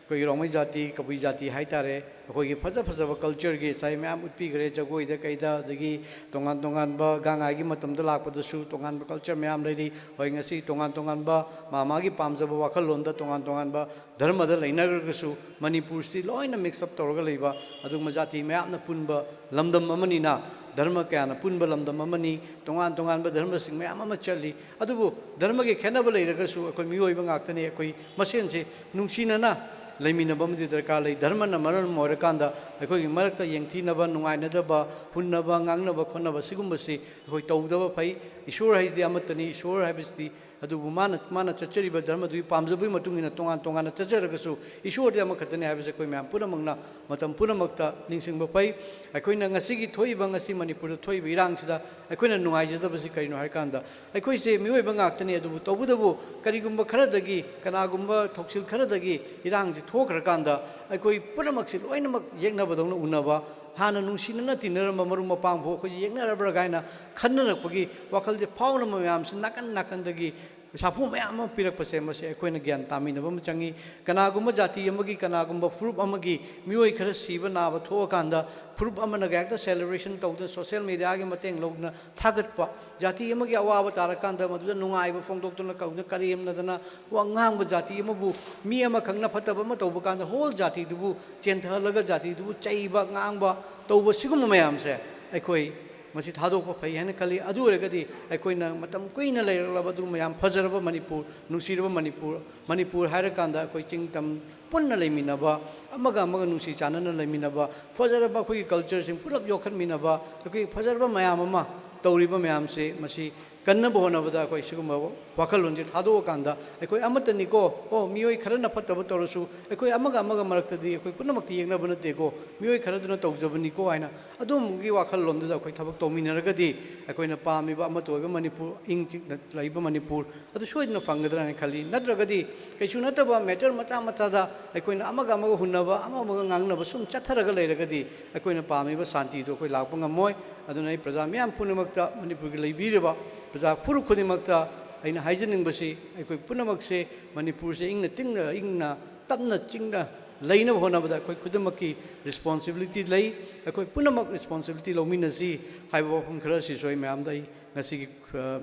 ꯑꯩꯈꯣꯏꯒꯤ ꯔꯣꯡꯃꯩ ꯖꯥꯇꯤ, ꯀꯕꯨꯏ ꯖꯥꯇꯤ ꯍꯥꯏꯇꯥꯔꯦ, ꯑꯩꯈꯣꯏꯒꯤ ꯐꯖ ꯐꯖꯕ cultureꯒꯤ ꯉꯁꯥꯏ ꯃꯌꯥꯝ ꯎꯠꯄꯤꯈ꯭ꯔꯦ, ꯖꯒꯣꯏꯗ ꯀꯩꯗ, ꯑꯗꯒꯤ ꯇꯣꯉꯥꯟ ꯇꯣꯉꯥꯟꯕ ꯒꯥꯡ ꯉꯥꯏꯒꯤ ꯃꯇꯝꯗ ꯂꯥꯛꯄꯗꯁꯨ ꯇꯣꯉꯥꯟꯕ culture ꯃꯌꯥꯝ ꯂꯩꯔꯤ꯫ ꯍꯣꯏ, ꯉꯁꯤ ꯇꯣꯉꯥꯟ ꯇꯣꯉꯥꯟꯕ ꯃꯥ ꯃꯥꯒꯤ ꯄꯥꯝꯖꯕ ꯋꯥꯈꯜꯂꯣꯟꯗ ꯇꯣꯉꯥꯟ ꯇꯣꯉꯥꯟꯕ ꯙꯔꯃꯗ ꯂꯩꯅꯔꯒꯁꯨ ꯃꯅꯤꯄꯨꯔꯁꯤ ꯂꯣꯏꯅ mix up ꯇꯧꯔꯒ ꯂꯩꯕ ꯑꯗꯨꯒꯨꯝꯕ ꯖꯥꯇꯤ ꯃꯌꯥꯝꯅ ꯄꯨꯟꯕ ꯂꯝꯗꯝ ꯑꯃꯅꯤꯅ, ꯙꯔꯃ ꯀꯌꯥꯅ ꯄꯨꯟꯕ ꯂꯝꯗꯝ ꯑꯃꯅꯤ, ꯇꯣꯉꯥꯟ ꯇꯣꯉꯥꯟꯕ ꯙꯔꯃꯁꯤꯡ ꯃꯌꯥꯝ ꯑꯃ ꯆꯠꯂꯤ꯫ ꯑꯗꯨꯕꯨ ꯙꯔꯃꯒꯤ ꯈꯦꯠꯅꯕ ꯂꯩꯔꯒꯁꯨ ꯑꯩꯈꯣꯏ ꯃꯤꯑꯣꯏꯕ ꯉꯥꯛꯇꯅꯤ, ꯑꯩꯈꯣꯏ ꯃꯁꯦꯟꯁꯦ ꯅꯨꯡꯁꯤꯅꯅ ꯂꯩꯃꯤꯟꯅꯕ ꯑꯃꯗꯤ ꯗꯔꯀꯥꯔ ꯂꯩ꯫ ꯙꯔꯃꯅ ꯃꯔꯝ ꯑꯣꯏꯔꯀꯥꯟꯗ ꯑꯩꯈꯣꯏꯒꯤ ꯃꯔꯛꯇ ꯌꯦꯡꯊꯤꯅꯕ, ꯅꯨꯡꯉꯥꯏꯅꯗꯕ, ꯍꯨꯟꯅꯕ, ꯉꯥꯡꯅꯕ ꯈꯣꯠꯅꯕ ꯁꯤꯒꯨꯝꯕꯁꯤ ꯑꯩꯈꯣꯏ ꯇꯧꯗꯕ ꯐꯩ꯫ ꯏꯁꯣꯔ ꯍꯥꯏꯁꯤꯗꯤ ꯑꯃꯠꯇꯅꯤ, ꯏꯁꯣꯔ ꯍꯥꯏꯕꯁꯤꯗꯤ, ꯑꯗꯨꯕꯨ ꯃꯥꯅ, ꯃꯥꯅ ꯆꯠꯆꯔꯤꯕ ꯙꯔꯃꯗꯨꯒꯤ ꯄꯥꯝꯖꯕꯒꯤ ꯃꯇꯨꯡ ꯏꯟꯅ ꯇꯣꯉꯥꯟ ꯇꯣꯉꯥꯟꯅ ꯆꯠꯆꯔꯒꯁꯨ ꯏꯁꯣꯔꯗꯤ ꯑꯃꯈꯛꯇꯅꯤ ꯍꯥꯏꯕꯁꯦ ꯑꯩꯈꯣꯏ ꯃꯌꯥꯝ ꯄꯨꯝꯅꯃꯛꯅ ꯃꯇꯝ ꯄꯨꯝꯅꯃꯛꯇ ꯅꯤꯡꯁꯤꯡꯕ ꯐꯩ꯫ ꯑꯩꯈꯣꯏꯅ ꯉꯁꯤꯒꯤ ꯊꯣꯛꯏꯕ, ꯉꯁꯤ ꯃꯅꯤꯄꯨꯔꯗ ꯊꯣꯛꯏꯕ ꯏꯔꯥꯡꯁꯤꯗ ꯑꯩꯈꯣꯏꯅ ꯅꯨꯡꯉꯥꯏꯖꯗꯕꯁꯤ ꯀꯔꯤꯅꯣ ꯍꯥꯏꯔꯀꯥꯟꯗ, ꯑꯩꯈꯣꯏꯁꯦ ꯃꯤꯑꯣꯏꯕ ꯉꯥꯛꯇꯅꯤ, ꯑꯗꯨꯕꯨ ꯇꯧꯕꯇꯕꯨ ꯀꯔꯤꯒꯨꯝꯕ ꯈꯔꯗꯒꯤ, ꯀꯅꯥꯒꯨꯝꯕ ꯊꯧꯁꯤꯜ ꯈꯔꯗꯒꯤ ꯏꯔꯥꯡꯁꯤ ꯊꯣꯛꯈ꯭ꯔꯀꯥꯟꯗ ꯑꯩꯈꯣꯏ ꯄꯨꯝꯅꯃꯛꯁꯤ ꯂꯣꯏꯅꯃꯛ ꯌꯦꯛꯅꯕꯗꯧꯅ ꯎꯅꯕ, ꯍꯥꯟꯅ ꯅꯨꯡꯁꯤꯅꯅ ꯇꯤꯟꯅꯔꯝꯕ ꯃꯔꯨꯞ ꯃꯄꯥꯡ ꯐꯥꯎ ꯑꯩꯈꯣꯏꯁꯦ ꯌꯦꯛꯅꯔꯕ꯭ꯔꯥ ꯀꯥꯏꯅ ꯈꯟꯅꯔꯛꯄꯒꯤ ꯋꯥꯈꯜꯁꯦ ꯐꯥꯎꯅꯕ ꯃꯌꯥꯝꯁꯤ ꯅꯥꯀꯟ ꯅꯥꯀꯟꯗꯒꯤ ꯁꯥꯐꯨ ꯃꯌꯥꯝ ꯑꯃ ꯄꯤꯔꯛꯄꯁꯦ, ꯃꯁꯤ ꯑꯩꯈꯣꯏꯅ ꯒ꯭ꯌꯥꯟ ꯇꯥꯃꯤꯟꯅꯕ ꯑꯃ ꯆꯪꯉꯤ꯫ ꯀꯅꯥꯒꯨꯝꯕ ꯖꯥꯇꯤ ꯑꯃꯒꯤ, ꯀꯅꯥꯒꯨꯝꯕ ꯐꯨꯔꯨꯞ ꯑꯃꯒꯤ ꯃꯤꯑꯣꯏ ꯈꯔ ꯁꯤꯕ ꯅꯥꯕ ꯊꯣꯛꯑꯀꯥꯟꯗ ꯐꯨꯔꯨꯞ ꯑꯃꯅꯒ ꯍꯦꯛꯇ celebration ꯇꯧꯗꯅ social mediaꯒꯤ ꯃꯇꯦꯡ ꯂꯧꯗꯨꯅ ꯊꯥꯒꯠꯄ, ꯖꯥꯇꯤ ꯑꯃꯒꯤ ꯑꯋꯥꯕ ꯇꯥꯔꯀꯥꯟꯗ ꯃꯗꯨꯗ ꯅꯨꯡꯉꯥꯏꯕ ꯐꯣꯡꯗꯣꯛꯇꯨꯅ ꯀꯧꯗꯨꯅ ꯀꯔꯦꯝꯅꯗꯅ ꯋꯥ ꯉꯥꯡꯕ, ꯖꯥꯇꯤ ꯑꯃꯕꯨ ꯃꯤ ꯑꯃꯈꯛꯅ ꯐꯠꯇꯕ ꯑꯃ ꯇꯧꯕ ꯀꯥꯟꯗ whole ꯖꯥꯇꯤꯗꯨꯕꯨ ꯆꯦꯟꯊꯍꯜꯂꯒ ꯖꯥꯇꯤꯗꯨꯕꯨ ꯆꯩꯕ, ꯉꯥꯡꯕ ꯇꯧꯕ, ꯁꯤꯒꯨꯝꯕ ꯃꯌꯥꯝꯁꯦ ꯑꯩꯈꯣꯏ ꯃꯁꯤ ꯊꯥꯗꯣꯛꯄ ꯐꯩ ꯍꯥꯏꯅ ꯈꯜꯂꯤ꯫ ꯑꯗꯨ ꯑꯣꯏꯔꯒꯗꯤ ꯑꯩꯈꯣꯏꯅ ꯃꯇꯝ ꯀꯨꯏꯅ ꯂꯩꯔꯛꯂꯕ ꯑꯗꯨꯒꯨꯝꯕ ꯌꯥꯝ ꯐꯖꯔꯕ ꯃꯅꯤꯄꯨꯔ, ꯅꯨꯡꯁꯤꯔꯕ ꯃꯅꯤꯄꯨꯔ, ꯃꯅꯤꯄꯨꯔ ꯍꯥꯏꯔꯀꯥꯟꯗ ꯑꯩꯈꯣꯏ ꯆꯤꯡ ꯇꯝ ꯄꯨꯟꯅ ꯂꯩꯃꯤꯟꯅꯕ, ꯑꯃꯒ ꯑꯃꯒ ꯅꯨꯡꯁꯤ ꯆꯥꯟꯅꯅ ꯂꯩꯃꯤꯟꯅꯕ, ꯐꯖꯔꯕ ꯑꯩꯈꯣꯏꯒꯤ cultureꯁꯤꯡ ꯄꯨꯂꯞ ꯌꯣꯛꯈꯠꯃꯤꯟꯅꯕ, ꯑꯩꯈꯣꯏꯒꯤ ꯐꯖꯔꯕ ꯃꯌꯥꯝ ꯑꯃ ꯇꯧꯔꯤꯕ ꯃꯌꯥꯝꯁꯦ, ꯃꯁꯤ ꯀꯟꯅꯕ ꯍꯣꯠꯅꯕꯗ ꯑꯩꯈꯣꯏ ꯁꯤꯒꯨꯝꯕ ꯋꯥꯈꯜꯂꯣꯟꯁꯦ ꯊꯥꯗꯣꯛꯑꯀꯥꯟꯗ, ꯑꯩꯈꯣꯏ ꯑꯃꯠꯇꯅꯤꯀꯣ, ꯑꯣ, ꯃꯤꯑꯣꯏ ꯈꯔꯅ ꯐꯠꯇꯕ ꯇꯧꯔꯁꯨ ꯑꯩꯈꯣꯏ ꯑꯃꯒ ꯑꯃꯒ ꯃꯔꯛꯇꯗꯤ ꯑꯩꯈꯣꯏ ꯄꯨꯝꯅꯃꯛꯇꯤ ꯌꯦꯛꯅꯕ ꯅꯠꯇꯦꯀꯣ, ꯃꯤꯑꯣꯏ ꯈꯔꯗꯨꯅ ꯇꯧꯖꯕꯅꯤꯀꯣ ꯍꯥꯏꯅ ꯑꯗꯨꯝꯕꯒꯤ ꯋꯥꯈꯜꯂꯣꯟꯗꯨꯗ ꯑꯩꯈꯣꯏ ꯊꯕꯛ ꯇꯧꯃꯤꯟꯅꯔꯒꯗꯤ ꯑꯩꯈꯣꯏꯅ ꯄꯥꯝꯃꯤꯕ ꯑꯃꯠꯇ ꯑꯣꯏꯕ ꯃꯅꯤꯄꯨꯔ, ꯏꯪ ꯆꯤꯛꯅ ꯂꯩꯕ ꯃꯅꯤꯄꯨꯔ ꯑꯗꯨ ꯁꯣꯏꯗꯅ ꯐꯪꯒꯗ꯭ꯔꯥ ꯍꯥꯏꯅ ꯈꯜꯂꯤ꯫ ꯅꯠꯇ꯭ꯔꯒꯗꯤ ꯀꯩꯁꯨ ꯅꯠꯇꯕ ꯃꯦꯇꯔ ꯃꯆꯥ ꯃꯆꯥꯗ ꯑꯩꯈꯣꯏꯅ ꯑꯃꯒ ꯑꯃꯒ ꯍꯨꯟꯅꯕ, ꯑꯃꯒ ꯑꯃꯒ ꯉꯥꯡꯅꯕ ꯁꯨꯝ ꯆꯠꯊꯔꯒ ꯂꯩꯔꯒꯗꯤ ꯑꯩꯈꯣꯏꯅ ꯄꯥꯝꯃꯤꯕ ꯁꯥꯟꯇꯤꯗꯨ ꯑꯩꯈꯣꯏ ꯂꯥꯛꯄ ꯉꯝꯃꯣꯏ꯫ ꯑꯗꯨꯅ ꯑꯩ ꯄ꯭ꯔꯖꯥ ꯃꯤꯌꯥꯝ ꯄꯨꯝꯅꯃꯛꯇ, ꯃꯅꯤꯄꯨꯔꯒꯤ ꯂꯩꯕꯤꯔꯤꯕ ꯄ꯭ꯔꯖꯥ ꯐꯨꯔꯨꯞ ꯈꯨꯗꯤꯡꯃꯛꯇ ꯑꯩꯅ ꯍꯥꯏꯖꯅꯤꯡꯕꯁꯤ, ꯑꯩꯈꯣꯏ ꯄꯨꯝꯅꯃꯛꯁꯦ ꯃꯅꯤꯄꯨꯔꯁꯦ ꯏꯪꯅ ꯇꯤꯡꯅ, ꯏꯪꯅ ꯇꯞꯅ ꯆꯤꯡꯅ ꯂꯩꯅꯕ ꯍꯣꯠꯅꯕꯗ ꯑꯩꯈꯣꯏ ꯈꯨꯗꯤꯡꯃꯛꯀꯤ ꯔꯦꯁꯄꯣꯟꯁꯤꯕꯤꯂꯤꯇꯤ ꯂꯩ꯫ ꯑꯩꯈꯣꯏ ꯄꯨꯝꯅꯃꯛ ꯔꯦꯁꯄꯣꯟꯁꯤꯕꯤꯂꯤꯇꯤ ꯂꯧꯃꯤꯟꯅꯁꯤ ꯍꯥꯏꯕ ꯋꯥꯐꯝ ꯈꯔ ꯑꯁꯤꯁꯨ ꯑꯩ ꯃꯌꯥꯝꯗ ꯑꯩ ꯉꯁꯤꯒꯤ, ꯑ,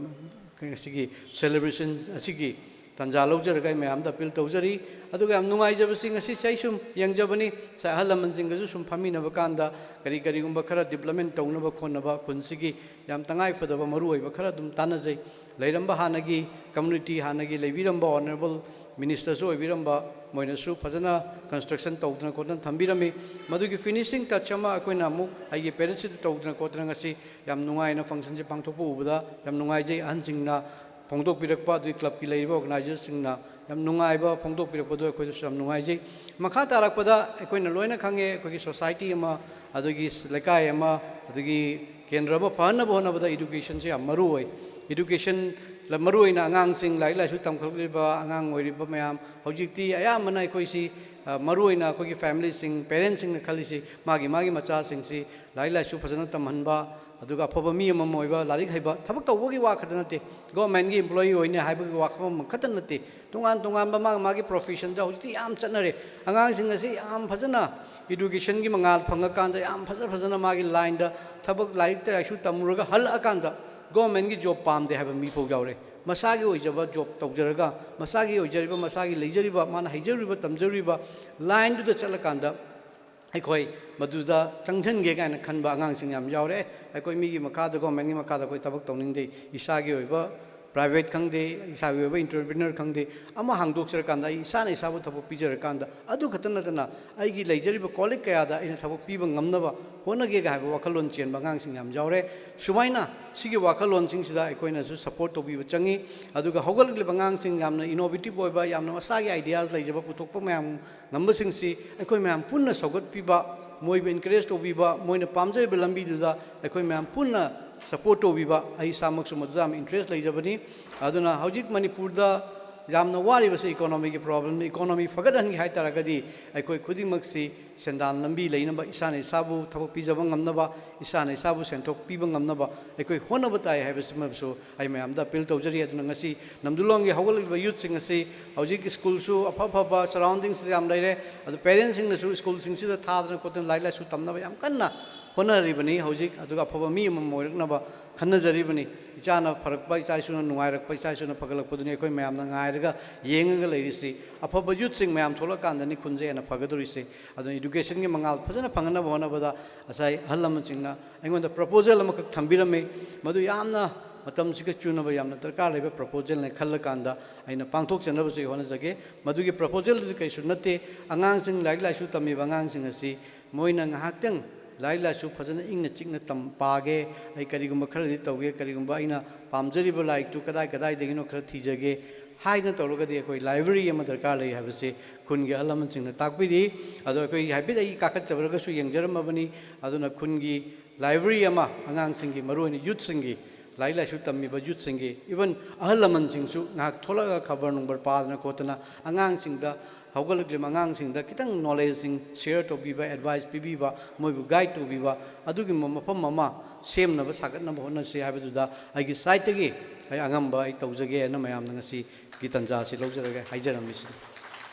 ꯉꯁꯤꯒꯤ ꯁꯦꯂꯦꯕ꯭ꯔꯦꯁꯟ ꯑꯁꯤꯒꯤ ꯇꯥꯟꯖꯥ ꯂꯧꯖꯔꯒ ꯑꯩ ꯃꯌꯥꯝꯗ ꯑꯄꯤꯜ ꯇꯧꯖꯔꯤ꯫ ꯑꯗꯨꯒ ꯌꯥꯝ ꯅꯨꯡꯉꯥꯏꯖꯕꯁꯤ, ꯉꯁꯤꯁꯦ ꯑꯩ ꯁꯨꯝ ꯌꯦꯡꯖꯕꯅꯤ, ꯉꯁꯥꯏ ꯑꯍꯜ ꯂꯃꯟꯁꯤꯡꯒꯁꯨ ꯁꯨꯝ ꯐꯝꯃꯤꯟꯅꯕ ꯀꯥꯟꯗ ꯀꯔꯤ ꯀꯔꯤꯒꯨꯝꯕ ꯈꯔ ꯗꯤꯕ꯭ꯂꯞꯃꯦꯟ ꯇꯧꯅꯕ ꯈꯣꯠꯅꯕ, ꯈꯨꯟꯁꯤꯒꯤ ꯌꯥꯝ ꯇꯉꯥꯏ ꯐꯗꯕ ꯃꯔꯨ ꯑꯣꯏꯕ ꯈꯔ ꯑꯗꯨꯝ ꯇꯥꯟꯅꯖꯩ꯫ ꯂꯩꯔꯝꯕ ꯍꯥꯟꯅꯒꯤ ꯀꯝꯃꯨꯅꯤꯇꯤ, ꯍꯥꯟꯅꯒꯤ ꯂꯩꯕꯤꯔꯝꯕ ꯑꯣꯅꯔꯦꯕꯜ ꯃꯤꯅꯤꯁꯇꯔꯁꯨ ꯑꯣꯏꯕꯤꯔꯝꯕ, ꯃꯣꯏꯅꯁꯨ ꯐꯖꯅ ꯀꯟꯁꯇ꯭ꯔꯛꯁꯟ ꯇꯧꯗꯅ ꯈꯣꯠꯇꯅ ꯊꯝꯕꯤꯔꯝꯃꯤ꯫ ꯃꯗꯨꯒꯤ ꯐꯤꯅꯤꯁꯤꯡ ꯇꯆ ꯑꯃ ꯑꯩꯈꯣꯏꯅ ꯑꯃꯨꯛ ꯑꯩꯒꯤ ꯄꯦꯔꯦꯟꯁꯁꯤꯗ ꯇꯧꯗꯅ ꯈꯣꯠꯇꯅ ꯉꯁꯤ ꯌꯥꯝ ꯅꯨꯡꯉꯥꯏꯅ ꯐꯪꯁꯟꯁꯦ ꯄꯥꯡꯊꯣꯛꯄ ꯎꯕꯗ ꯌꯥꯝ ꯅꯨꯡꯉꯥꯏꯖꯩ꯫ ꯑꯍꯟꯁꯤꯡꯅ ꯐꯣꯡꯗꯣꯛꯄꯤꯔꯛꯄ, ꯑꯗꯨꯒꯤ ꯀ꯭ꯂꯕꯀꯤ ꯂꯩꯔꯤꯕ ꯑꯣꯔꯒꯅꯥꯏꯖꯔꯁꯤꯡꯅ ꯌꯥꯝ ꯅꯨꯡꯉꯥꯏꯕ ꯐꯣꯡꯗꯣꯛꯄꯤꯔꯛꯄꯗꯣ ꯑꯩꯈꯣꯏꯗꯁꯨ ꯌꯥꯝ ꯅꯨꯡꯉꯥꯏꯖꯩ꯫ ꯃꯈꯥ ꯇꯥꯔꯛꯄꯗ ꯑꯩꯈꯣꯏꯅ ꯂꯣꯏꯅ ꯈꯪꯉꯦ, ꯑꯩꯈꯣꯏꯒꯤ ꯁꯣꯁꯥꯏꯇꯤ ꯑꯃ, ꯑꯗꯒꯤ ꯂꯩꯀꯥꯏ ꯑꯃ, ꯑꯗꯒꯤ ꯀꯦꯟꯗ꯭ꯔ ꯑꯃ ꯐꯍꯟꯅꯕ ꯍꯣꯠꯅꯕꯗ ꯏꯗꯨꯀꯦꯁꯟꯁꯦ ꯌꯥꯝ ꯃꯔꯨ ꯑꯣꯏ꯫ ꯏꯗꯨꯀꯦꯁꯟ, ꯃꯔꯨ ꯑꯣꯏꯅ ꯑꯉꯥꯡꯁꯤꯡ, ꯂꯥꯏꯔꯤꯛ ꯂꯥꯏꯁꯨ ꯇꯝꯈꯠꯂꯛꯂꯤꯕ ꯑꯉꯥꯡ ꯑꯣꯏꯔꯤꯕ ꯃꯌꯥꯝ, ꯍꯧꯖꯤꯛꯇꯤ ꯑꯌꯥꯝꯕꯅ ꯑꯩꯈꯣꯏꯁꯤ, ꯑ, ꯃꯔꯨ ꯑꯣꯏꯅ ꯑꯩꯈꯣꯏꯒꯤ ꯐꯦꯃꯤꯂꯤꯁꯤꯡ, ꯄꯦꯔꯦꯟꯁꯁꯤꯡꯅ ꯈꯜꯂꯤꯁꯤ ꯃꯥꯒꯤ ꯃꯥꯒꯤ ꯃꯆꯥꯁꯤꯡꯁꯤ ꯂꯥꯏꯔꯤꯛ ꯂꯥꯏꯁꯨ ꯐꯖꯅ ꯇꯝꯍꯟꯕ, ꯑꯗꯨꯒ ꯑꯐꯕ ꯃꯤ ꯑꯃꯃꯝ ꯑꯣꯏꯕ, ꯂꯥꯏꯔꯤꯛ ꯍꯩꯕ, ꯊꯕꯛ ꯇꯧꯕꯒꯤ ꯋꯥ ꯈꯛꯇ ꯅꯠꯇꯦ, ꯒꯣꯔꯃꯦꯟꯒꯤ ꯏꯝꯄ꯭ꯂꯣꯌꯤ ꯑꯣꯏꯅꯤ ꯍꯥꯏꯕꯒꯤ ꯋꯥꯐꯝ ꯑꯃꯈꯛꯇ ꯅꯠꯇꯦ, ꯇꯣꯉꯥꯟ ꯇꯣꯉꯥꯟꯕ ꯃꯥꯒꯤ ꯃꯥꯒꯤ ꯄ꯭ꯔꯣꯐꯦꯁꯟꯗ ꯍꯧꯖꯤꯛꯇꯤ ꯌꯥꯝ ꯆꯠꯅꯔꯦ꯫ ꯑꯉꯥꯡꯁꯤꯡ ꯑꯁꯤ ꯌꯥꯝ ꯐꯖꯅ ꯏꯗꯨꯀꯦꯁꯟꯒꯤ ꯃꯉꯥꯜ ꯐꯪꯉꯀꯥꯟꯗ, ꯌꯥꯝ ꯐꯖ ꯐꯖꯅ ꯃꯥꯒꯤ ꯂꯥꯏꯟꯗ ꯊꯕꯛ, ꯂꯥꯏꯔꯤꯛꯇ ꯂꯥꯏꯁꯨ ꯇꯝꯃꯨꯔꯒ ꯍꯜꯂꯛꯑꯀꯥꯟꯗ ꯒꯣꯔꯃꯦꯟꯒꯤ ꯖꯣꯕ ꯄꯥꯝꯗꯦ ꯍꯥꯏꯕ ꯃꯤꯐꯥꯎ ꯌꯥꯎꯔꯦ꯫ ꯃꯁꯥꯒꯤ ꯑꯣꯏꯖꯕ ꯖꯣꯕ ꯇꯧꯖꯔꯒ, ꯃꯁꯥꯒꯤ ꯑꯣꯏꯖꯔꯤꯕ, ꯃꯁꯥꯒꯤ ꯂꯩꯖꯔꯤꯕ, ꯃꯥꯅ ꯍꯩꯖꯔꯨꯔꯤꯕ, ꯇꯝꯖꯔꯨꯔꯤꯕ ꯂꯥꯏꯟꯗꯨꯗ ꯆꯠꯂꯀꯥꯟꯗ ꯑꯩꯈꯣꯏ ꯃꯗꯨꯗ ꯆꯪꯁꯤꯟꯒꯦ ꯀꯥꯏꯅ ꯈꯟꯕ ꯑꯉꯥꯡꯁꯤꯡ ꯌꯥꯝ ꯌꯥꯎꯔꯦ꯫ ꯑꯩꯈꯣꯏ ꯃꯤꯒꯤ ꯃꯈꯥꯗ, ꯒꯣꯔꯃꯦꯟꯒꯤ ꯃꯈꯥꯗ ꯑꯩꯈꯣꯏ ꯊꯕꯛ ꯇꯧꯅꯤꯡꯗꯦ, ꯏꯁꯥꯒꯤ ꯑꯣꯏꯕ ꯄ꯭ꯔꯥꯏꯚꯦꯠ ꯈꯪꯗꯦ, ꯏꯁꯥꯒꯤ ꯑꯣꯏꯕ ꯏꯟꯇꯔꯄ꯭ꯔꯤꯅꯔ ꯈꯪꯗꯦ, ꯑꯃ ꯍꯥꯡꯗꯣꯛꯆꯔꯀꯥꯟꯗ ꯑꯩ ꯏꯁꯥꯅ ꯏꯁꯥꯕꯨ ꯊꯕꯛ ꯄꯤꯖꯔꯀꯥꯟꯗ, ꯑꯗꯨ ꯈꯛꯇ ꯅꯠꯇꯅ ꯑꯩꯒꯤ ꯂꯩꯖꯔꯤꯕ ꯀꯣꯂꯤꯛ ꯀꯌꯥꯗ ꯑꯩꯅ ꯊꯕꯛ ꯄꯤꯕ ꯉꯝꯅꯕ ꯍꯣꯠꯅꯒꯦꯒ ꯍꯥꯏꯕ ꯋꯥꯈꯜꯂꯣꯟ ꯆꯦꯟꯕ ꯑꯉꯥꯡꯁꯤꯡ ꯌꯥꯝ ꯌꯥꯎꯔꯦ꯫ ꯁꯨꯃꯥꯏꯅ ꯁꯤꯒꯤ ꯋꯥꯈꯜꯂꯣꯟꯁꯤꯡꯁꯤꯗ ꯑꯩꯈꯣꯏꯅꯁꯨ ꯁꯄꯣꯔꯠ ꯇꯧꯕꯤꯕ ꯆꯪꯉꯤ꯫ ꯑꯗꯨꯒ ꯍꯧꯒꯠꯂꯛꯂꯤꯕ ꯑꯉꯥꯡꯁꯤꯡ ꯌꯥꯝꯅ ꯏꯅꯣꯚꯦꯇꯤꯚ ꯑꯣꯏꯕ, ꯌꯥꯝꯅ ꯃꯁꯥꯒꯤ ꯑꯥꯏꯗꯤꯌꯥꯁ ꯂꯩꯖꯕ, ꯄꯨꯊꯣꯛꯄ ꯃꯌꯥꯝ ꯉꯝꯕꯁꯤꯡꯁꯤ ꯑꯩꯈꯣꯏ ꯃꯌꯥꯝ ꯄꯨꯟꯅ ꯁꯧꯒꯠꯄꯤꯕ, ꯃꯣꯏꯕꯨ ꯏꯟꯀꯔꯦꯖ ꯇꯧꯕꯤꯕ, ꯃꯣꯏꯅ ꯄꯥꯝꯖꯔꯤꯕ ꯂꯝꯕꯤꯗꯨꯗ ꯑꯩꯈꯣꯏ ꯃꯌꯥꯝ ꯄꯨꯟꯅ ꯁꯄꯣꯔꯠ ꯇꯧꯕꯤꯕ, ꯑꯩ ꯏꯁꯥꯃꯛꯁꯨ ꯃꯗꯨꯗ ꯌꯥꯝ ꯏꯟꯇꯔꯦꯁ ꯂꯩꯖꯕꯅꯤ꯫ ꯑꯗꯨꯅ ꯍꯧꯖꯤꯛ ꯃꯅꯤꯄꯨꯔꯗ ꯌꯥꯝꯅ ꯋꯥꯔꯤꯕꯁꯤ ꯏꯀꯣꯅꯣꯃꯤꯒꯤ ꯄ꯭ꯔꯣꯕ꯭ꯂꯦꯝꯅꯤ꯫ ꯏꯀꯣꯅꯣꯃꯤ ꯐꯒꯠꯍꯟꯒꯦ ꯍꯥꯏ ꯇꯥꯔꯒꯗꯤ ꯑꯩꯈꯣꯏ ꯈꯨꯗꯤꯡꯃꯛꯁꯤ ꯁꯦꯟꯗꯥꯟ ꯂꯝꯕꯤ ꯂꯩꯅꯕ, ꯏꯁꯥꯅ ꯏꯁꯥꯕꯨ ꯊꯕꯛ ꯄꯤꯖꯕ ꯉꯝꯅꯕ, ꯏꯁꯥꯅ ꯏꯁꯥꯕꯨ ꯁꯦꯟꯊꯣꯛ ꯄꯤꯕ ꯉꯝꯅꯕ ꯑꯩꯈꯣꯏ ꯍꯣꯠꯅꯕ ꯇꯥꯏ ꯍꯥꯏꯕꯁꯤꯃꯁꯨ ꯑꯩ ꯃꯌꯥꯝꯗ ꯑꯄꯤꯜ ꯇꯧꯖꯔꯤ꯫ ꯑꯗꯨꯅ ꯉꯁꯤ ꯅꯝꯗꯨꯂꯣꯡꯒꯤ ꯍꯧꯒꯠꯂꯛꯂꯤꯕ ꯌꯨꯠꯁꯤꯡ ꯑꯁꯤ ꯍꯧꯖꯤꯛ ꯁ꯭ꯀꯨꯜꯁꯨ ꯑꯐ ꯑꯐꯕ ꯁꯔꯥꯎꯟꯗꯤꯡꯁꯤꯗ ꯌꯥꯝ ꯂꯩꯔꯦ꯫ ꯑꯗꯨ ꯄꯦꯔꯦꯟꯁꯁꯤꯡꯅꯁꯨ ꯁ꯭ꯀꯨꯜꯁꯤꯡꯁꯤꯗ ꯊꯥꯗꯅ ꯈꯣꯠꯇꯅ ꯂꯥꯏꯔꯤꯛ ꯂꯥꯏꯁꯨ ꯇꯝꯅꯕ ꯌꯥꯝ ꯀꯟꯅ ꯍꯣꯠꯅꯔꯤꯕꯅꯤ ꯍꯧꯖꯤꯛ꯫ ꯑꯗꯨꯒ ꯑꯐꯕ ꯃꯤ ꯑꯃꯃꯝ ꯑꯣꯏꯔꯛꯅꯕ ꯈꯟꯅꯖꯔꯤꯕꯅꯤ꯫ ꯏꯆꯥꯅ ꯐꯔꯛꯄ, ꯏꯆꯥ ꯏꯁꯨꯅ ꯅꯨꯡꯉꯥꯏꯔꯛꯄ, ꯏꯆꯥ ꯏꯁꯨꯅ ꯐꯒꯠꯂꯛꯄꯗꯨꯅꯤ ꯑꯩꯈꯣꯏ ꯃꯌꯥꯝꯅ ꯉꯥꯏꯔꯒ ꯌꯦꯡꯉꯒ ꯂꯩꯔꯤꯁꯤ꯫ ꯑꯐꯕ ꯌꯨꯠꯁꯤꯡ ꯃꯌꯥꯝ ꯊꯣꯛꯂꯛꯀꯥꯟꯗꯅꯤ ꯈꯨꯟꯁꯦ ꯍꯦꯟꯅ ꯐꯒꯗꯧꯔꯤꯁꯤ꯫ ꯑꯗꯨꯅ ꯏꯗꯨꯀꯦꯁꯟꯒꯤ ꯃꯉꯥꯜ ꯐꯖꯅ ꯐꯪꯅꯅꯕ ꯍꯣꯠꯅꯕꯗ ꯉꯁꯥꯏ ꯑꯍꯜ ꯂꯃꯟꯁꯤꯡꯅ ꯑꯩꯉꯣꯟꯗ ꯄ꯭ꯔꯄꯣꯖꯦꯜ ꯑꯃꯈꯛ ꯊꯝꯕꯤꯔꯝꯃꯤ꯫ ꯃꯗꯨ ꯌꯥꯝꯅ ꯃꯇꯝꯁꯤꯒ ꯆꯨꯅꯕ ꯌꯥꯝꯅ ꯗꯔꯀꯥꯔ ꯂꯩꯕ ꯄ꯭ꯔꯄꯣꯖꯦꯜꯅꯤ ꯈꯜꯂꯀꯥꯟꯗ ꯑꯩꯅ ꯄꯥꯡꯊꯣꯛꯆꯅꯕꯁꯨ ꯑꯩ ꯍꯣꯠꯅꯖꯒꯦ꯫ ꯃꯗꯨꯒꯤ ꯄ꯭ꯔꯄꯣꯖꯦꯜꯗꯨꯗꯤ ꯀꯩꯁꯨ ꯅꯠꯇꯦ꯫ ꯑꯉꯥꯡꯁꯤꯡ, ꯂꯥꯏꯔꯤꯛ ꯂꯥꯏꯁꯨ ꯇꯝꯃꯤꯕ ꯑꯉꯥꯡꯁꯤꯡ ꯑꯁꯤ ꯃꯣꯏꯅ ꯉꯥꯏꯍꯥꯛꯇꯪ ꯂꯥꯏꯔꯤꯛ ꯂꯥꯏꯁꯨ ꯐꯖꯅ ꯏꯪꯅ ꯆꯤꯛꯅ ꯇꯝ-, ꯄꯥꯒꯦ, ꯑꯩ ꯀꯔꯤꯒꯨꯝꯕ ꯈꯔꯗꯤ ꯇꯧꯒꯦ, ꯀꯔꯤꯒꯨꯝꯕ ꯑꯩꯅ ꯄꯥꯝꯖꯔꯤꯕ ꯂꯥꯏꯔꯤꯛꯇꯨ ꯀꯗꯥꯏ ꯀꯗꯥꯏꯗꯒꯤꯅꯣ ꯈꯔ ꯊꯤꯖꯒꯦ ꯍꯥꯏꯅ ꯇꯧꯔꯒꯗꯤ ꯑꯩꯈꯣꯏ ꯂꯥꯏꯕ꯭ꯔꯦꯔꯤ ꯑꯃ ꯗꯔꯀꯥꯔ ꯂꯩ ꯍꯥꯏꯕꯁꯤ ꯈꯨꯟꯒꯤ ꯑꯍꯜ ꯂꯃꯟꯁꯤꯡꯅ ꯇꯥꯛꯄꯤꯔꯤ꯫ ꯑꯗꯣ ꯑꯩꯈꯣꯏ ꯍꯥꯏꯐꯦꯠ ꯑꯩ ꯀꯥꯈꯠꯆꯔꯒꯁꯨ ꯌꯦꯡꯖꯔꯝꯃꯕꯅꯤ꯫ ꯑꯗꯨꯅ ꯈꯨꯟꯒꯤ ꯂꯥꯏꯕ꯭ꯔꯦꯔꯤ ꯑꯃ, ꯑꯉꯥꯡꯁꯤꯡꯒꯤ, ꯃꯔꯨꯑꯣꯏꯅ ꯌꯨꯠꯁꯤꯡꯒꯤ, ꯂꯥꯏꯔꯤꯛ ꯂꯥꯏꯁꯨ ꯇꯝꯃꯤꯕ ꯌꯨꯠꯁꯤꯡꯒꯤ, ꯏꯚꯟ ꯑꯍꯜ ꯂꯃꯟꯁꯤꯡꯁꯨ ꯉꯥꯏꯍꯥꯛ ꯊꯣꯛꯂꯛꯑꯒ ꯈꯕꯔ ꯅꯨꯡꯕꯔ ꯄꯥꯗꯅ ꯈꯣꯠꯇꯅ ꯑꯉꯥꯡꯁꯤꯡꯗ, ꯍꯧꯒꯠꯂꯛꯂꯤꯕ ꯑꯉꯥꯡꯁꯤꯡꯗ ꯈꯤꯇꯪ ꯅꯣꯂꯦꯖꯁꯤꯡ ꯁꯤꯌꯔ ꯇꯧꯕꯤꯕ, ꯑꯦꯗꯚꯥꯏꯁ ꯄꯤꯕꯤꯕ, ꯃꯣꯏꯕꯨ ꯒꯥꯏꯗ ꯇꯧꯕꯤꯕ, ꯑꯗꯨꯒꯨꯝꯕ ꯃꯐꯝ ꯑꯃ ꯁꯦꯝꯅꯕ ꯁꯥꯒꯠꯅꯕ ꯍꯣꯠꯅꯁꯤ ꯍꯥꯏꯕꯗꯨꯗ ꯑꯩꯒꯤ ꯁꯥꯏꯠꯇꯒꯤ ꯑꯩ ꯑꯉꯝꯕ ꯑꯩ ꯇꯧꯖꯒꯦꯅ ꯃꯌꯥꯝꯅ ꯉꯁꯤꯒꯤ ꯇꯥꯟꯖꯥ ꯑꯁꯤ ꯂꯧꯖꯔꯒ ꯍꯥꯏꯖꯔꯝꯃꯤꯁꯤꯅꯤ꯫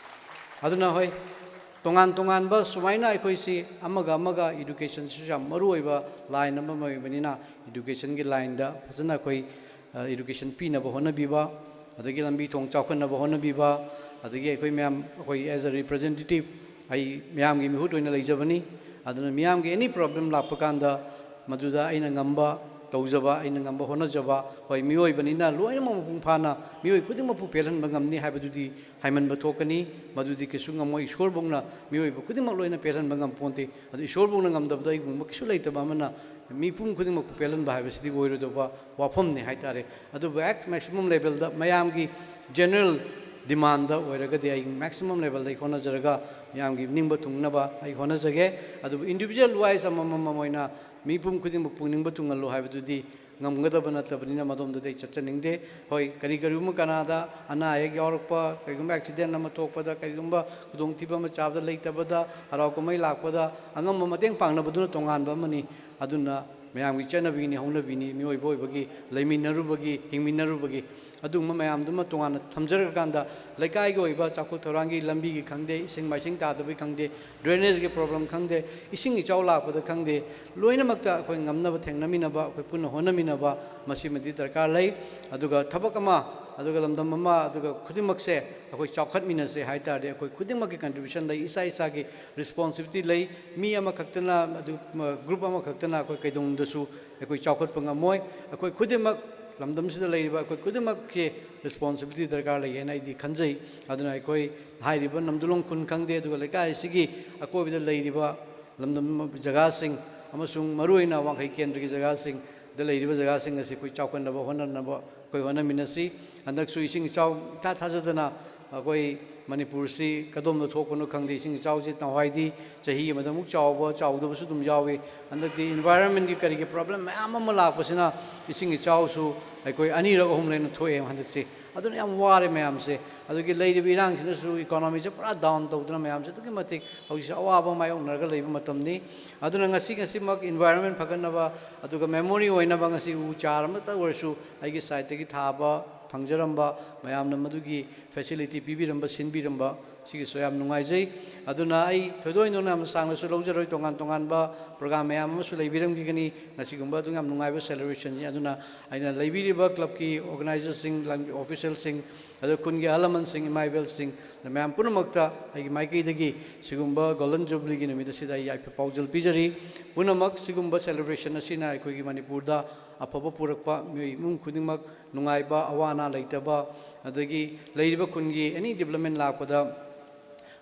ꯑꯗꯨꯅ ꯍꯣꯏ, ꯇꯣꯉꯥꯟ ꯇꯣꯉꯥꯟꯕ ꯁꯨꯃꯥꯏꯅ ꯑꯩꯈꯣꯏꯁꯤ ꯑꯃꯒ ꯑꯃꯒ, ꯏꯗꯨꯀꯦꯁꯟꯁꯤꯁꯨ ꯌꯥꯝ ꯃꯔꯨ ꯑꯣꯏꯕ ꯂꯥꯏꯟ ꯑꯃ ꯑꯣꯏꯕꯅꯤꯅ, ꯏꯗꯨꯀꯦꯁꯟꯒꯤ ꯂꯥꯏꯟꯗ ꯐꯖꯅ ꯑꯩꯈꯣꯏ, ꯑ, ꯏꯗꯨꯀꯦꯁꯟ ꯄꯤꯅꯕ ꯍꯣꯠꯅꯕꯤꯕ, ꯑꯗꯒꯤ ꯂꯝꯕꯤ ꯊꯣꯡ ꯆꯥꯎꯈꯠꯅꯕ ꯍꯣꯠꯅꯕꯤꯕ, ꯑꯗꯒꯤ ꯑꯩꯈꯣꯏ ꯃꯌꯥꯝ, ꯑꯩꯈꯣꯏ as a representative, ꯑꯩ ꯃꯤꯌꯥꯝꯒꯤ ꯃꯤꯍꯨꯠ ꯑꯣꯏꯅ ꯂꯩꯖꯕꯅꯤ꯫ ꯑꯗꯨꯅ ꯃꯤꯌꯥꯝꯒꯤ ꯑꯦꯅꯤ ꯄ꯭ꯔꯣꯕ꯭ꯂꯦꯝ ꯂꯥꯛꯄ ꯀꯥꯟꯗ ꯃꯗꯨꯗ ꯑꯩꯅ ꯉꯝꯕ ꯇꯧꯖꯕ, ꯑꯩꯅ ꯉꯝꯕ ꯍꯣꯠꯅꯖꯕ, ꯍꯣꯏ, ꯃꯤꯑꯣꯏꯕꯅꯤꯅ ꯂꯣꯏꯅꯃꯛ ꯃꯄꯨꯡ ꯐꯥꯅ ꯃꯤꯑꯣꯏ ꯈꯨꯗꯤꯡꯃꯛꯄꯨ ꯄꯦꯜꯍꯟꯕ ꯉꯝꯅꯤ ꯍꯥꯏꯕꯗꯨꯗꯤ ꯍꯥꯏꯃꯟꯕ ꯊꯣꯛꯀꯅꯤ꯫ ꯃꯗꯨꯗꯤ ꯀꯩꯁꯨ ꯉꯝꯃꯣꯏ꯫ ꯏꯁꯣꯔꯕꯨꯛꯅ ꯃꯤꯑꯣꯏꯕ ꯈꯨꯗꯤꯡꯃꯛ ꯂꯣꯏꯅ ꯄꯦꯜꯍꯟꯕ ꯉꯝꯄꯣꯟꯇꯦ꯫ ꯑꯗꯨ ꯏꯁꯣꯔꯕꯨꯛꯅ ꯉꯝꯗꯕꯗ ꯑꯩꯒꯨꯝꯕ ꯀꯩꯁꯨ ꯂꯩꯇꯕ ꯑꯃꯅ ꯃꯤꯄꯨꯝ ꯈꯨꯗꯤꯡꯃꯛꯄꯨ ꯄꯦꯜꯍꯟꯕ ꯍꯥꯏꯕꯁꯤꯗꯤ ꯑꯣꯏꯔꯣꯏꯗꯧꯕ ꯋꯥꯐꯝꯅꯤ ꯍꯥꯏꯇꯥꯔꯦ꯫ ꯑꯗꯨꯕꯨ at maximum levelꯗ ꯃꯌꯥꯝꯒꯤ general demandꯗ ꯑꯣꯏꯔꯒꯗꯤ ꯑꯩ maximum levelꯗ ꯑꯩ ꯍꯣꯠꯅꯖꯔꯒ ꯃꯌꯥꯝꯒꯤ ꯅꯤꯡꯕ ꯊꯨꯡꯅꯕ ꯑꯩ ꯍꯣꯠꯅꯖꯒꯦ꯫ ꯑꯗꯨꯕꯨ individual wise ꯑꯃꯃꯝ ꯑꯣꯏꯅ ꯃꯤꯄꯨꯝ ꯈꯨꯗꯤꯡꯃꯛ ꯄꯨꯛꯅꯤꯡꯕ ꯊꯨꯡꯍꯜꯂꯨ ꯍꯥꯏꯕꯗꯨꯗꯤ ꯉꯝꯒꯗꯕ ꯅꯠꯇꯕꯅꯤꯅ ꯃꯗꯣꯝꯗꯗꯤ ꯑꯩ ꯆꯠꯆꯅꯤꯡꯗꯦ꯫ ꯍꯣꯏ, ꯀꯔꯤ ꯀꯔꯤꯒꯨꯝꯕ ꯀꯅꯥꯗ ꯑꯅꯥ ꯑꯌꯦꯛ ꯌꯥꯎꯔꯛꯄ, ꯀꯔꯤꯒꯨꯝꯕ accident ꯑꯃ ꯊꯣꯛꯄꯗ, ꯀꯔꯤꯒꯨꯝꯕ ꯈꯨꯗꯣꯡꯊꯤꯕ ꯑꯃ ꯆꯥꯕꯗ ꯂꯩꯇꯕꯗ, ꯍꯔꯥꯎ ꯀꯨꯝꯍꯩ ꯂꯥꯛꯄꯗ ꯑꯉꯝꯕ ꯃꯇꯦꯡ ꯄꯥꯡꯅꯕꯗꯨꯅ ꯇꯣꯉꯥꯟꯕ ꯑꯃꯅꯤ꯫ ꯑꯗꯨꯅ ꯃꯌꯥꯝꯒꯤ ꯆꯠꯅꯕꯤꯅꯤ, ꯍꯧꯅꯕꯤꯅꯤ, ꯃꯤꯑꯣꯏꯕ ꯑꯣꯏꯕꯒꯤ, ꯂꯩꯃꯤꯟꯅꯔꯨꯕꯒꯤ, ꯍꯤꯡꯃꯤꯟꯅꯔꯨꯕꯒꯤ꯫ ꯑꯗꯨꯒꯨꯝꯕ ꯃꯌꯥꯝꯗꯨꯃ ꯇꯣꯉꯥꯟꯅ ꯊꯝꯖꯔꯀꯥꯟꯗ, ꯂꯩꯀꯥꯏꯒꯤ ꯑꯣꯏꯕ ꯆꯥꯎꯈꯠ ꯊꯧꯔꯥꯡꯒꯤ ꯂꯝꯕꯤꯒꯤ ꯈꯪꯗꯦ, ꯏꯁꯤꯡ ꯃꯥꯏꯁꯤꯡ ꯇꯥꯗꯕꯒꯤ ꯈꯪꯗꯦ, drainageꯒꯤ problem ꯈꯪꯗꯦ, ꯏꯁꯤꯡ ꯏꯆꯥꯎ ꯂꯥꯛꯄꯗ ꯈꯪꯗꯦ, ꯂꯣꯏꯅꯃꯛꯇ ꯑꯩꯈꯣꯏ ꯉꯝꯅꯕ ꯊꯦꯡꯅꯃꯤꯟꯅꯕ, ꯑꯩꯈꯣꯏ ꯄꯨꯟꯅ ꯍꯣꯠꯅꯃꯤꯟꯅꯕ, ꯃꯁꯤꯃꯗꯤ ꯗꯔꯀꯥꯔ ꯂꯩ꯫ ꯑꯗꯨꯒ ꯊꯕꯛ ꯑꯃ, ꯑꯗꯨꯒ ꯂꯝꯗꯝ ꯑꯃ, ꯑꯗꯨꯒ ꯈꯨꯗꯤꯡꯃꯛꯁꯦ ꯑꯩꯈꯣꯏ ꯆꯥꯎꯈꯠꯃꯤꯟꯅꯁꯦ ꯍꯥꯏ ꯇꯥꯔꯗꯤ, ꯑꯩꯈꯣꯏ ꯈꯨꯗꯤꯡꯃꯛꯀꯤ contribution ꯂꯩ, ꯏꯁꯥ ꯏꯁꯥꯒꯤ responsibility ꯂꯩ꯫ ꯃꯤ ꯑꯃꯈꯛꯇꯅ, ꯑꯗꯨ, ꯒ꯭ꯔꯨꯞ ꯑꯃꯈꯛꯇꯅ ꯑꯩꯈꯣꯏ ꯀꯩꯗꯧꯅꯨꯡꯗꯁꯨ ꯑꯩꯈꯣꯏ ꯆꯥꯎꯈꯠꯄ ꯉꯝꯃꯣꯏ꯫ ꯑꯩꯈꯣꯏ ꯈꯨꯗꯤꯡꯃꯛ, ꯂꯝꯗꯝꯁꯤꯗ ꯂꯩꯔꯤꯕ ꯑꯩꯈꯣꯏ ꯈꯨꯗꯤꯡꯃꯛꯀꯤ responsibility ꯗꯔꯀꯥꯔ ꯂꯩ ꯍꯥꯏꯅ ꯑꯩꯗꯤ ꯈꯟꯖꯩ꯫ ꯑꯗꯨꯅ ꯑꯩꯈꯣꯏ ꯍꯥꯏꯔꯤꯕ ꯅꯝꯗꯨꯂꯣꯡ ꯈꯨꯟ ꯈꯪꯗꯦ, ꯑꯗꯨꯒ ꯂꯩꯀꯥꯏ ꯑꯁꯤꯒꯤ ꯑꯀꯣꯏꯕꯗ ꯂꯩꯔꯤꯕ ꯂꯝꯗꯝ ꯖꯒꯥꯁꯤꯡ, ꯑꯃꯁꯨꯡ ꯃꯔꯨꯑꯣꯏꯅ ꯋꯥꯡꯈꯩ ꯀꯦꯟꯗ꯭ꯔꯒꯤ ꯖꯒꯥꯁꯤꯡꯗ ꯂꯩꯔꯤꯕ ꯖꯒꯥꯁꯤꯡ ꯑꯁꯤ ꯑꯩꯈꯣꯏ ꯆꯥꯎꯈꯠꯅꯕ ꯍꯣꯠꯅꯅꯕ ꯑꯩꯈꯣꯏ ꯍꯣꯠꯅꯃꯤꯟꯅꯁꯤ꯫ ꯍꯟꯗꯛꯁꯨ ꯏꯁꯤꯡ ꯏꯆꯥꯎ ꯏꯊꯥ ꯊꯥꯖꯗꯅ ꯑꯩꯈꯣꯏ ꯃꯅꯤꯄꯨꯔꯁꯤ ꯀꯗꯣꯝꯗ ꯊꯣꯛꯄꯅꯣ ꯈꯪꯗꯦ꯫ ꯏꯁꯤꯡ ꯏꯆꯥꯎꯁꯤ ꯅꯍꯥꯟꯋꯥꯏꯗꯤ ꯆꯍꯤ ꯑꯃꯗ ꯑꯃꯨꯛ ꯆꯥꯎꯕ, ꯆꯥꯎꯗꯕꯁꯨ ꯑꯗꯨꯝ ꯌꯥꯎꯏ꯫ ꯍꯟꯗꯛꯇꯤ environmentꯀꯤ ꯀꯔꯤꯒꯤ problem ꯃꯌꯥꯝ ꯑꯃ ꯂꯥꯛꯄꯁꯤꯅ ꯏꯁꯤꯡ ꯏꯆꯥꯎꯁꯨ ꯑꯩꯈꯣꯏ ꯑꯅꯤꯔꯛ ꯑꯍꯨꯝ ꯂꯩꯅ ꯊꯣꯛꯑꯦ ꯍꯟꯗꯛꯁꯤ꯫ ꯑꯗꯨꯅ ꯌꯥꯝ ꯋꯥꯔꯦ ꯃꯌꯥꯝꯁꯦ꯫ ꯑꯗꯨꯒꯤ ꯂꯩꯔꯤꯕ ꯏꯔꯥꯡꯁꯤꯅꯁꯨ economyꯁꯦ ꯄꯨꯔꯥ down ꯇꯧꯗꯨꯅ ꯃꯌꯥꯝꯁꯦ ꯑꯗꯨꯛꯀꯤ ꯃꯇꯤꯛ ꯍꯧꯖꯤꯛꯁꯦ ꯑꯋꯥꯕ ꯃꯥꯌꯣꯛꯅꯔꯒ ꯂꯩꯕ ꯃꯇꯝꯅꯤ꯫ ꯑꯗꯨꯅ ꯉꯁꯤ, ꯉꯁꯤꯃꯛ environment ꯐꯒꯠꯅꯕ, ꯑꯗꯨꯒ memory ꯑꯣꯏꯅꯕ ꯉꯁꯤ ꯎ ꯆꯥꯔ ꯑꯃꯇ ꯑꯣꯏꯔꯁꯨ ꯑꯩꯒꯤ sideꯇꯒꯤ ꯊꯥꯕ ꯐꯪꯖꯔꯝꯕ, ꯃꯌꯥꯝꯅ ꯃꯗꯨꯒꯤ facility ꯄꯤꯕꯤꯔꯝꯕ, ꯁꯤꯟꯕꯤꯔꯝꯕ ꯁꯤꯒꯤꯁꯨ ꯌꯥꯝ ꯅꯨꯡꯉꯥꯏꯖꯩ꯫ ꯑꯗꯨꯅ ꯑꯩ ꯊꯣꯏꯗꯣꯛ ꯍꯦꯟꯗꯣꯛꯅ ꯌꯥꯝ ꯁꯥꯡꯅꯁꯨ ꯂꯧꯖꯔꯣꯏ, ꯇꯣꯉꯥꯟ ꯇꯣꯉꯥꯟꯕ program ꯃꯌꯥꯝ ꯑꯃꯁꯨ ꯂꯩꯕꯤꯔꯝꯈꯤꯒꯅꯤ ꯉꯁꯤꯒꯨꯝꯕ ꯑꯗꯨꯝ ꯌꯥꯝ ꯅꯨꯡꯉꯥꯏꯕ celebrationꯁꯤ꯫ ꯑꯗꯨꯅ ꯑꯩꯅ ꯂꯩꯕꯤꯔꯤꯕ clubꯀꯤ organizerꯁꯤꯡ, officialꯁꯤꯡ, ꯑꯗꯨꯒ ꯈꯨꯟꯒꯤ ꯑꯍꯜ ꯂꯃꯟꯁꯤꯡ, ꯏꯃꯥ ꯏꯕꯦꯜꯁꯤꯡ, ꯃꯌꯥꯝ ꯄꯨꯝꯅꯃꯛꯇ ꯑꯩꯒꯤ ꯃꯥꯏꯀꯩꯗꯒꯤ ꯁꯤꯒꯨꯝꯕ Golden Jubileeꯒꯤ ꯅꯨꯃꯤꯠ ꯑꯁꯤꯗ ꯑꯩ ꯌꯥꯏꯐ ꯄꯥꯎꯖꯦꯜ ꯄꯤꯖꯔꯤ꯫ ꯄꯨꯝꯅꯃꯛ ꯁꯤꯒꯨꯝꯕ celebration ꯑꯁꯤꯅ ꯑꯩꯈꯣꯏꯒꯤ ꯃꯅꯤꯄꯨꯔꯗ ꯑꯐꯕ ꯄꯨꯔꯛꯄ, ꯃꯤꯑꯣꯏ ꯏꯃꯨꯡ ꯈꯨꯗꯤꯡꯃꯛ ꯅꯨꯡꯉꯥꯏꯕ, ꯑꯋꯥ ꯑꯅꯥ ꯂꯩꯇꯕ, ꯑꯗꯒꯤ ꯂꯩꯔꯤꯕ ꯈꯨꯟꯒꯤ any development ꯂꯥꯛꯄꯗ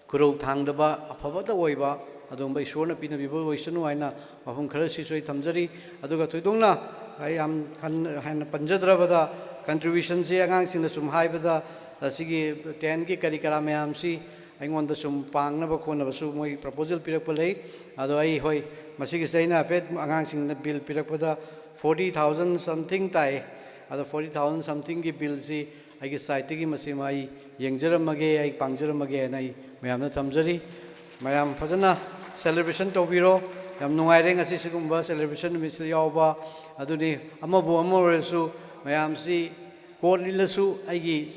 ꯈꯨꯔꯧ ꯊꯥꯡꯗꯕ, ꯑꯐꯕꯇ ꯑꯣꯏꯕ, ꯑꯗꯨꯒꯨꯝꯕ ꯏꯁꯣꯔꯅ ꯄꯤꯅꯕꯤꯕ ꯑꯣꯏꯁꯅꯨ ꯍꯥꯏꯅ ꯋꯥꯐꯝ ꯈꯔꯁꯤꯁꯨ ꯑꯩ ꯊꯝꯖꯔꯤ꯫ ꯑꯗꯨꯒ ꯊꯣꯏꯗꯣꯛꯅ ꯑꯩ ꯌꯥꯝ ꯍꯟ-, ꯍꯦꯟꯅ ꯄꯟꯖꯗ꯭ꯔꯕꯗ, contributionꯁꯤ ꯑꯉꯥꯡꯁꯤꯡꯅ ꯁꯨꯝ ꯍꯥꯏꯕꯗ, ꯑꯁꯤꯒꯤ tentꯀꯤ ꯀꯔꯤ ꯀꯔꯥ ꯃꯌꯥꯝꯁꯤ ꯑꯩꯉꯣꯟꯗ ꯁꯨꯝ ꯄꯥꯡꯅꯕ ꯈꯣꯠꯅꯕꯁꯨ ꯃꯣꯏ proposal ꯄꯤꯔꯛꯄ ꯂꯩ꯫ ꯑꯗꯣ ꯑꯩ, ꯍꯣꯏ, ꯃꯁꯤꯒꯤꯁꯦ ꯑꯩꯅ ꯍꯥꯏꯐꯦꯠ ꯑꯉꯥꯡꯁꯤꯡꯅ bill ꯄꯤꯔꯛꯄꯗ forty thousand something ꯇꯥꯏ꯫ ꯑꯗꯣ forty thousand somethingꯒꯤ billꯁꯤ ꯑꯩꯒꯤ sideꯇꯒꯤ ꯃꯁꯤꯃ ꯑꯩ ꯌꯦꯡꯖꯔꯝꯃꯒꯦ, ꯑꯩ ꯄꯥꯡꯖꯔꯝꯃꯒꯦ ꯍꯥꯏꯅ ꯑꯩ ꯃꯌꯥꯝꯗ ꯊꯝꯖꯔꯤ꯫ ꯃꯌꯥꯝ ꯐꯖꯅ celebration ꯇꯧꯕꯤꯔꯣ꯫ ꯌꯥꯝ ꯅꯨꯡꯉꯥꯏꯔꯦ ꯉꯁꯤ ꯁꯤꯒꯨꯝꯕ celebration ꯅꯨꯃꯤꯠꯁꯤꯗ ꯌꯥꯎꯕ꯫ ꯑꯗꯨꯅꯤ, ꯑꯃꯕꯨ ꯑꯃ ꯑꯣꯏꯔꯁꯨ ꯃꯌꯥꯝꯁꯤ court ꯂꯤꯠꯂꯁꯨ ꯑꯩꯒꯤ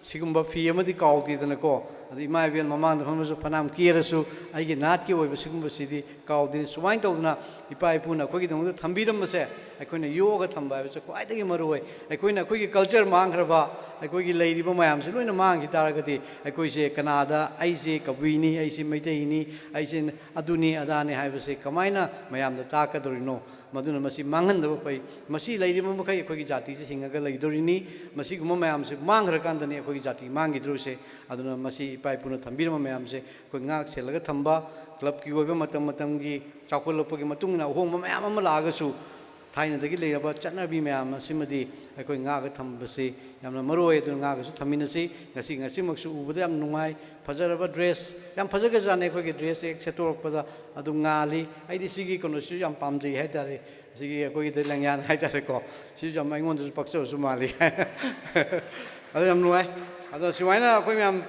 ꯁꯤꯒꯨꯝꯕ ꯐꯤ ꯑꯃꯗꯤ ꯀꯥꯎꯗꯦꯗꯅꯀꯣ꯫ ꯑꯗꯨ ꯏꯃꯥ ꯏꯕꯦꯜ ꯃꯃꯥꯡꯗ ꯐꯝꯃꯁꯨ ꯐꯅꯌꯥꯝ ꯀꯦꯔꯁꯨ ꯑꯩꯒꯤ ꯅꯥꯠꯀꯤ ꯑꯣꯏꯕ ꯁꯤꯒꯨꯝꯕꯁꯤꯗꯤ ꯀꯥꯎꯗꯦ꯫ ꯁꯨꯃꯥꯏꯅ ꯇꯧꯗꯅ ꯏꯄꯥ ꯏꯄꯨꯅ ꯑꯩꯈꯣꯏꯒꯤꯗꯃꯛꯇ ꯊꯝꯕꯤꯔꯝꯕꯁꯦ ꯑꯩꯈꯣꯏꯅ ꯌꯣꯛꯑꯒ ꯊꯝꯕ ꯍꯥꯏꯕꯁꯦ ꯈ꯭ꯋꯥꯏꯗꯒꯤ ꯃꯔꯨ ꯑꯣꯏ꯫ ꯑꯩꯈꯣꯏꯅ ꯑꯩꯈꯣꯏꯒꯤ culture ꯃꯥꯡꯈ꯭ꯔꯕ, ꯑꯩꯈꯣꯏꯒꯤ ꯂꯩꯔꯤꯕ ꯃꯌꯥꯝꯁꯦ ꯂꯣꯏꯅ ꯃꯥꯡꯈꯤ ꯇꯥꯔꯒꯗꯤ ꯑꯩꯈꯣꯏꯁꯦ ꯀꯅꯥꯗ "ꯑꯩꯁꯦ ꯀꯕꯨꯏꯅꯤ, ꯑꯩꯁꯦ ꯃꯩꯇꯩꯅꯤ, ꯑꯩꯁꯦ ꯑꯗꯨꯅꯤ ꯑꯗꯥꯅꯤ" ꯍꯥꯏꯕꯁꯦ ꯀꯃꯥꯏꯅ ꯃꯌꯥꯝꯗ ꯇꯥꯛꯀꯗꯧꯔꯤꯅꯣ? ꯃꯗꯨꯅ ꯃꯁꯤ ꯃꯥꯡꯍꯟꯗꯕ ꯐꯩ꯫ ꯃꯁꯤ ꯂꯩꯔꯤꯕ ꯃꯈꯩ ꯑꯩꯈꯣꯏꯒꯤ ꯖꯥꯇꯤꯁꯤ ꯍꯤꯡꯉꯒ ꯂꯩꯗꯧꯔꯤꯅꯤ꯫ ꯃꯁꯤꯒꯨꯝꯕ ꯃꯌꯥꯝꯁꯦ ꯃꯥꯡꯈ꯭ꯔꯀꯥꯟꯗꯅꯤ ꯑꯩꯈꯣꯏꯒꯤ ꯖꯥꯇꯤ ꯃꯥꯡꯈꯤꯗꯧꯔꯤꯁꯦ꯫ ꯑꯗꯨꯅ ꯃꯁꯤ ꯏꯄꯥ ꯏꯄꯨꯅ ꯊꯝꯕꯤꯔꯝꯕ ꯃꯌꯥꯝꯁꯦ ꯑꯩꯈꯣꯏ ꯉꯥꯛ ꯁꯦꯜꯂꯒ ꯊꯝꯕ, clubꯀꯤ ꯑꯣꯏꯕ ꯃꯇꯝ ꯃꯇꯝꯒꯤ ꯆꯥꯎꯈꯠꯂꯛꯄꯒꯤ ꯃꯇꯨꯡ ꯏꯟꯅ ꯑꯍꯣꯡꯕ ꯃꯌꯥꯝ ꯑꯃ ꯂꯥꯛꯑꯒꯁꯨ ꯊꯥꯏꯅꯗꯒꯤ ꯂꯩꯔꯕ ꯆꯠꯅꯕꯤ ꯃꯌꯥꯝ ꯑꯁꯤꯃꯗꯤ ꯑꯩꯈꯣꯏ ꯉꯥꯛꯑꯒ ꯊꯝꯕꯁꯤ ꯌꯥꯝꯅ ꯃꯔꯨ ꯑꯣꯏ꯫ ꯑꯗꯨꯅ ꯉꯥꯛꯑꯒꯁꯨ ꯊꯝꯃꯤꯟꯅꯁꯤ꯫ ꯉꯁꯤ, ꯉꯁꯤꯃꯛꯁꯨ ꯎꯕꯗ ꯌꯥꯝ ꯅꯨꯡꯉꯥꯏ꯫ ꯐꯖꯔꯕ dress, ꯌꯥꯝ ꯐꯖꯈ꯭ꯔꯖꯥꯠꯅꯤ꯫ ꯑꯩꯈꯣꯏꯒꯤ dressꯁꯦ ꯍꯦꯛ ꯁꯦꯠꯇꯣꯔꯛꯄꯗ ꯑꯗꯨꯝ ꯉꯥꯜꯂꯤ꯫ ꯑꯩꯗꯤ ꯁꯤꯒꯤ ꯀꯩꯅꯣꯁꯤꯁꯨ ꯌꯥꯝ ꯄꯥꯝꯖꯩ ꯍꯥꯏꯇꯥꯔꯦ꯫ ꯁꯤꯒꯤ ꯑꯩꯈꯣꯏꯒꯤꯗ ꯂꯦꯡꯌꯥꯟ ꯍꯥꯏꯇꯥꯔꯦꯀꯣ, ꯁꯤꯁꯨ ꯌꯥꯝ ꯑꯩꯉꯣꯟꯗꯁꯨ ꯄꯛꯆꯕꯁꯨ ꯃꯥꯜꯂꯤ꯫ ꯑꯗꯨ ꯌꯥꯝ ꯅꯨꯡꯉꯥꯏ꯫ ꯑꯗꯣ ꯁꯨꯃꯥꯏꯅ ꯑꯩꯈꯣꯏ ꯃꯌꯥꯝ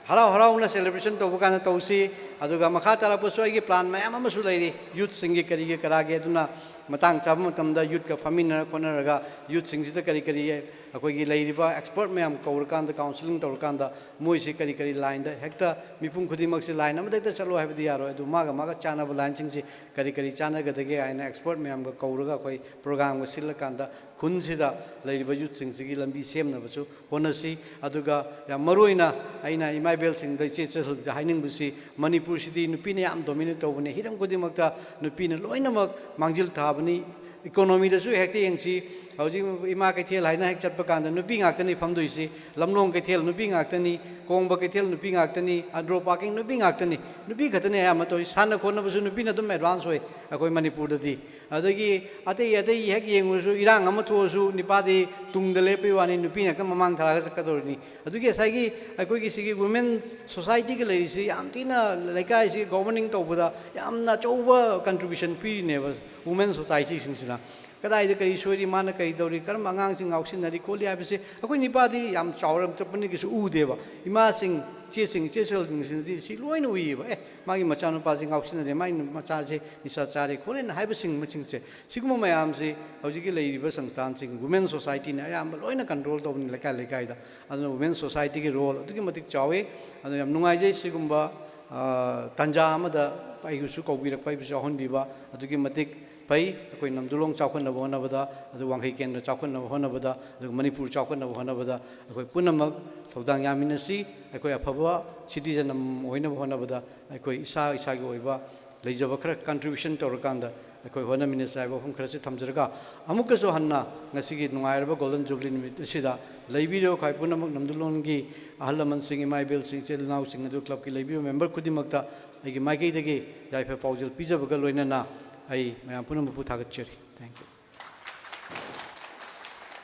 ꯍꯔꯥꯎ ꯍꯔꯥꯎꯅ celebration ꯇꯧꯕ ꯀꯥꯟꯗ ꯇꯧꯁꯤ꯫ ꯑꯗꯨꯒ ꯃꯈꯥ ꯇꯥꯔꯛꯄꯁꯨ ꯑꯩꯒꯤ plan ꯃꯌꯥꯝ ꯑꯃꯁꯨ ꯂꯩꯔꯤ꯫ Youthꯁꯤꯡꯒꯤ ꯀꯔꯤꯒꯤ ꯀꯔꯥꯒꯤ, ꯑꯗꯨꯅ ꯃꯇꯥꯡ ꯆꯥꯕ ꯃꯇꯝꯗ youthꯀ ꯐꯝꯃꯤꯟꯅꯔ ꯈꯣꯠꯅꯔꯒ youthꯁꯤꯡꯁꯤꯗ ꯀꯔꯤ ꯀꯔꯤ ꯑꯩꯈꯣꯏꯒꯤ ꯂꯩꯔꯤꯕ expert ꯃꯌꯥꯝ ꯀꯧꯔꯀꯥꯟꯗ, counselling ꯇꯧꯔꯀꯥꯟꯗ, ꯃꯣꯏꯁꯤ ꯀꯔꯤ ꯀꯔꯤ line ꯗ, ꯍꯦꯛꯇ ꯃꯤꯄꯨꯝ ꯈꯨꯗꯤꯡꯃꯛꯁꯤ line ꯑꯃꯗ ꯍꯦꯛꯇ ꯆꯠꯂꯣ ꯍꯥꯏꯕꯗꯤ ꯌꯥꯔꯣꯏ꯫ ꯑꯗꯨ ꯃꯥꯒ ꯃꯥꯒ ꯆꯥꯟꯅꯕ line ꯁꯤꯡꯁꯤ ꯀꯔꯤ ꯀꯔꯤ ꯆꯥꯟꯅꯒꯗꯒꯦ ꯍꯥꯏꯅ expert ꯃꯌꯥꯝꯒ ꯀꯧꯔꯒ ꯑꯩꯈꯣꯏ program ꯒ ꯁꯤꯜꯂꯀꯥꯟꯗ ꯈꯨꯟꯁꯤꯗ ꯂꯩꯔꯤꯕ youth ꯁꯤꯡꯁꯤꯒꯤ ꯂꯝꯕꯤ ꯁꯦꯝꯅꯕꯁꯨ ꯍꯣꯠꯅꯁꯤ꯫ ꯑꯗꯨꯒ ꯌꯥꯝ ꯃꯔꯨꯑꯣꯏꯅ ꯑꯩꯅ ꯏꯃꯥ ꯏꯕꯦꯜꯁꯤꯡꯗ, ꯏꯆꯦ ꯏꯆꯜꯁꯤꯡꯗ ꯍꯥꯏꯅꯤꯡꯕꯁꯤ, ꯃꯅꯤꯄꯨꯔꯁꯤꯗꯤ ꯅꯨꯄꯤꯅ ꯌꯥꯝ dominate ꯇꯧꯕꯅꯤ, ꯍꯤꯔꯝ ꯈꯨꯗꯤꯡꯃꯛꯇ ꯅꯨꯄꯤꯅ ꯂꯣꯏꯅꯃꯛ ꯃꯥꯡꯖꯤꯜ ꯊꯥꯕꯅꯤ꯫ Economy ꯗꯁꯨ ꯍꯦꯛꯇ ꯌꯦꯡꯁꯤ, ꯍꯧꯖꯤꯛ ꯏꯃꯥ ꯀꯩꯊꯦꯜ ꯍꯥꯏꯅ ꯍꯦꯛ ꯆꯠꯄ ꯀꯥꯟꯗ ꯅꯨꯄꯤ ꯉꯥꯛꯇꯅꯤ ꯐꯝꯗꯣꯏꯁꯤ, ꯂꯝꯂꯣꯡ ꯀꯩꯊꯦꯜ ꯅꯨꯄꯤ ꯉꯥꯛꯇꯅꯤ, ꯀꯣꯡꯕ ꯀꯩꯊꯦꯜ ꯅꯨꯄꯤ ꯉꯥꯛꯇꯅꯤ, Andro Parking ꯅꯨꯄꯤ ꯉꯥꯛꯇꯅꯤ, ꯅꯨꯄꯤ ꯈꯛꯇꯅꯤ ꯑꯌꯥꯝꯕ ꯇꯧꯔꯤ꯫ ꯁꯥꯟꯅ ꯈꯣꯠꯅꯕꯁꯨ ꯅꯨꯄꯤꯅ ꯑꯗꯨꯝ advance ꯑꯣꯏ ꯑꯩꯈꯣꯏ ꯃꯅꯤꯄꯨꯔꯗꯗꯤ꯫ ꯑꯗꯒꯤ ꯑꯇꯩ ꯑꯇꯩ ꯍꯦꯛ ꯌꯦꯡꯉꯨꯔꯁꯨ, ꯏꯔꯥꯡ ꯑꯃ ꯊꯣꯛꯑꯁꯨ ꯅꯨꯄꯥꯗꯤ ꯇꯨꯡꯗ ꯂꯦꯞꯄꯩ ꯋꯥꯅꯤ, ꯅꯨꯄꯤꯅ ꯍꯦꯛꯇ ꯃꯃꯥꯡ ꯊꯥꯔꯒ ꯆꯠꯀꯗꯧꯔꯤꯅꯤ꯫ ꯑꯗꯨꯒꯤ ꯉꯁꯥꯏꯒꯤ ꯑꯩꯈꯣꯏꯒꯤ ꯁꯤꯒꯤ women society ꯒ ꯂꯩꯔꯤꯁꯤ ꯌꯥꯝ ꯊꯤꯅ ꯂꯩꯀꯥꯏꯁꯤ governing ꯇꯧꯕꯗ ꯌꯥꯝꯅ ꯑꯆꯧꯕ contribution ꯄꯤꯔꯤꯅꯦꯕ women society ꯁꯤꯡꯁꯤꯅ꯫ ꯀꯗꯥꯏꯗ ꯀꯔꯤ ꯁꯣꯏꯔꯤ, ꯃꯥꯅ ꯀꯔꯤ ꯇꯧꯔꯤ, ꯀꯔꯝꯕ ꯑꯉꯥꯡꯁꯤꯡ ꯉꯥꯎꯁꯤꯟꯅꯔꯤ ꯈꯣꯠꯂꯤ ꯍꯥꯏꯕꯁꯦ ꯑꯩꯈꯣꯏ ꯅꯨꯄꯥꯗꯤ ꯌꯥꯝ ꯆꯥꯎꯔ ꯆꯠꯄꯅꯤ ꯀꯩꯁꯨ ꯎꯗꯦꯕ꯫ ꯏꯃꯥꯁꯤꯡ, ꯏꯆꯦꯁꯤꯡ, ꯏꯆꯦ ꯏꯆꯜꯁꯤꯡꯁꯤꯅꯗꯤ ꯁꯤ ꯂꯣꯏꯅ ꯎꯏꯌꯦꯕ꯫ ꯑꯦ, ꯃꯥꯒꯤ ꯃꯆꯥꯅꯨꯄꯥꯁꯤ ꯉꯥꯎꯁꯤꯟꯅꯔꯦ, ꯃꯥꯒꯤ ꯃꯆꯥꯁꯦ ꯅꯤꯁꯥ ꯆꯥꯔꯦ ꯈꯣꯠꯂꯦꯅ ꯍꯥꯏꯕꯁꯤꯡ ꯃꯁꯤꯡꯁꯦ, ꯁꯤꯒꯨꯝꯕ ꯃꯌꯥꯝꯁꯤ ꯍꯧꯖꯤꯛꯀꯤ ꯂꯩꯔꯤꯕ ꯁꯪꯁꯊꯥꯟꯁꯤꯡ, women society ꯅ ꯑꯌꯥꯝꯕ ꯂꯣꯏꯅ control ꯇꯧꯕꯅꯤ ꯂꯩꯀꯥꯏ ꯂꯩꯀꯥꯏꯗ꯫ ꯑꯗꯨꯅ women society ꯒꯤ role ꯑꯗꯨꯛꯀꯤ ꯃꯇꯤꯛ ꯆꯥꯎꯏ꯫ ꯑꯗꯨꯅ ꯌꯥꯝ ꯅꯨꯡꯉꯥꯏꯖꯩ ꯁꯤꯒꯨꯝꯕ, ꯑ, ꯇꯥꯟꯖꯥ ꯑꯃꯗ ꯑꯩꯕꯨꯁꯨ ꯀꯧꯕꯤꯔꯛꯄ, ꯑꯩꯕꯨꯁꯨ ꯌꯥꯎꯍꯟꯕꯤꯕ ꯑꯗꯨꯛꯀꯤ ꯃꯇꯤꯛ ꯐꯩ꯫ ꯑꯩꯈꯣꯏ ꯅꯝꯗꯨꯂꯣꯡ ꯆꯥꯎꯈꯠꯅꯕ ꯍꯣꯠꯅꯕꯗ, ꯑꯗꯨ ꯋꯥꯡꯈꯩ ꯀꯦꯟꯗ꯭ꯔ ꯆꯥꯎꯈꯠꯅꯕ ꯍꯣꯠꯅꯕꯗ, ꯑꯗꯨꯒ ꯃꯅꯤꯄꯨꯔ ꯆꯥꯎꯈꯠꯅꯕ ꯍꯣꯠꯅꯕꯗ ꯑꯩꯈꯣꯏ ꯄꯨꯝꯅꯃꯛ ꯊꯧꯗꯥꯡ ꯌꯥꯃꯤꯟꯅꯁꯤ꯫ ꯑꯩꯈꯣꯏ ꯑꯐꯕ citizen ꯑꯃ ꯑꯣꯏꯅꯕ ꯍꯣꯠꯅꯕꯗ ꯑꯩꯈꯣꯏ ꯏꯁꯥ ꯏꯁꯥꯒꯤ ꯑꯣꯏꯕ ꯂꯩꯖꯕ ꯈꯔ contribution ꯇꯧꯔꯀꯥꯟꯗ ꯑꯩꯈꯣꯏ ꯍꯣꯠꯅꯃꯤꯟꯅꯁꯤ ꯍꯥꯏꯕ ꯋꯥꯐꯝ ꯈꯔꯁꯤ ꯊꯝꯖꯔꯒ, ꯑꯃꯨꯛꯀꯁꯨ ꯍꯟꯅ ꯉꯁꯤꯒꯤ ꯅꯨꯡꯉꯥꯏꯔꯕ Golden Jubilee ꯅꯨꯃꯤꯠ ꯑꯁꯤꯗ ꯂꯩꯕꯤꯔꯤꯕ ꯈ꯭ꯋꯥꯏ ꯄꯨꯝꯅꯃꯛ ꯅꯝꯗꯨꯂꯣꯡꯒꯤ ꯑꯍꯜ ꯂꯃꯟꯁꯤꯡ, ꯏꯃꯥ ꯏꯕꯦꯜꯁꯤꯡ, ꯏꯆꯤꯜ ꯏꯅꯥꯎꯁꯤꯡ ꯑꯗꯨ club ꯀꯤ ꯂꯩꯕꯤꯔꯤꯕ member ꯈꯨꯗꯤꯡꯃꯛꯇ ꯑꯩꯒꯤ ꯃꯥꯏꯀꯩꯗꯒꯤ ꯌꯥꯏꯐ ꯄꯥꯎꯖꯦꯜ ꯄꯤꯖꯕꯒ ꯂꯣꯏꯅꯅ ꯑꯩ ꯃꯌꯥꯝ ꯄꯨꯝꯅꯃꯛꯄꯨ ꯊꯥꯒꯠꯆꯔꯤ꯫ Thank you.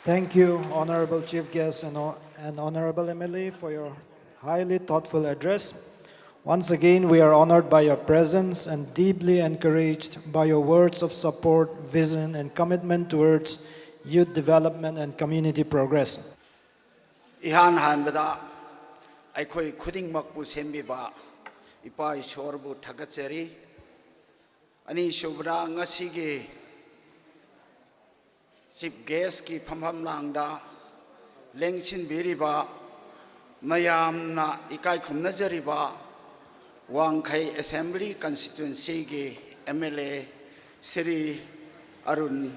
Thank you, Honorable Chief Guest and, and Honorable M L A, for your highly thoughtful address. Once again, we are honored by your presence and deeply encouraged by your words of support, vision, and commitment towards youth development and community progress. ꯏꯍꯥꯟ ꯍꯥꯟꯕꯗ ꯑꯩꯈꯣꯏ ꯈꯨꯗꯤꯡꯃꯛꯄꯨ ꯁꯦꯝꯕꯤꯕ ꯏꯄꯥ ꯏꯁꯣꯔꯕꯨ ꯊꯥꯒꯠꯆꯔꯤ꯫ ꯑꯅꯤꯁꯨꯕꯗ, ꯉꯁꯤꯒꯤ Chief Guest ꯀꯤ ꯐꯝꯐꯝ ꯂꯥꯡꯗ ꯂꯦꯡꯁꯤꯟꯕꯤꯔꯤꯕ, ꯃꯌꯥꯝꯅ ꯏꯀꯥꯏ ꯈꯨꯝꯅꯖꯔꯤꯕ ꯋꯥꯡꯈꯩ ꯑꯦꯁꯦꯝꯕ꯭ꯂꯤ ꯀꯟꯁꯇꯤꯇ꯭ꯋꯦꯟꯁꯤꯒꯤ M L A Shri Arun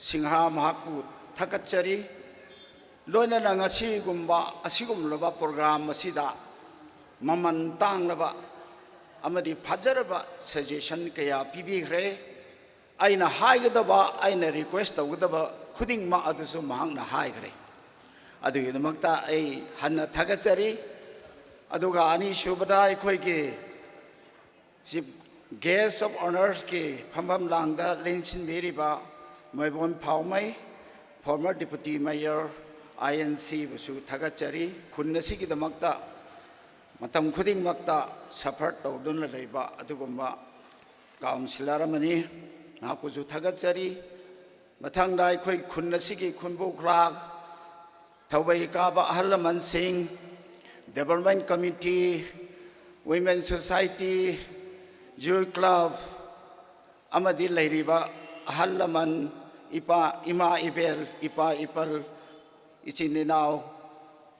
Singh ꯃꯍꯥꯛꯄꯨ ꯊꯥꯒꯠꯆꯔꯤ꯫ ꯂꯣꯏꯅꯅ ꯉꯁꯤꯒꯨꯝꯕ ꯑꯁꯤꯒꯨꯝꯂꯕ ꯄ꯭ꯔꯣꯒ꯭ꯔꯥꯝ ꯑꯁꯤꯗ ꯃꯃꯜ ꯇꯥꯡꯂꯕ ꯑꯃꯗꯤ ꯐꯖꯔꯕ ꯁꯖꯦꯁꯟ ꯀꯌꯥ ꯄꯤꯕꯤꯈ꯭ꯔꯦ꯫ ꯑꯩꯅ ꯍꯥꯏꯒꯗꯕ, ꯑꯩꯅ ꯔꯤꯀ꯭ꯋꯦꯁ ꯇꯧꯒꯗꯕ ꯈꯨꯗꯤꯡꯃꯛ ꯑꯗꯨꯁꯨ ꯃꯍꯥꯛꯅ ꯍꯥꯏꯈ꯭ꯔꯦ꯫ ꯑꯗꯨꯒꯤꯗꯃꯛꯇ ꯑꯩ ꯍꯟꯅ ꯊꯥꯒꯠꯆꯔꯤ꯫ ꯑꯗꯨꯒ ꯑꯅꯤꯁꯨꯕꯗ ꯑꯩꯈꯣꯏꯒꯤ Chief Guest of Honours ꯀꯤ ꯐꯝꯐꯝ ꯂꯥꯡꯗ ꯂꯦꯡꯁꯤꯟꯕꯤꯔꯤꯕ ꯃꯣꯏꯕꯣꯟ ꯐꯥꯎꯃꯩ, former Deputy Mayor, I N C ꯕꯨꯁꯨ ꯊꯥꯒꯠꯆꯔꯤ꯫ ꯈꯨꯟ ꯑꯁꯤꯒꯤꯗꯃꯛꯇ ꯃꯇꯝ ꯈꯨꯗꯤꯡꯃꯛꯇ suffer ꯇꯧꯗꯨꯅ ꯂꯩꯕ ꯑꯗꯨꯒꯨꯝꯕ councillor ꯑꯃꯅꯤ꯫ ꯃꯍꯥꯛꯄꯨꯁꯨ ꯊꯥꯒꯠꯆꯔꯤ꯫ ꯃꯊꯪꯗ ꯑꯩꯈꯣꯏ ꯈꯨꯟ ꯑꯁꯤꯒꯤ ꯈꯨꯟꯕꯨ ꯈꯨꯂꯥꯛ, ꯊꯧꯕꯩ ꯀꯥꯕ ꯑꯍꯜ ꯂꯃꯟꯁꯤꯡ, Development Committee, Women Society, Youth Club ꯑꯃꯗꯤ ꯂꯩꯔꯤꯕ ꯑꯍꯜ ꯂꯃꯟ, ꯏꯄꯥ, ꯏꯃꯥ ꯏꯕꯦꯜ, ꯏꯄꯥ ꯏꯄꯜ, ꯏꯆꯤꯟ ꯏꯅꯥꯎ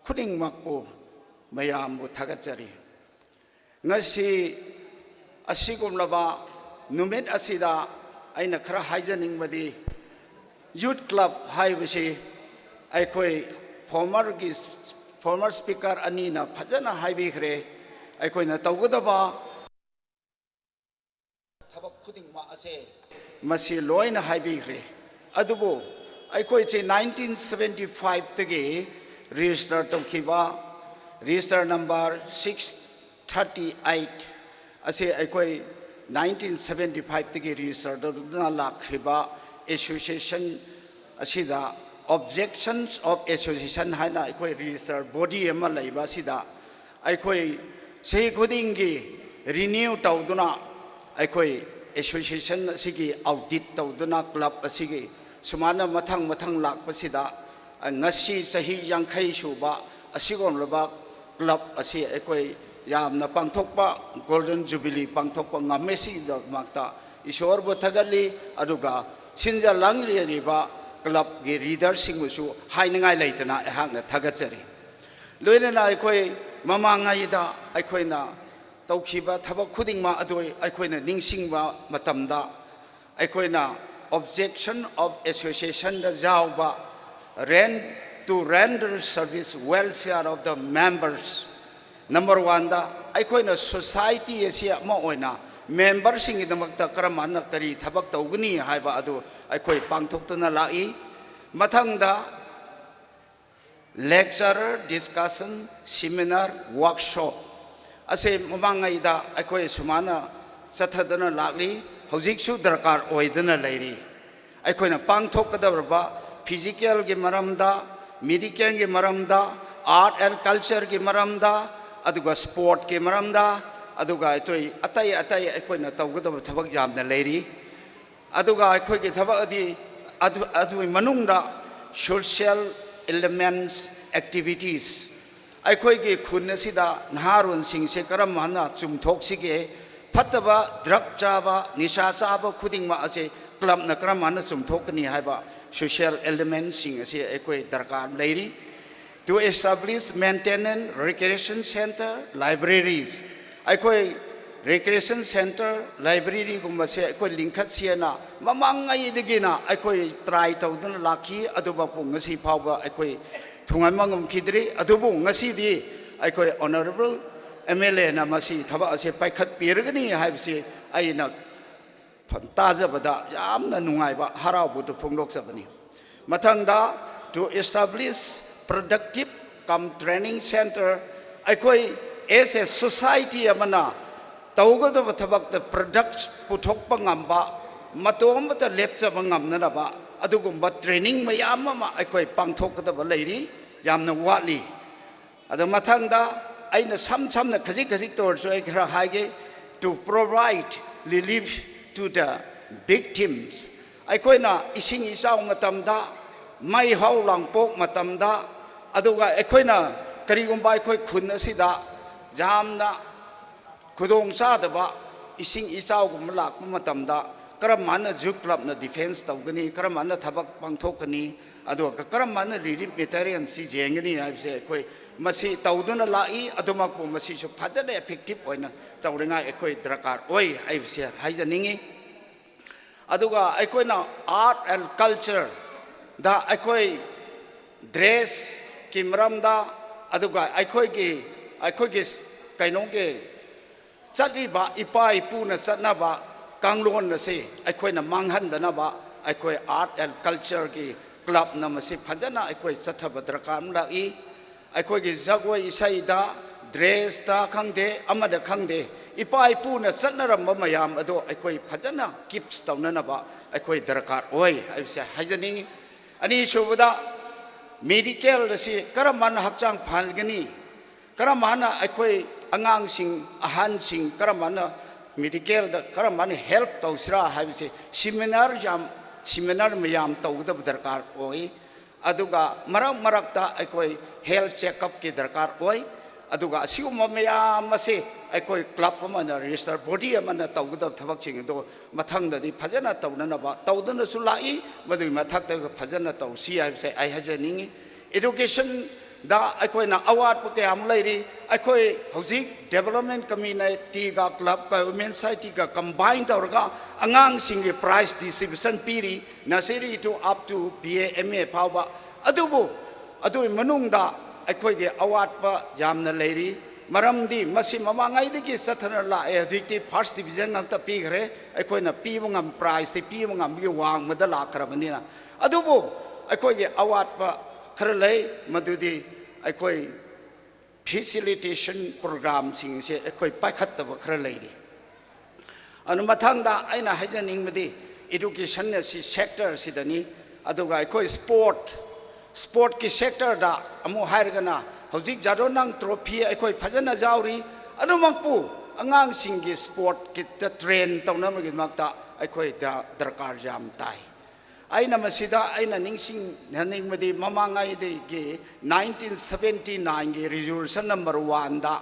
ꯈꯨꯗꯤꯡꯃꯛꯄꯨ, ꯃꯌꯥꯝꯕꯨ ꯊꯥꯒꯠꯆꯔꯤ꯫ ꯉꯁꯤ ꯑꯁꯤꯒꯨꯝꯂꯕ ꯅꯨꯃꯤꯠ ꯑꯁꯤꯗ ꯑꯩꯅ ꯈꯔ ꯍꯥꯏꯖꯅꯤꯡꯕꯗꯤ, Youth Club ꯍꯥꯏꯕꯁꯤ ꯑꯩꯈꯣꯏ former ꯒꯤ, former speaker ꯑꯅꯤꯅ ꯐꯖꯅ ꯍꯥꯏꯕꯤꯈ꯭ꯔꯦ꯫ ꯑꯩꯈꯣꯏꯅ ꯇꯧꯒꯗꯕ ꯊꯕꯛ ꯈꯨꯗꯤꯡꯃꯛ ꯑꯁꯦ ꯃꯁꯤ ꯂꯣꯏꯅ ꯍꯥꯏꯕꯤꯈ꯭ꯔꯦ꯫ ꯑꯗꯨꯕꯨ ꯑꯩꯈꯣꯏꯁꯦ nineteen seventy five ꯇꯒꯤ register ꯇꯧꯈꯤꯕ, register number six thirty eight ꯑꯁꯤ ꯑꯩꯈꯣꯏ nineteen seventy five ꯇꯒꯤ register ꯇꯧꯗꯨꯅ ꯂꯥꯛꯈꯤꯕ association ꯑꯁꯤꯗ Objections of Association ꯍꯥꯏꯅ ꯑꯩꯈꯣꯏ register body ꯑꯃ ꯂꯩꯕ ꯑꯁꯤꯗ ꯑꯩꯈꯣꯏ ꯆꯍꯤ ꯈꯨꯗꯤꯡꯒꯤ renew ꯇꯧꯗꯨꯅ ꯑꯩꯈꯣꯏ association ꯑꯁꯤꯒꯤ audit ꯇꯧꯗꯨꯅ club ꯑꯁꯤꯒꯤ ꯁꯨꯃꯥꯏꯅ ꯃꯊꯪ ꯃꯊꯪ ꯂꯥꯛꯄꯁꯤꯗ, ꯑ, ꯉꯁꯤ ꯆꯍꯤ ꯌꯥꯡꯈꯩ ꯁꯨꯕ ꯑꯁꯤꯒꯨꯝꯂꯕ club ꯑꯁꯤ ꯑꯩꯈꯣꯏ ꯌꯥꯝꯅ ꯄꯥꯡꯊꯣꯛꯄ, Golden Jubilee ꯄꯥꯡꯊꯣꯛꯄ ꯉꯝꯃꯦ꯫ ꯁꯤꯒꯤꯗꯃꯛꯇ ꯏꯁꯣꯔꯕꯨ ꯊꯥꯒꯠꯂꯤ꯫ ꯑꯗꯨꯒ ꯁꯤꯟꯖ ꯂꯥꯡꯂꯤꯕ ꯀ꯭ꯂꯕꯀꯤ ꯂꯤꯗꯔꯁꯤꯡꯕꯨꯁꯨ ꯍꯥꯏꯅꯤꯡꯉꯥꯏ ꯂꯩꯇꯅ ꯑꯩꯍꯥꯛꯅ ꯊꯥꯒꯠꯆꯔꯤ꯫ ꯂꯣꯏꯅꯅ ꯑꯩꯈꯣꯏ ꯃꯃꯥꯡꯉꯩꯗ ꯑꯩꯈꯣꯏꯅ ꯇꯧꯈꯤꯕ ꯊꯕꯛ ꯈꯨꯗꯤꯡꯃꯛ ꯑꯗꯨ ꯑꯩꯈꯣꯏꯅ ꯅꯤꯡꯁꯤꯡꯕ ꯃꯇꯝꯗ, ꯑꯩꯈꯣꯏꯅ objection of associationꯗ ꯌꯥꯎꯕ rent to render service welfare of the members꯫ Number ꯋꯥꯟꯗ, ꯑꯩꯈꯣꯏꯅ ꯁꯣꯁꯥꯏꯇꯤ ꯑꯁꯤ ꯑꯃ ꯑꯣꯏꯅ ꯃꯦꯝꯕꯔꯁꯤꯡꯒꯤꯗꯃꯛꯇ ꯀꯔꯝ ꯍꯥꯏꯅ ꯀꯔꯤ ꯊꯕꯛ ꯇꯧꯒꯅꯤ ꯍꯥꯏꯕ ꯑꯗꯨ ꯑꯩꯈꯣꯏ ꯄꯥꯡꯊꯣꯛꯇꯨꯅ ꯂꯥꯛꯏ꯫ ꯃꯊꯪꯗ, lecture, discussion, seminar, workshop ꯑꯁꯦ ꯃꯃꯥꯡꯉꯩꯗ ꯑꯩꯈꯣꯏ ꯁꯨꯃꯥꯏꯅ ꯆꯠꯊꯗꯨꯅ ꯂꯥꯛꯂꯤ, ꯍꯧꯖꯤꯛꯁꯨ ꯗꯔꯀꯥꯔ ꯑꯣꯏꯗꯨꯅ ꯂꯩꯔꯤ꯫ ꯑꯩꯈꯣꯏꯅ ꯄꯥꯡꯊꯣꯛꯀꯗꯧꯔꯕ physicalꯒꯤ ꯃꯔꯝꯗ, medicalꯒꯤ ꯃꯔꯝꯗ, art and cultureꯒꯤ ꯃꯔꯝꯗ, ꯑꯗꯨꯒ sportꯀꯤ ꯃꯔꯝꯗ, ꯑꯗꯨꯒ ꯑꯇꯩ ꯑꯇꯩ ꯑꯇꯩ ꯑꯩꯈꯣꯏꯅ ꯇꯧꯒꯗꯕ ꯊꯕꯛ ꯌꯥꯝꯅ ꯂꯩꯔꯤ꯫ ꯑꯗꯨꯒ ꯑꯩꯈꯣꯏꯒꯤ ꯊꯕꯛ ꯑꯗꯤ ꯑꯗꯨ, ꯑꯗꯨꯒꯤ ꯃꯅꯨꯡꯗ social elements activities, ꯑꯩꯈꯣꯏꯒꯤ ꯈꯨꯟ ꯑꯁꯤꯗ ꯅꯍꯥꯔꯣꯟꯁꯤꯡꯁꯦ ꯀꯔꯝ ꯍꯥꯏꯅ ꯆꯨꯝꯊꯣꯛꯁꯤꯒꯦ, ꯐꯠꯇꯕ drug ꯆꯥꯕ, ꯅꯤꯁꯥ ꯆꯥꯕ ꯈꯨꯗꯤꯡꯃꯛ ꯑꯁꯤ ꯀ꯭ꯂꯕꯅ ꯀꯔꯝ ꯍꯥꯏꯅ ꯆꯨꯝꯊꯣꯛꯀꯅꯤ ꯍꯥꯏꯕ social elementꯁꯤꯡ ꯑꯁꯤ ꯑꯩꯈꯣꯏ ꯗꯔꯀꯥꯔ ꯂꯩꯔꯤ꯫ To establish, maintain and recreation center, libraries, ꯑꯩꯈꯣꯏ recreation center, libraryꯒꯨꯝꯕꯁꯦ ꯑꯩꯈꯣꯏ ꯂꯤꯡꯈꯠꯁꯦꯅ ꯃꯃꯥꯡꯉꯩꯗꯒꯤꯅ ꯑꯩꯈꯣꯏ try ꯇꯧꯗꯨꯅ ꯂꯥꯛꯈꯤ, ꯑꯗꯨꯕꯨ ꯉꯁꯤ ꯐꯥꯎꯕ ꯑꯩꯈꯣꯏ ꯊꯨꯡꯍꯟꯕ ꯉꯝꯈꯤꯗ꯭ꯔꯤ꯫ ꯑꯗꯨꯕꯨ ꯉꯁꯤꯗꯤ ꯑꯩꯈꯣꯏ honourable MLAꯅ ꯃꯁꯤ ꯊꯕꯛ ꯑꯁꯦ ꯄꯥꯏꯈꯠꯄꯤꯔꯒꯅꯤ ꯍꯥꯏꯕꯁꯤ ꯑꯩꯅ ꯐ-, ꯇꯥꯖꯕꯗ ꯌꯥꯝꯅ ꯅꯨꯡꯉꯥꯏꯕ, ꯍꯔꯥꯎꯕꯗꯨ ꯐꯣꯡꯗꯣꯛꯆꯕꯅꯤ꯫ ꯃꯊꯪꯗ, to establish productive cum training center, ꯑꯩꯈꯣꯏ as a society ꯑꯃꯅ ꯇꯧꯒꯗꯕ ꯊꯕꯛꯇ product ꯄꯨꯊꯣꯛꯄ ꯉꯝꯕ, ꯃꯇꯣꯝꯇ ꯂꯦꯞꯆꯕ ꯉꯝꯅꯅꯕ ꯑꯗꯨꯒꯨꯝꯕ training ꯃꯌꯥꯝ ꯑꯃ ꯑꯩꯈꯣꯏ ꯄꯥꯡꯊꯣꯛꯀꯗꯕ ꯂꯩꯔꯤ, ꯌꯥꯝꯅ ꯋꯥꯠꯂꯤ꯫ ꯑꯗꯣ ꯃꯊꯪꯗ ꯑꯩꯅ ꯁꯝ ꯁꯝꯅ ꯈꯖꯤꯛ ꯈꯖꯤꯛꯇ ꯑꯣꯏꯔꯁꯨ ꯑꯩ ꯈꯔ ꯍꯥꯏꯒꯦ, to provide relief to the victims꯫ ꯑꯩꯈꯣꯏꯅ ꯏꯁꯤꯡ ꯏꯆꯥꯎ ꯃꯇꯝꯗ, ꯃꯩ ꯍꯧ ꯂꯥꯡꯄꯣꯛ ꯃꯇꯝꯗ, ꯑꯗꯨꯒ ꯑꯩꯈꯣꯏꯅ ꯀꯔꯤꯒꯨꯝꯕ ꯑꯩꯈꯣꯏ ꯈꯨꯟ ꯑꯁꯤꯗ ꯌꯥꯝꯅ ꯈꯨꯗꯣꯡ ꯆꯥꯗꯕ ꯏꯁꯤꯡ ꯏꯆꯥꯎꯒꯨꯝꯕ ꯂꯥꯛꯄ ꯃꯇꯝꯗ, ꯀꯔꯝ ꯍꯥꯏꯅ ꯌꯨꯠ ꯀ꯭ꯂꯕꯅ ꯗꯤꯐꯦꯟꯁ ꯇꯧꯒꯅꯤ, ꯀꯔꯝ ꯍꯥꯏꯅ ꯊꯕꯛ ꯄꯥꯡꯊꯣꯛꯀꯅꯤ, ꯑꯗꯨꯒ ꯀꯔꯝ ꯍꯥꯏꯅ ꯔꯤꯂꯤꯐ ꯃꯦꯇꯔꯤꯌꯦꯜꯁꯤ ꯌꯦꯡꯒꯅꯤ ꯍꯥꯏꯕꯁꯦ ꯑꯩꯈꯣꯏ ꯃꯁꯤ ꯇꯧꯗꯨꯅ ꯂꯥꯛꯏ꯫ ꯑꯗꯨꯃꯛꯄꯨ ꯃꯁꯤꯁꯨ ꯐꯖꯅ ꯏꯐꯦꯛꯇꯤꯞ ꯑꯣꯏꯅ ꯇꯧꯅꯤꯡꯉꯥꯏ ꯑꯩꯈꯣꯏ ꯗꯔꯀꯥꯔ ꯑꯣꯏ ꯍꯥꯏꯕꯁꯦ ꯍꯥꯏꯖꯅꯤꯡꯉꯤ꯫ ꯑꯗꯨꯒ ꯑꯩꯈꯣꯏꯅ ꯑꯥꯔꯠ ꯑꯦꯟ ꯀꯜꯆꯔꯗ ꯑꯩꯈꯣꯏ ꯗ꯭ꯔꯦꯁꯀꯤ ꯃꯔꯝꯗ, ꯑꯗꯨꯒ ꯑꯩꯈꯣꯏꯒꯤ, ꯑꯩꯈꯣꯏꯒꯤ ꯀꯩꯅꯣꯒꯤ ꯆꯠꯂꯤꯕ ꯏꯄꯥ ꯏꯄꯨꯅ ꯆꯠꯅꯕ ꯀꯥꯡꯂꯣꯟ ꯑꯁꯤ ꯑꯩꯈꯣꯏꯅ ꯃꯥꯡꯍꯟꯗꯅꯕ ꯑꯩꯈꯣꯏ ꯑꯥꯔꯠ ꯑꯦꯟ ꯀꯜꯆꯔꯒꯤ ꯀ꯭ꯂꯕꯅ ꯃꯁꯤ ꯐꯖꯅ ꯑꯩꯈꯣꯏ ꯆꯠꯊꯕ ꯗꯔꯀꯥꯔ ꯑꯃ ꯂꯥꯛꯏ꯫ ꯑꯩꯈꯣꯏꯒꯤ ꯖꯒꯣꯏ ꯏꯁꯩꯗ, ꯗ꯭ꯔꯦꯁꯇ ꯈꯪꯗꯦ, ꯑꯃꯗ ꯈꯪꯗꯦ, ꯏꯄꯥ ꯏꯄꯨꯅ ꯆꯠꯅꯔꯝꯕ ꯃꯌꯥꯝ ꯑꯗꯣ ꯑꯩꯈꯣꯏ ꯐꯖꯅ ꯀꯤꯞꯁ ꯇꯧꯅꯅꯕ ꯑꯩꯈꯣꯏ ꯗꯔꯀꯥꯔ ꯑꯣꯏ ꯍꯥꯏꯕꯁꯦ ꯍꯥꯏꯖꯅꯤꯡꯉꯤ꯫ ꯑꯅꯤꯁꯨꯕꯗ, ꯃꯦꯗꯤꯀꯦꯜ ꯑꯁꯤ ꯀꯔꯝ ꯍꯥꯏꯅ ꯍꯛꯆꯥꯡ ꯐꯍꯟꯒꯅꯤ, ꯀꯔꯝ ꯍꯥꯏꯅ ꯑꯩꯈꯣꯏ ꯑꯉꯥꯡꯁꯤꯡ, ꯑꯍꯟꯁꯤꯡ ꯀꯔꯝ ꯍꯥꯏꯅ ꯃꯦꯗꯤꯀꯦꯜꯗ ꯀꯔꯝ ꯍꯥꯏꯅ ꯍꯦꯜꯞ ꯇꯧꯁꯤꯔꯥ ꯍꯥꯏꯕꯁꯦ ꯁꯤꯃꯤꯅꯥꯔ ꯌꯥꯝ, ꯁꯤꯃꯤꯅꯥꯔ ꯃꯌꯥꯝ ꯇꯧꯒꯗꯕ ꯗꯔꯀꯥꯔ ꯑꯣꯏ꯫ ꯑꯗꯨꯒ ꯃꯔꯛ ꯃꯔꯛꯇ ꯑꯩꯈꯣꯏ ꯍꯦꯜꯊ ꯆꯦꯛꯑꯞꯀꯤ ꯗꯔꯀꯥꯔ ꯑꯣꯏ꯫ ꯑꯗꯨꯒ ꯑꯁꯤꯒꯨꯝꯕ ꯃꯌꯥꯝ ꯑꯁꯤ ꯑꯩꯈꯣꯏ ꯀ꯭ꯂꯕ ꯑꯃꯅ, ꯔꯦꯖꯤꯁꯇꯔ ꯕꯣꯗꯤ ꯑꯃꯅ ꯇꯧꯒꯗꯕ ꯊꯕꯛꯁꯤꯡ ꯑꯗꯨ ꯃꯊꯪꯗꯗꯤ ꯐꯖꯅ ꯇꯧꯅꯅꯕ, ꯇꯧꯗꯨꯅꯁꯨ ꯂꯥꯛꯏ, ꯃꯗꯨꯒꯤ ꯃꯊꯛꯇ ꯐꯖꯅ ꯇꯧꯁꯤ ꯍꯥꯏꯕꯁꯦ ꯑꯩ ꯍꯥꯏꯖꯅꯤꯡꯉꯤ꯫ ꯏꯗꯨꯀꯦꯁꯟꯗ ꯑꯩꯈꯣꯏꯅ ꯑꯋꯥꯠꯄ ꯀꯌꯥ ꯑꯃ ꯂꯩꯔꯤ꯫ ꯑꯩꯈꯣꯏ ꯍꯧꯖꯤꯛ ꯗꯦꯕꯂꯞꯃꯦꯟ ꯀꯝꯃꯤꯇꯤꯒ ꯀ꯭ꯂꯕꯀ ꯋꯨꯃꯦꯟ ꯁꯣꯁꯥꯏꯇꯤꯒ ꯀꯝꯕꯥꯏꯟ ꯇꯧꯔꯒ ꯑꯉꯥꯡꯁꯤꯡꯒꯤ ꯄ꯭ꯔꯥꯏꯖ ꯗꯤꯁꯇ꯭ꯔꯤꯕ꯭ꯌꯨꯁꯟ ꯄꯤꯔꯤ, nursery two up two B A, M A ꯐꯥꯎꯕ꯫ ꯑꯗꯨꯕꯨ ꯑꯗꯨꯒꯤ ꯃꯅꯨꯡꯗ ꯑꯩꯈꯣꯏꯒꯤ ꯑꯋꯥꯠꯄ ꯌꯥꯝꯅ ꯂꯩꯔꯤ꯫ ꯃꯔꯝꯗꯤ ꯃꯁꯤ ꯃꯃꯥꯡꯉꯩꯗꯒꯤ ꯆꯠꯊꯅ ꯂꯥꯛꯑꯦ, ꯍꯧꯖꯤꯛꯇꯤ ꯐꯥꯔꯁ ꯗꯤꯕꯤꯖꯟ ꯉꯥꯛꯇ ꯄꯤꯈ꯭ꯔꯦ꯫ ꯑꯩꯈꯣꯏꯅ ꯄꯤꯕ ꯉꯝ, ꯄ꯭ꯔꯥꯏꯖꯇꯤ ꯄꯤꯕ ꯉꯝꯕꯒꯤ ꯋꯥꯡꯃꯗ ꯂꯥꯛꯈ꯭ꯔꯕꯅꯤꯅ꯫ ꯑꯗꯨꯕꯨ ꯑꯩꯈꯣꯏꯒꯤ ꯑꯋꯥꯠꯄ ꯈꯔ ꯂꯩ, ꯃꯗꯨꯗꯤ ꯑꯩꯈꯣꯏ ꯐꯦꯁꯤꯂꯤꯇꯦꯁꯟ ꯄ꯭ꯔꯣꯒ꯭ꯔꯥꯝꯁꯤꯡꯁꯦ ꯑꯩꯈꯣꯏ ꯄꯥꯏꯈꯠꯇꯕ ꯈꯔ ꯂꯩꯔꯤ꯫ ꯑꯗꯨ ꯃꯊꯪꯗ ꯑꯩꯅ ꯍꯥꯏꯖꯅꯤꯡꯕꯗꯤ ꯏꯗꯨꯀꯦꯁꯟ ꯑꯁꯤ ꯁꯦꯛꯇꯔ ꯑꯁꯤꯗꯅꯤ꯫ ꯑꯗꯨꯒ ꯑꯩꯈꯣꯏ ꯁ꯭ꯄꯣꯔꯠ, ꯁ꯭ꯄꯣꯔꯠꯀꯤ ꯁꯦꯛꯇꯔꯗ ꯑꯃꯨꯛ ꯍꯥꯏꯔꯒꯅ ꯍꯧꯖꯤꯛ ꯖꯥꯗꯣꯅꯥꯡ ꯇ꯭ꯔꯣꯐꯤ ꯑꯩꯈꯣꯏ ꯐꯖꯅ ꯌꯥꯎꯔꯤ꯫ ꯑꯗꯨꯃꯛꯄꯨ ꯑꯉꯥꯡꯁꯤꯡꯒꯤ ꯁ꯭ꯄꯣꯔꯠꯀꯤꯗ ꯇ꯭ꯔꯦꯟ ꯇꯧꯅꯕꯒꯤꯗꯃꯛꯇ ꯑꯩꯈꯣꯏꯗ ꯗꯔꯀꯥꯔ ꯌꯥꯝ ꯇꯥꯏ꯫ ꯑꯩꯅ ꯃꯁꯤꯗ ꯑꯩꯅ ꯅꯤꯡꯁꯤꯡꯍꯟꯅꯤꯡꯕꯗꯤ ꯃꯃꯥꯡꯉꯩꯗꯒꯤ ꯅꯥꯏꯟꯇꯤꯟ ꯁꯕꯦꯟꯇꯤ ꯅꯥꯏꯟꯒꯤ ꯔꯤꯖꯣꯂꯨꯁꯟ ꯅꯝꯕꯔ ꯋꯥꯟꯗ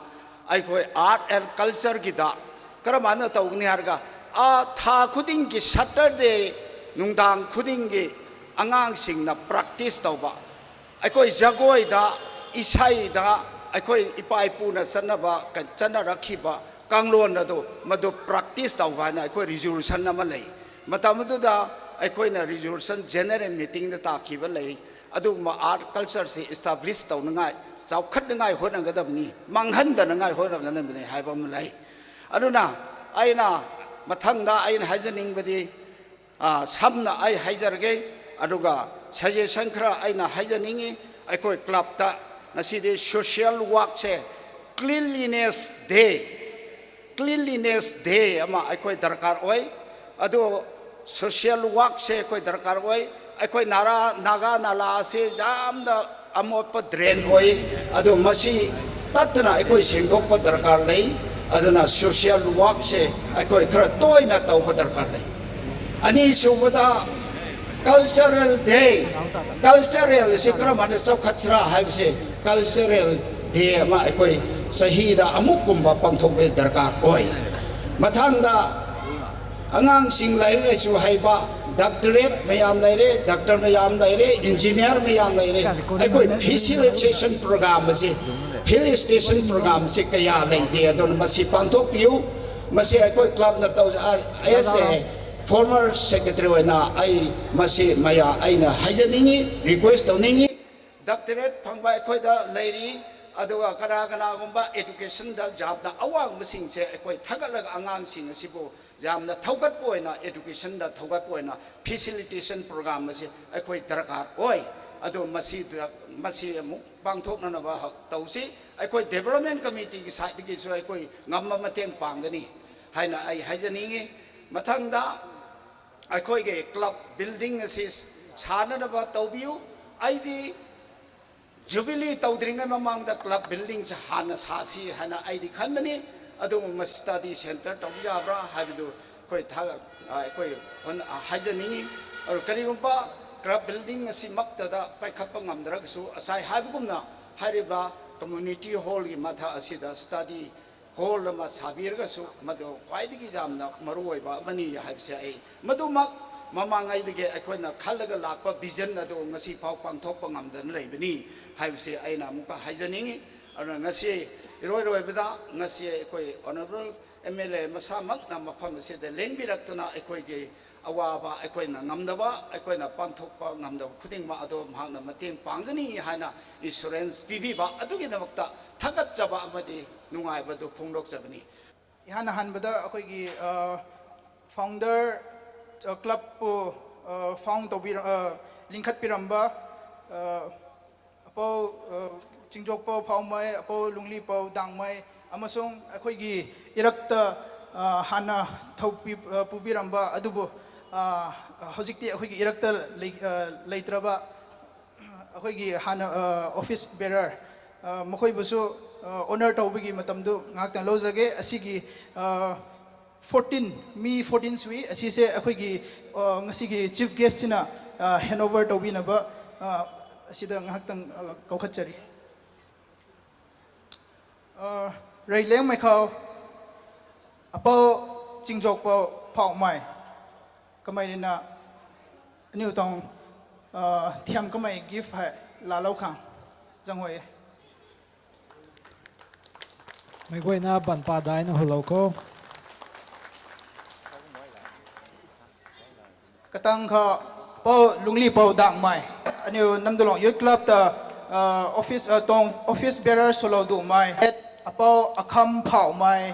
ꯑꯩꯈꯣꯏ ꯑꯥꯔꯠ ꯑꯦꯟ ꯀꯜꯆꯔꯒꯤꯗ ꯀꯔꯝꯍꯥꯏꯅ ꯇꯧꯒꯅꯤ ꯍꯥꯏꯔꯒ ꯊꯥ ꯈꯨꯗꯤꯡꯒꯤ Saturday ꯅꯨꯡꯗꯥꯡ ꯈꯨꯗꯤꯡꯒꯤ ꯑꯉꯥꯡꯁꯤꯡꯅ practice ꯇꯧꯕ, ꯑꯩꯈꯣꯏ ꯖꯒꯣꯏꯗ, ꯏꯁꯩꯗ, ꯑꯩꯈꯣꯏ ꯏꯄꯥ ꯏꯄꯨꯅ ꯆꯠꯅꯕ, ꯆꯠꯅꯔꯛꯈꯤꯕ ꯀꯥꯡꯂꯣꯟ ꯑꯗꯨ, ꯃꯗꯨ practice ꯇꯧꯕ ꯍꯥꯏꯅ ꯑꯩꯈꯣꯏ resolution ꯑꯃ ꯂꯩ꯫ ꯃꯇꯝ ꯑꯗꯨꯗ ꯑꯩꯈꯣꯏꯅ resolution general meetingꯗ ꯇꯥꯈꯤꯕ ꯂꯩ꯫ ꯑꯗꯨꯒꯨꯝꯕ art cultureꯁꯤ establish ꯇꯧꯅꯉꯥꯏ, ꯆꯥꯎꯈꯠꯅꯉꯥꯏ ꯍꯣꯠꯅꯒꯗꯕꯅꯤ, ꯃꯥꯡꯍꯟꯗꯅꯉꯥꯏ ꯍꯣꯠꯅꯒꯗꯕꯅꯤ ꯍꯥꯏꯕ ꯑꯃ ꯂꯩ꯫ ꯑꯗꯨꯅ ꯑꯩꯅ ꯃꯊꯪꯗ ꯑꯩꯅ ꯍꯥꯏꯖꯅꯤꯡꯕꯗꯤ, ꯑ, ꯁꯝꯅ ꯑꯩ ꯍꯥꯏꯖꯔꯒꯦ, ꯑꯗꯨꯒ suggestion ꯈꯔ ꯑꯩꯅ ꯍꯥꯏꯖꯅꯤꯡꯉꯤ꯫ ꯑꯩꯈꯣꯏ clubꯇ ꯉꯁꯤꯗꯤ social workꯁꯦ, cleanliness day, cleanliness day ꯑꯃ ꯑꯩꯈꯣꯏ ꯗꯔꯀꯥꯔ ꯑꯣꯏ꯫ ꯑꯗꯨ social workꯁꯦ ꯑꯩꯈꯣꯏ ꯗꯔꯀꯥꯔ ꯑꯣꯏ꯫ ꯑꯩꯈꯣꯏ ꯅꯥꯔꯥ-, ꯅꯥꯒꯥ ꯅꯥꯂꯥ ꯑꯁꯤ ꯌꯥꯝꯅ ꯑꯃꯣꯠꯄ drain ꯑꯣꯏ꯫ ꯑꯗꯨ ꯃꯁꯤ ꯇꯠꯇꯅ ꯑꯩꯈꯣꯏ ꯁꯦꯡꯗꯣꯛꯄ ꯗꯔꯀꯥꯔ ꯂꯩ꯫ ꯑꯗꯨꯅ social workꯁꯦ ꯑꯩꯈꯣꯏ ꯈꯔ ꯇꯣꯏꯅ ꯇꯧꯕ ꯗꯔꯀꯥꯔ ꯂꯩ꯫ ꯑꯅꯤꯁꯨꯕꯗ cultural day, cultural ꯑꯁꯤ ꯀꯔꯝ ꯍꯥꯏꯅ ꯆꯥꯎꯈꯠꯁꯤꯔꯥ ꯍꯥꯏꯕꯁꯦ, cultural day ꯑꯃ ꯑꯩꯈꯣꯏ ꯆꯍꯤꯗ ꯑꯃꯨꯛꯀꯨꯝꯕ ꯄꯥꯡꯊꯣꯛꯄꯒꯤ ꯗꯔꯀꯥꯔ ꯑꯣꯏ꯫ ꯃꯊꯪꯗ ꯑꯉꯥꯡꯁꯤꯡ ꯂꯥꯏꯔꯤꯛ ꯂꯥꯏꯁꯨ ꯍꯩꯕ, doctorate ꯃꯌꯥꯝ ꯂꯩꯔꯦ, doctor ꯃꯌꯥꯝ ꯂꯩꯔꯦ, engineer ꯃꯌꯥꯝ ꯂꯩꯔꯦ꯫ ꯑꯩꯈꯣꯏ facilitation program ꯑꯁꯤ, felicitation program ꯑꯁꯤ ꯀꯌꯥ ꯂꯩꯇꯦ, ꯑꯗꯨꯅ ꯃꯁꯤ ꯄꯥꯡꯊꯣꯛꯄꯤꯌꯨ꯫ ꯃꯁꯤ ꯑꯩꯈꯣꯏ clubꯅ ꯇꯧ-, ꯑ, as a former secretary ꯑꯣꯏꯅ ꯑꯩ ꯃꯁꯤ ꯃꯌꯥ-, ꯑꯩꯅ ꯍꯥꯏꯖꯅꯤꯡꯉꯤ, request ꯇꯧꯅꯤꯡꯉꯤ꯫ Doctorate ꯐꯪꯕ ꯑꯩꯈꯣꯏꯗ ꯂꯩꯔꯤ, ꯑꯗꯨꯒ ꯀꯅꯥ ꯀꯅꯥꯒꯨꯝꯕ educationꯗ ꯌꯥꯝꯅ ꯑꯋꯥꯡꯕꯁꯤꯡꯁꯦ ꯑꯩꯈꯣꯏ ꯊꯥꯒꯠꯂꯒ ꯑꯉꯥꯡꯁꯤꯡ ꯑꯁꯤꯕꯨ ꯌꯥꯝꯅ ꯊꯧꯒꯠꯄ ꯑꯣꯏꯅ, educationꯗ ꯊꯧꯒꯠꯄ ꯑꯣꯏꯅ facilitation program ꯑꯁꯤ ꯑꯩꯈꯣꯏ ꯗꯔꯀꯥꯔ ꯑꯣꯏ꯫ ꯑꯗꯨ ꯃꯁꯤꯗ, ꯃꯁꯤ ꯑꯃꯨꯛ ꯄꯥꯡꯊꯣꯛꯅꯅꯕ ꯍ-, ꯇꯧꯁꯤ꯫ ꯑꯩꯈꯣꯏ development committeeꯒꯤ sideꯇꯒꯤꯁꯨ ꯑꯩꯈꯣꯏ ꯉꯝꯕ ꯃꯇꯦꯡ ꯄꯥꯡꯒꯅꯤ ꯍꯥꯏꯅ ꯑꯩ ꯍꯥꯏꯖꯅꯤꯡꯉꯤ꯫ ꯃꯊꯪꯗ ꯑꯩꯈꯣꯏꯒꯤ club building ꯑꯁꯤ ꯁꯥꯅꯅꯕ ꯇꯧꯕꯤꯌꯨ꯫ ꯑꯩꯗꯤ Jubilee ꯇꯧꯗ꯭ꯔꯤꯉꯩ ꯃꯃꯥꯡꯗ club buildingꯁꯦ ꯍꯥꯟꯅ ꯁꯥꯁꯤ ꯍꯥꯏꯅ ꯑꯩꯗꯤ ꯈꯟꯕꯅꯤ꯫ ꯑꯗꯨꯕꯨ ꯃꯁꯤ study centre ꯇꯧꯕ ꯌꯥꯕ꯭ꯔꯥ ꯍꯥꯏꯕꯗꯨ ꯑꯩꯈꯣꯏ ꯊꯥꯒꯠ-, ꯑ, ꯑꯩꯈꯣꯏ ꯍꯣꯠꯅ-, ꯑ, ꯍꯥꯏꯖꯅꯤꯡꯉꯤ꯫ ꯑꯗꯨ ꯀꯔꯤꯒꯨꯝꯕ club building ꯑꯁꯤꯃꯛꯇꯗ ꯄꯥꯏꯈꯠꯄ ꯉꯝꯗ꯭ꯔꯒꯁꯨ, ꯉꯁꯥꯏ ꯍꯥꯏꯕꯒꯨꯝꯅ ꯍꯥꯏꯔꯤꯕ community hallꯒꯤ ꯃꯊꯛ ꯑꯁꯤꯗ study ꯍꯣꯜ ꯑꯃ ꯁꯥꯕꯤꯔꯒꯁꯨ ꯃꯗꯨ ꯈ꯭ꯋꯥꯏꯗꯒꯤ ꯌꯥꯝꯅ ꯃꯔꯨ ꯑꯣꯏꯕ ꯑꯃꯅꯤ ꯍꯥꯏꯕꯁꯦ ꯑꯩ ꯃꯗꯨꯃꯛ ꯃꯃꯥꯡꯉꯩꯗꯒꯤ ꯑꯩꯈꯣꯏꯅ ꯈꯜꯂꯒ ꯂꯥꯛꯄ ꯚꯤꯖꯟ ꯑꯗꯨ ꯉꯁꯤ ꯐꯥꯎ ꯄꯥꯡꯊꯣꯛꯄ ꯉꯝꯗꯅ ꯂꯩꯕꯅꯤ ꯍꯥꯏꯕꯁꯤ ꯑꯩꯅ ꯑꯃꯨꯛꯀ ꯍꯥꯏꯖꯅꯤꯡꯏ꯫ ꯑꯗꯨꯅ ꯉꯁꯤ ꯏꯔꯣꯏ ꯂꯣꯏꯕꯗ ꯉꯁꯤ ꯑꯩꯈꯣꯏ ꯑꯣꯅꯔꯦꯕꯜ ꯑꯦꯝ ꯑꯦꯜ ꯑꯦ ꯃꯁꯥꯃꯛꯅ ꯃꯐꯝ ꯑꯁꯤꯗ ꯂꯦꯡꯕꯤꯔꯛꯇꯨꯅ ꯑꯩꯈꯣꯏꯒꯤ ꯑꯋꯥꯕ ꯑꯩꯈꯣꯏꯅ ꯉꯝꯗꯕ, ꯑꯩꯈꯣꯏꯅ ꯄꯥꯡꯊꯣꯛꯄ ꯉꯝꯗꯕ ꯈꯨꯗꯤꯡꯃꯛ ꯑꯗꯣ ꯃꯍꯥꯛꯅ ꯃꯇꯦꯡ ꯄꯥꯡꯒꯅꯤ ꯍꯥꯏꯅ ꯑꯦꯁꯨꯔꯦꯟꯁ ꯄꯤꯕꯤꯕ ꯑꯗꯨꯒꯤꯗꯃꯛꯇ ꯊꯥꯒꯠꯆꯕ ꯑꯃꯗꯤ ꯅꯨꯡꯉꯥꯏꯕꯗꯨ ꯐꯣꯡꯗꯣꯛꯆꯕꯅꯤ꯫ ꯏꯍꯥꯟ ꯑꯍꯥꯟꯕꯗ ꯑꯩꯈꯣꯏꯒꯤ, ꯑ, ꯐꯥꯎꯟꯗꯔ, ꯑ, ꯀ꯭ꯂꯕꯄꯨ, ꯑ, ꯐꯥꯎꯟ ꯇꯧꯕꯤꯔ-, ꯑ, ꯂꯤꯡꯈꯠꯄꯤꯔꯝꯕ, ꯑ, ꯑꯄꯧ, ꯑ, ꯆꯤꯡꯖꯣꯛꯄꯧ ꯐꯥꯎꯃꯩ, ꯑꯄꯧ ꯂꯨꯡꯂꯤꯄꯧ ꯗꯥꯡꯃꯩ ꯑꯃꯁꯨꯡ ꯑꯩꯈꯣꯏꯒꯤ ꯏꯔꯛꯇ, ꯑ, ꯍꯥꯟꯅ ꯊꯧꯄꯤ-, ꯑ, ꯄꯨꯕꯤꯔꯝꯕ ꯑꯗꯨꯕꯨ, ꯑ, ꯍꯧꯖꯤꯛꯇꯤ ꯑꯩꯈꯣꯏꯒꯤ ꯏꯔꯛꯇ ꯂꯩ-, ꯑ, ꯂꯩꯇ꯭ꯔꯕ ꯑꯩꯈꯣꯏꯒꯤ ꯍꯥꯟꯅ, ꯑ, ꯑꯣꯐꯤꯁ ꯕꯦꯔꯔ, ꯑ, ꯃꯈꯣꯏꯕꯨꯁꯨ, ꯑ, ꯑꯣꯅꯔ ꯇꯧꯕꯒꯤ ꯃꯇꯝꯗꯨ ꯉꯥꯏꯍꯥꯛꯇꯪ ꯂꯧꯖꯒꯦ꯫ ꯑꯁꯤꯒꯤ, ꯑ, ꯐꯣꯔꯇꯤꯟ, ꯃꯤ ꯐꯣꯔꯇꯤꯟ ꯁꯨꯏ꯫ ꯑꯁꯤꯁꯦ ꯑꯩꯈꯣꯏꯒꯤ, ꯑ, ꯉꯁꯤꯒꯤ ꯆꯤꯐ ꯒꯦꯁꯁꯤꯅ, ꯑ, ꯍꯦꯟꯑꯣꯚꯔ ꯇꯧꯕꯤꯅꯕ, ꯑ, ꯑꯁꯤꯗ ꯉꯥꯏꯍꯥꯛꯇꯪ, ꯑ, ꯀꯧꯈꯠꯆꯔꯤ꯫ ꯑ, ꯔꯩꯂꯦꯡ ꯃꯩꯈꯥꯎ, ꯑꯄꯧ ꯆꯤꯡꯖꯣꯛꯄꯧ ꯐꯥꯎꯃꯥꯏ꯫ ꯀꯃꯩ ꯔꯤꯅ ꯑꯅꯤꯎ ꯇꯣꯡ, ꯑ, ꯊꯤꯌꯝ ꯀꯃꯩ ꯒꯤꯐ ꯍꯥꯏ ꯂꯥꯂꯧ ꯈꯥꯡ ꯖꯪ ꯍꯣꯏ꯫ ꯃꯩꯒꯣꯏꯅ ꯕꯟꯄꯥꯗ ꯍꯥꯏꯅ ꯍꯨꯜꯂꯧꯀꯣ꯫ ꯀꯇꯪ ꯈ ꯄꯧ ꯂꯨꯡꯂꯤ ꯄꯧ ꯗꯥꯛꯃꯥꯏ꯫ ꯑꯅꯤꯎ ꯅꯝꯗꯨꯂꯣꯡ ꯌꯨꯠ ꯀ꯭ꯂꯕꯇ, ꯑ, ꯑꯣꯐꯤꯁ, ꯑ, ꯇꯣꯡ, ꯑꯣꯐꯤꯁ ꯕꯦꯔꯔ ꯁꯨꯂꯧ ꯗꯨꯃꯥꯏ꯫ ꯑꯄꯧ ꯑꯈꯝ ꯐꯥꯎꯃꯥꯏ꯫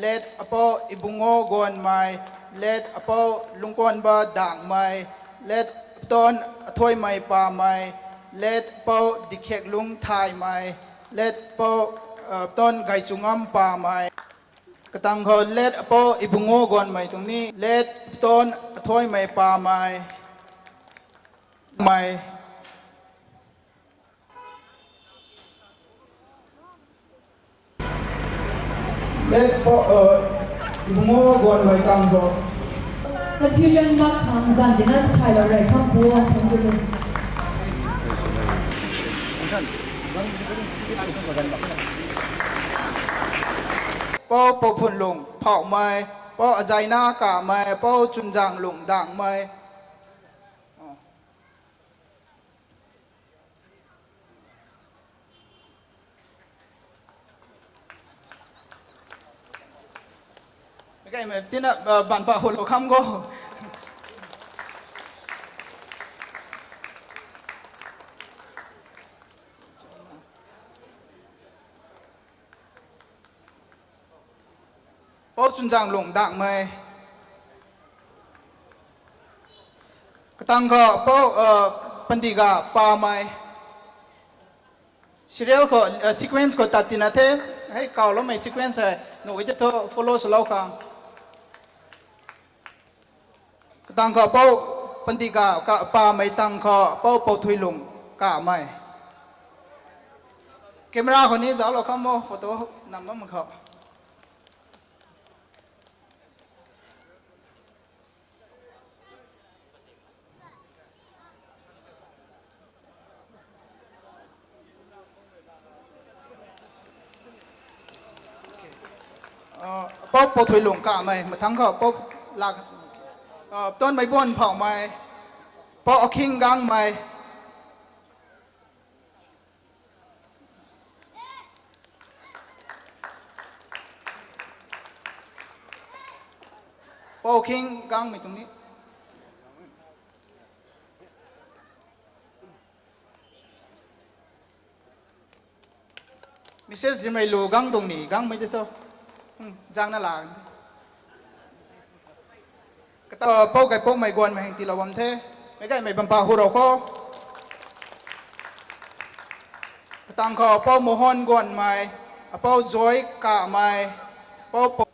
ꯂꯦꯠ ꯑꯄꯧ ꯏꯕꯨꯡꯉꯣ ꯒꯣꯟꯃꯥꯏ, ꯂꯦꯠ ꯑꯄꯧ ꯂꯨꯡꯀꯣꯟꯕ ꯗꯥꯛꯃꯥꯏ, ꯂꯦꯠ ꯇꯣꯟ ꯑꯊꯣꯏꯃꯥꯏ ꯄꯥꯃꯥꯏ, ꯂꯦꯠ ꯄꯧ ꯗꯤꯈꯦꯛꯂꯨꯡ ꯊꯥꯏꯃꯥꯏ, ꯂꯦꯠ ꯄꯧ, ꯑ, ꯇꯣꯟ ꯒꯥꯏꯆꯨꯉꯝ ꯄꯥꯃꯥꯏ꯫ ꯀꯇꯥꯡꯈꯣ ꯂꯦꯠ ꯑꯄꯧ ꯏꯕꯨꯡꯉꯣ ꯒꯣꯟꯃꯥꯏ ꯇꯨꯡꯅꯤ, ꯂꯦꯠ ꯇꯣꯟ ꯑꯊꯣꯏꯃꯥꯏ ꯄꯥꯃꯥꯏ꯫ ꯃꯥꯏ꯫ ꯂꯦꯠ ꯄꯧ, ꯑ, ꯏꯕꯨꯡꯉꯣ ꯒꯣꯟꯃꯥꯏ ꯇꯥꯡꯕꯣ꯫ Confusion mak khang zan dina thai lo rai khang puo khang puo. Pau Pau Phun Lung Phau Mai, Pau Azaina Ka Mai, Pau Chun Jang Lung Dang Mai. Ka mai tina ban pa holo kham go. Pau Chun Jang Lung Dang Mai. Katang kho Pau Pandiga Pa Mai. Serial kho sequence kho tatina the. Hei kau lo mai sequence hai. No ite tho follow solo kang. Katang kho Pau Pandiga Ka Pa Mai, tang kho Pau Pau Thui Lung Ka Mai. Camera kho ni zau lo kham mo photo nam ma kho. Pau Pau Thui Lung Ka Mai, mathang kho Pau Lak, Ton Mai Bon Phau Mai, Pau Akhing Gang Mai. Pau Khing Gang Mai tung ni. Missus Dimailu Gang Dong Ni, Gang Mai to. Hmm, Jang na lang. Kata Pau Kai Pau Mai Guan Mai Heng Ti Lawam The. Mai Kai Mai Bampa Huro Ko. Katang kho Pau Mohon Guan Mai, Pau Joy Ka Mai, Pau Pau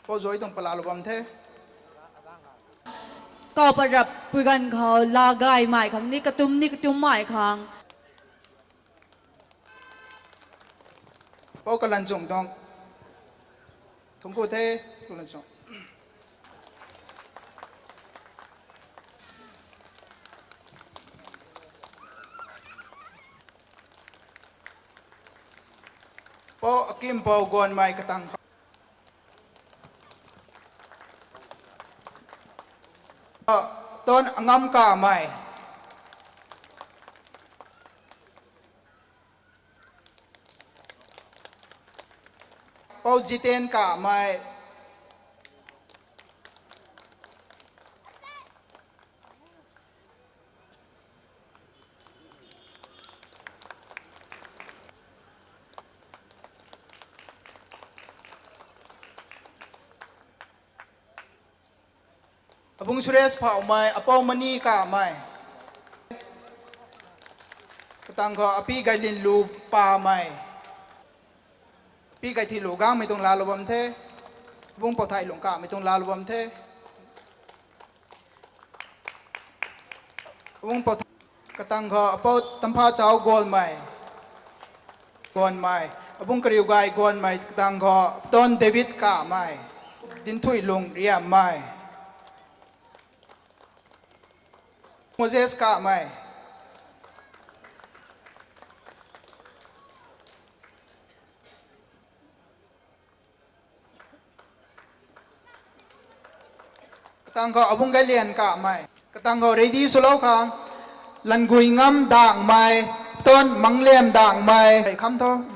Pau Joy Tong Pala Lawam The. Kau Parap Puigan Khau La Gai Mai Khang Ni Katum Ni Katum Mai Khang. Pau Kalan Chung Dong. Thung Ku The, Kalan Chung. Pau Akim Pau Gonmai katang. Ton Angam Kamai. Pau Jiten Kamai. Abung Suresh Phaomai, Apau Mani Kamai. Katang kho Api Gailin Lu Pamai. Api Gaithei Lu Gang maitung lalu bam the. Abung Pauthai Lung Ka maitung lalu bam the. Abung Pauthai Katang kho Apau Tampha Chau Golmai. Gonmai. Abung Kariu Gai Gonmai katang kho Ton David Kamai. Dinthui Lung Riammai. Moses Kamai. Katang kho Abung Gailian Kamai. Katang kho ready sulau khang. Langui Ngam Dangmai. Ton Manglem Dangmai. Kham tho. Hmm.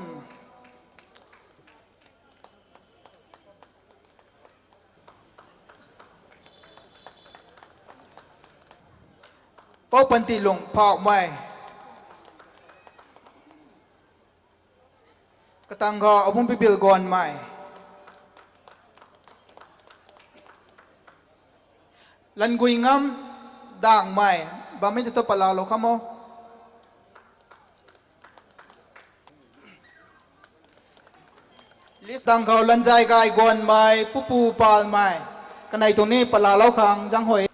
Pau Panti Lung Phaomai. Katang kho Abung Pibil Gonmai. Langui Ngam Dangmai. Bami to palalu khamo. List Dang kho Lanjai Gai Gonmai, Pupu Palmai. Kanai tuni palalu khang jang hoi.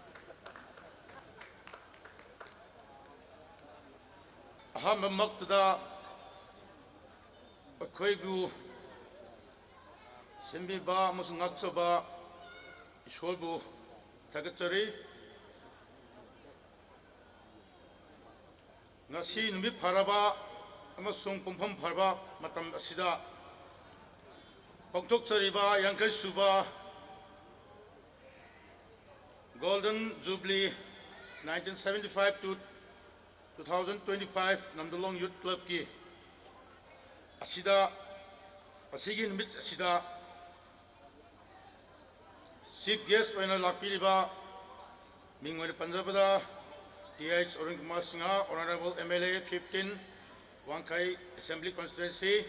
ꯑꯍꯥꯟꯕꯃꯛꯇꯗ ꯑꯩꯈꯣꯏꯕꯨ ꯁꯦꯝꯕꯤꯕ ꯑꯃꯁꯨꯡ ꯉꯥꯛꯆꯕ ꯏꯁꯣꯔꯕꯨ ꯊꯥꯒꯠꯆꯔꯤ꯫ ꯉꯁꯤ ꯅꯨꯃꯤꯠ ꯐꯔꯕ ꯑꯃꯁꯨꯡ ꯄꯨꯡꯐꯝ ꯐꯔꯕ ꯃꯇꯝ ꯑꯁꯤꯗ ꯄꯥꯡꯊꯣꯛꯆꯔꯤꯕ ꯌꯥꯡꯈꯩ ꯁꯨꯕ Golden Jubilee nineteen seventy five to two thousand twenty five ꯅꯝꯗꯨꯂꯣꯡ ꯌꯨꯠ ꯀ꯭ꯂꯕꯀꯤ ꯑꯁꯤꯗ, ꯑꯁꯤꯒꯤ ꯅꯨꯃꯤꯠ ꯑꯁꯤꯗ Chief Guest ꯑꯣꯏꯅ ꯂꯥꯛꯄꯤꯔꯤꯕ ꯃꯤꯡ ꯑꯣꯏꯅ ꯄꯟꯖꯕꯗ Th Arun Kumar Singh, Honourable M L A fifteen, ꯋꯥꯡꯈꯩ Assembly Constituency꯫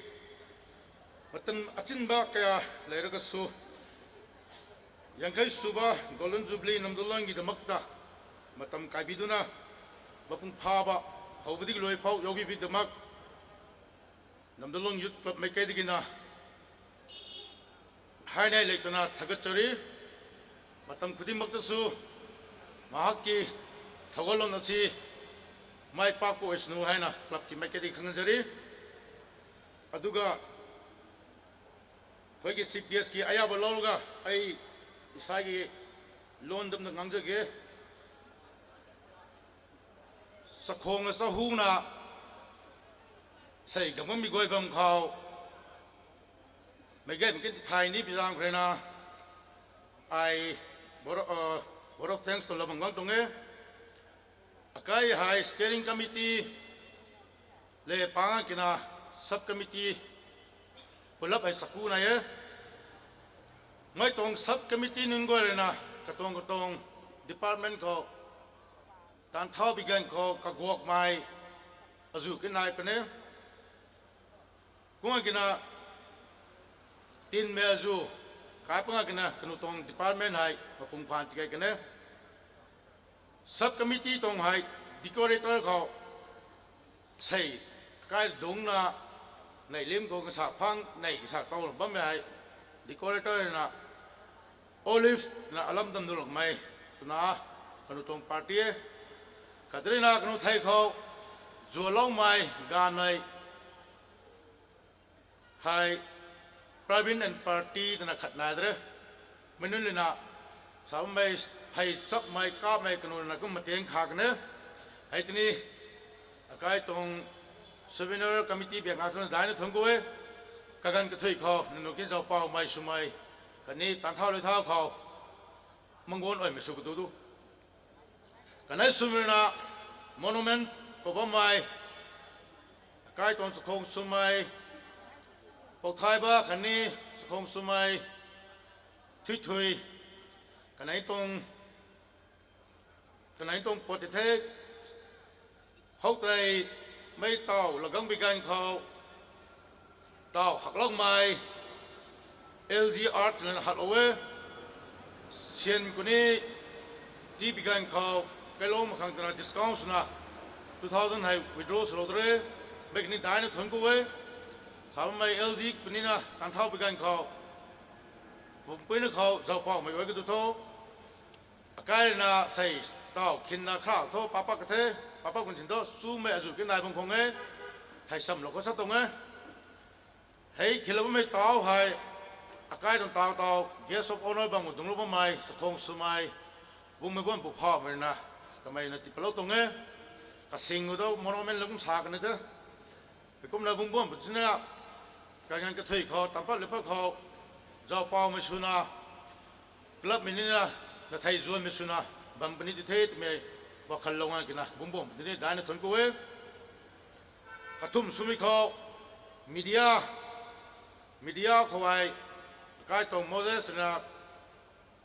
ꯃꯇꯝ ꯑꯆꯤꯟꯕ ꯀꯌꯥ ꯂꯩꯔꯒꯁꯨ, ꯌꯥꯡꯈꯩ ꯁꯨꯕ Golden Jubilee ꯅꯝꯗꯨꯂꯣꯡꯒꯤꯗꯃꯛꯇ ꯃꯇꯝ ꯀꯥꯏꯕꯤꯗꯨꯅ ꯃꯄꯨꯡ ꯐꯥꯕ ꯍꯧꯕꯗꯒꯤ ꯂꯣꯏ ꯐꯥꯎ ꯌꯥꯎꯕꯤꯕꯒꯤꯗꯃꯛ ꯅꯝꯗꯨꯂꯣꯡ ꯌꯨꯠ ꯀ꯭ꯂꯕ ꯃꯥꯏꯀꯩꯗꯒꯤꯅ ꯍꯥꯏꯅꯤꯡꯉꯥꯏ ꯂꯩꯇꯅ ꯊꯥꯒꯠꯆꯔꯤ꯫ ꯃꯇꯝ ꯈꯨꯗꯤꯡꯃꯛꯇꯁꯨ ꯃꯍꯥꯛꯀꯤ ꯊꯧꯒꯜꯂꯣꯟ ꯑꯁꯤ ꯃꯥꯏ ꯄꯥꯛꯄ ꯑꯣꯏꯁꯅꯨ ꯍꯥꯏꯅ ꯀ꯭ꯂꯕꯀꯤ ꯃꯥꯏꯀꯩꯗꯒꯤ ꯈꯪꯍꯟꯖꯔꯤ꯫ ꯑꯗꯨꯒ ꯑꯩꯈꯣꯏꯒꯤ Chief Guest ꯀꯤ ꯑꯌꯥꯕ ꯂꯧꯔꯒ ꯑꯩ ꯏꯁꯥꯒꯤ ꯂꯣꯟꯗ ꯑꯝꯇ ꯉꯥꯡꯖꯒꯦ꯫ ꯆꯈꯣꯡꯅ ꯆꯍꯨꯅ ꯏꯁꯩ ꯈꯪꯐꯝ ꯃꯤꯒꯣꯏꯐꯝ ꯈꯥꯎ ꯃꯩꯒꯦꯠ ꯃꯩꯒꯦꯠ ꯊꯥꯏꯅꯤ ꯄꯤꯖꯥꯝꯈ꯭ꯔꯦꯅ ꯑꯩ vote of, uh, vote of thanks ꯇꯣ ꯂꯕꯝ ꯉꯥꯡ ꯇꯣꯡꯉꯦ꯫ ꯑꯀꯥꯏ ꯍꯥꯏ steering committee ꯂꯦ ꯄꯥꯉꯥ ꯀꯤꯅ sub committee ꯄꯨꯂꯞ ꯍꯥꯏ ꯆꯥꯛꯀꯨ ꯅꯥꯏꯌꯦ꯫ ꯃꯩ ꯇꯣꯡ sub committee ꯅꯤꯡꯒꯣꯏꯔꯦꯅ ꯀꯇꯣꯡ ꯀꯇꯣꯡ department ꯈꯣ ꯇꯥꯟꯊꯥꯎ ꯕꯤꯒꯟ ꯈꯣ ꯀꯒꯣꯛ ꯃꯥꯏ ꯑꯖꯨ ꯀꯤ ꯅꯥꯏ ꯄꯅꯦ꯫ ꯀꯨꯡꯉ ꯀꯤꯅ ꯇꯤꯟ ꯃꯦ ꯑꯖꯨ ꯀꯥꯏ ꯄꯉ ꯀꯤꯅ ꯀꯅꯨ ꯇꯣꯡ department ꯍꯥꯏ ꯃꯄꯨꯡ ꯐꯥꯟ ꯇꯤꯀꯩ ꯀꯅꯦ꯫ Sub committee ꯇꯣꯡ ꯍꯥꯏ decorator ꯈꯣ ꯁꯩ ꯀꯥꯏ ꯗꯣꯡꯅ ꯅꯩ ꯂꯦꯝ ꯀꯣ ꯀꯁꯥ ꯐꯪ ꯅꯩ ꯀꯁꯥ ꯇꯧꯔ ꯕꯝꯃꯦ ꯍꯥꯏ꯫ Decorator ꯅ Olive ꯅ ꯑꯂꯝ ꯗꯝꯗꯨꯂꯛ ꯃꯩ ꯇꯨꯅ ꯀꯅꯨ ꯇꯣꯡ party ꯀꯗ꯭ꯔꯤꯅ ꯀꯅꯨ ꯊꯩ ꯈꯣ ꯖꯨꯂꯧ ꯃꯥꯏ ꯒꯥꯟ ꯃꯩ ꯍꯥꯏ ꯄ꯭ꯔꯕꯤꯟ ꯑꯦꯟ ꯄꯥꯔꯇꯤ ꯇꯅ ꯈꯠꯅꯗ꯭ꯔꯦ꯫ ꯃꯅꯨꯂꯤꯅ ꯁꯥꯕ ꯃꯩ ꯐꯩ ꯆꯞ ꯃꯩ ꯀꯥꯞ ꯃꯩ ꯀꯅꯨꯅ ꯀꯨꯝ ꯃꯇꯦꯡ ꯈꯥꯛꯅꯦ꯫ ꯍꯩꯇꯅꯤ ꯑꯀꯥꯏ ꯇꯣꯡ souvenir committee ꯕꯦꯛ ꯉꯥꯛꯇꯅ ꯗꯥꯏꯅ ꯊꯣꯡꯒꯣꯏ꯫ Kagan kathui khou nunuk kin zaupau mei swmei khatni tanthau luithau khou manguan oimei sw kadu du. Kanei swmei rui na monument khou bammei akai tuang chakhwang swmei, pouthaiba khatni chakhwang swmei, thuithui, kanei tuang kanei tuang puat ti the. Hou tei mei taw lagang bi ganv khou taw hakloumei L G Art twna haklou e. Syan kuni ti bi ganv khou kailou makhang twna discount swna two thousand hei withdraw swlou de re. Mei kani daina thuanc ku e. Sa bammei L G punina tanthau bi ganv khou pumpui na khou zaupau mei oi kadu tho. Akai rui na sei taw khinna khra tho papak kathe, papak kun thin tho, swmei azu ki nai bang khwang e, thei samlou khou sa tuang e. Hei khilou bammei taw hei, akai tuang taw taw guest of honour bang dungclou bammei chakhwang swmei, bungmei guan pu phaumei rui na, kamei na tipatlou tuang e. Kasing u tho monument lou kum sa kan the. Heikumna bungbuan pu tina, kagan kathui khou tampat lupat khou zaupau mei swna, club mei nina, na thei zuanmei swna bam puni ti the twmei wakhal lou nga kina bungbuan pu tini daina thuanc ku e. Kathumh swmei khou media, media khou ai akai tuang Moses na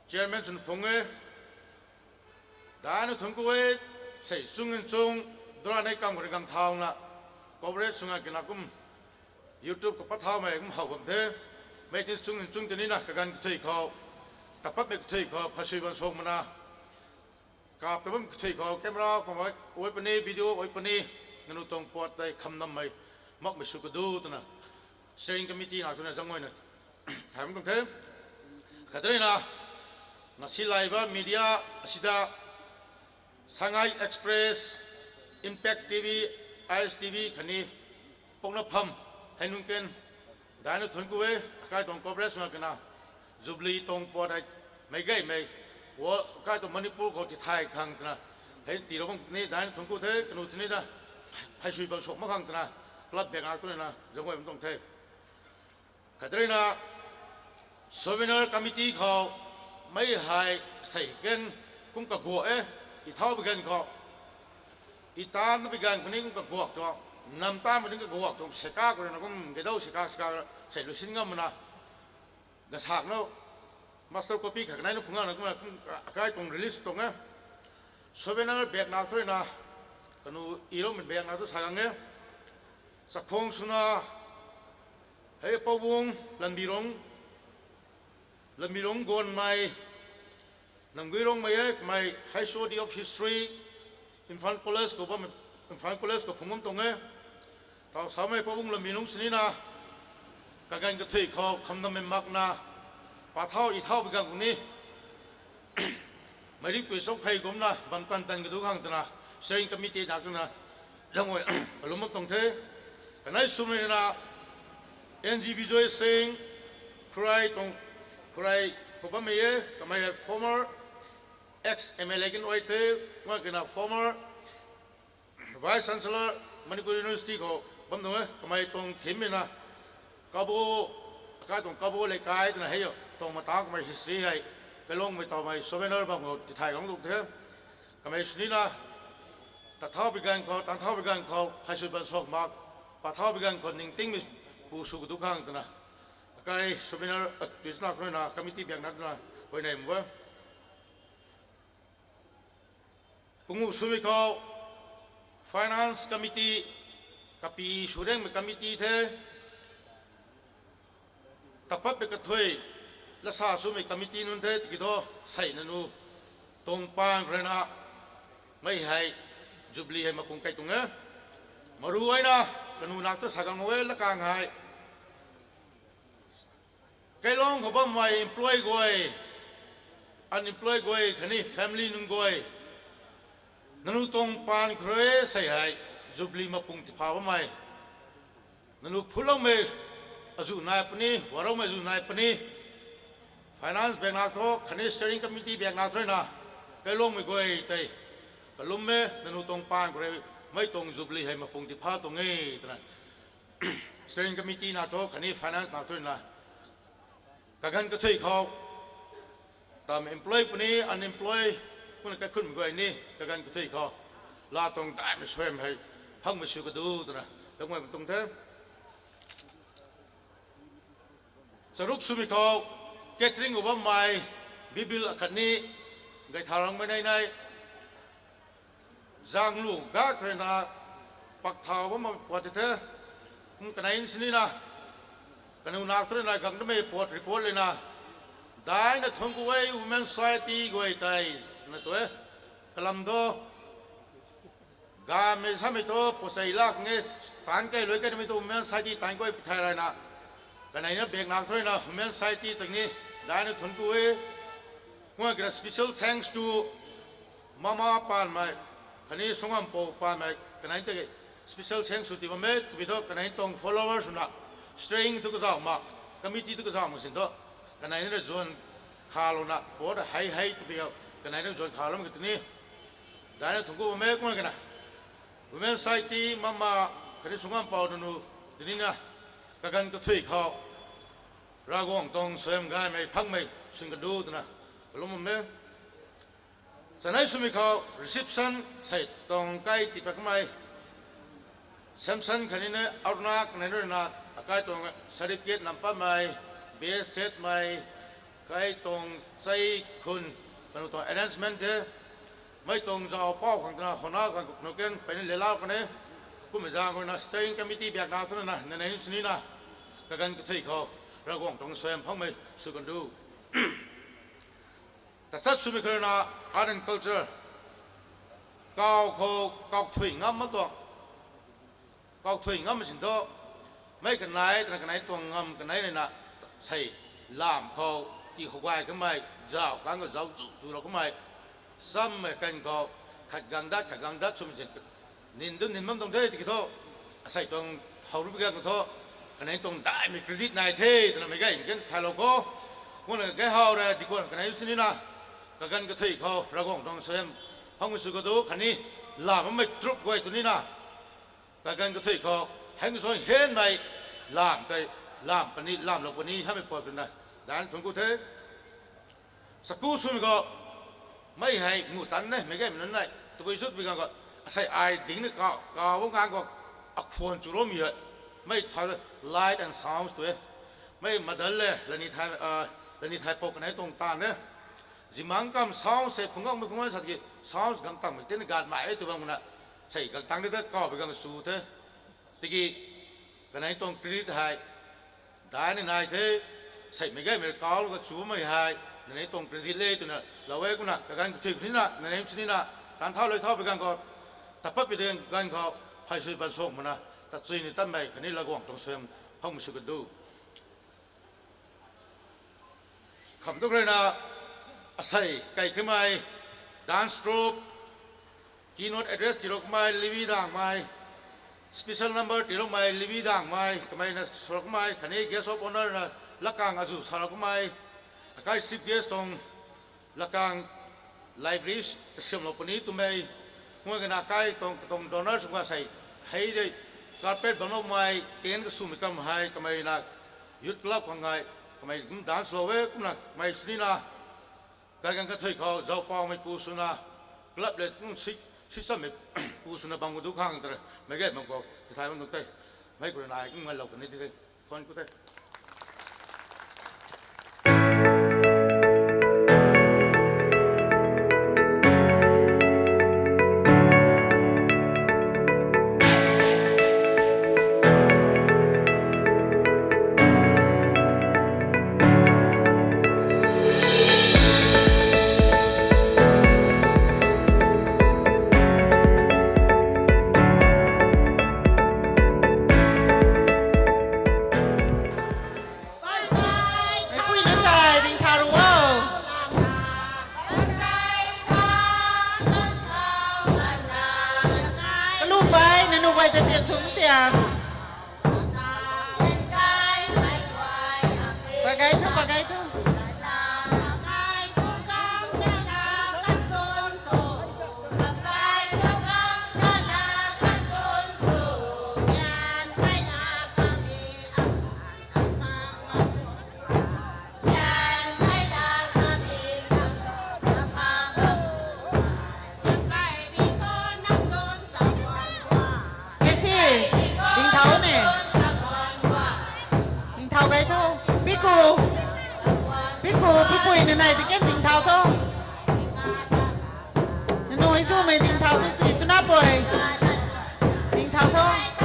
chairman swna phung e. Daina thuanc ku e. Sei chung in chung dura nei kam kari kam thauna coverage swna kina kum YouTube khou pat thaumei kum how bam the. Mei tin chung in chung tinina kagan kathui khou, tapatmei kathui khou phasui ban song mana, kap ta bam kathui khou camera khou ai puni, video ai puni, nanu tuang puat tei khamnammei makmei sw kadu twna steering committee na twna zanghoina thay bam tuang the. Khatni na, ngasi laiba media asida Sangai Express, Impact T V, I S T V khatni Poknapham, hei nung ken daina thuanc ku e. Akai tuang coverage swna kina Jubilee tuang puat hei mei gaymei, akai tuang Manipur khou tithay khang twna hei tiilou bam ni daina thuanc ku the. Kanu tinina, hei sui bam sw mak khang twna club bak ngak twna zanghuay bam tuang the. Khatreina souvenir committee khou mei hei sei gen kum kaguak e, i thau bi gan khou, i tan bi gan khou ni kum kaguak tu, nam tan bi ni kaguak tu, seka khou na kum gedau seka seka sei lu sin ngam na, gasak no, master copy khat kanei na phungna kum akai tuang release tuang e, souvenir bag na threina, kanu irou min bag na tu sa gang e, chakhwang swna, hei Pabung Lanbirong, Lanbirong Gonmei, Namgui Rongmei e, kamei High Society of History, Imphal College khou bam, Imphal College khou phungum tuang e, tau samei Pabung Lanbirong sinina, kagan kathui khou khamdam mei makna, pa thau i thau bi gan khou ni, meirik pui song phei kumna bam tan tan kadu khang twna, steering committee na twna, zangoi, kalum mak tuang the, kanei swmei na, N G Bijoy Singh, Khulai tuang, Khulai khou bammei e, kamei former ex M L A kin oi the, mak kina former Vice Chancellor Manipur University khou bam tuang e, kamei tuang thim mei na, Kabo, akai tuang Kabo Leikai twna hei o, tuang mata kamei history hei, kailongmei tawmei souvenir bam khou tithai gang tuang the, kamei sinina, ta thau bi gan khou, tan thau bi gan khou, phei sui ban sok mak, pa thau bi gan khou ningtingmei pu sw kadu khang twna, akai souvenir, tui swna khou na committee bag na twna, huayney mba. Pungu swmei khou, finance committee, kapi surengmei committee the, tapat pei kathui, lasa swmei committee nunc the, tiki thu, sei nanu, tuang paan ruina, mei hei, Jubilee hei mapung kai tuang e, maru aina, kanu nak tu sa gang e, lakang hei, kailong khou bammei employee guay, unemployed guay khatni family nunc guay, nanu tuang paan khou rui sei hei, Jubilee mapung tipha bammei, nanu phutloumei azu nai puni, waroumei azu nai puni, finance bag na thu khatni steering committee bag na threina, kailongmei guay tei, kalum e, nanu tuang paan khou rui, mei tuang Jubilee hei mapung tipha tuang e twna, Steering committee na to kani finance na to na. Kagan kathui khou. Tam employee puni unemployee puni kaikhun goi ni kagan kathui khou. La tong dai mi swem hai. Phang mi shu kadu tana. Tong mai tong the. Charuk sumi khou catering uba mai bibil akhat ni gai tharang mai nai nai. Zanglu ga krena pak thau ba ma pati the. Kum kanai in sini na. Kanu nak tre na gang me pot report le na. Dai na thong kuwei women society goi tai. Na to e. Kalam do. Ga me sa me to posai lak nge tan kai loi kai me to women society tan koi pithai rai na. Kanai na bek nak tre na women society tang ni. Dai na thong kuwei. Ngoi kira special thanks to Mama pan mai, kani sungam po pan mai, kanai te special thanks to ti ba me, to bi to kanai tong followers na, string to ka zau ma, committee to ka zau ma sin to, kanai ne zone khalo na, po da hai hai to bi kanai ne zone khalo ma kitni. Dai ne thung ko me ko kana. Women society mama, kani sungam po nu, tini na, kagan kathui khou. Ravguangc tuang suaihiam gay mei phang mei swn kadu twna kalum bam e. Chanei swmei khou reception sei tuang kai tiipat kamei. Samson khatni ne Aruna kanei rui na akai tuang certificate nam patmei, best statmei, kai tuang chei khun, kanu tuang arrangement the. Mei tuang zauc pou khang twna howna khang kanu keng peyna lelau kan e. Kummei zaeng rui na steering committee biakna twna na nanei swnina kaganv kathui khou Ravguangc tuang suaihiam phang mei sw kan du. Tachat swmei khou rui na art and culture kau khou kau thui ngam mak tuang. Kau thui ngam sin thu, mei kanei twna kanei tuang ngam kanei rui na sei lam khou ti khou gay kamei, zauc kang khou zauc zu zulou kamei, sammei kan khou khat gang dat khat gang dat swmei sin nin tu nin bam tuang the tiki thu, asei tuang how rup gang thu, kanei tuang daimei credit nai the twna mei gay kan thaylou khou, kumna gay how rui dikuan kanei swnina kaganv kathui khou Ravguangc tuang suaihiam phang mei sw kadu khatni lam bammei troop guay tu nina kaganv kathui khou heng suan henmei lam tai, lam pani, lam lo pani, hame por na, dan thung ku the. Saku sun ko, mai hai, mu tan ne, mege mi nan nai, tu ko isut bi ko, asai ai ding ne ka, ka wo ngang ko, a khon chu ro mi hai, mai tha, light and sounds tu e, mai madal le, lani thai, ah, lani thai pok ne tong tan ne, zimang kam sounds se, phung ngang mi phung ngang sat ki, sounds gang tang mi, ten gat mai tu bang na, sai gang tang ne ta, ka bi gang su the, tiki, kanai tong credit hai, dai ni nai the, sai mi gai mi kau ka chu mai hai, nanai tong credit le tu na, la we ku na, ka gan ku thik ni na, nanai mi ni na, tan thau le thau bi gan ko, ta pa bi den gan ko, phai sui ban sok ma na, ta chui ni tan mai, kani la guang tong sem, hong mi su ka du. Kham tu kre na, asai, kai ke mai, dance troupe, keynote address ti lok mai, livi dang mai, special number ti lok mai, livi dang mai, kamai na sorok mai, kani guest of honor na lakang azu sarok mai, akai chief guest tong lakang library sem lo pani tu mai, ngoi na kai tong, tong donors ngoi sai, hai de carpet bang lo mai, ten ka sum kam hai, kamai na youth club ka ngai, kamai gum dance lo we, kum na, kamai sini na, Kai kan ka thoi kho, zau pau mai pu suna, club le kum si, si sam mai pu suna bang du khang tra, mai ge bang ko, ti thai bang du tai, mai ku na ai kum ngal lo ka ni ti tai, kon ku tai. Ken ding thau tho. Nanu hi chu mei ding thau chu si tu na poi. Ding thau tho.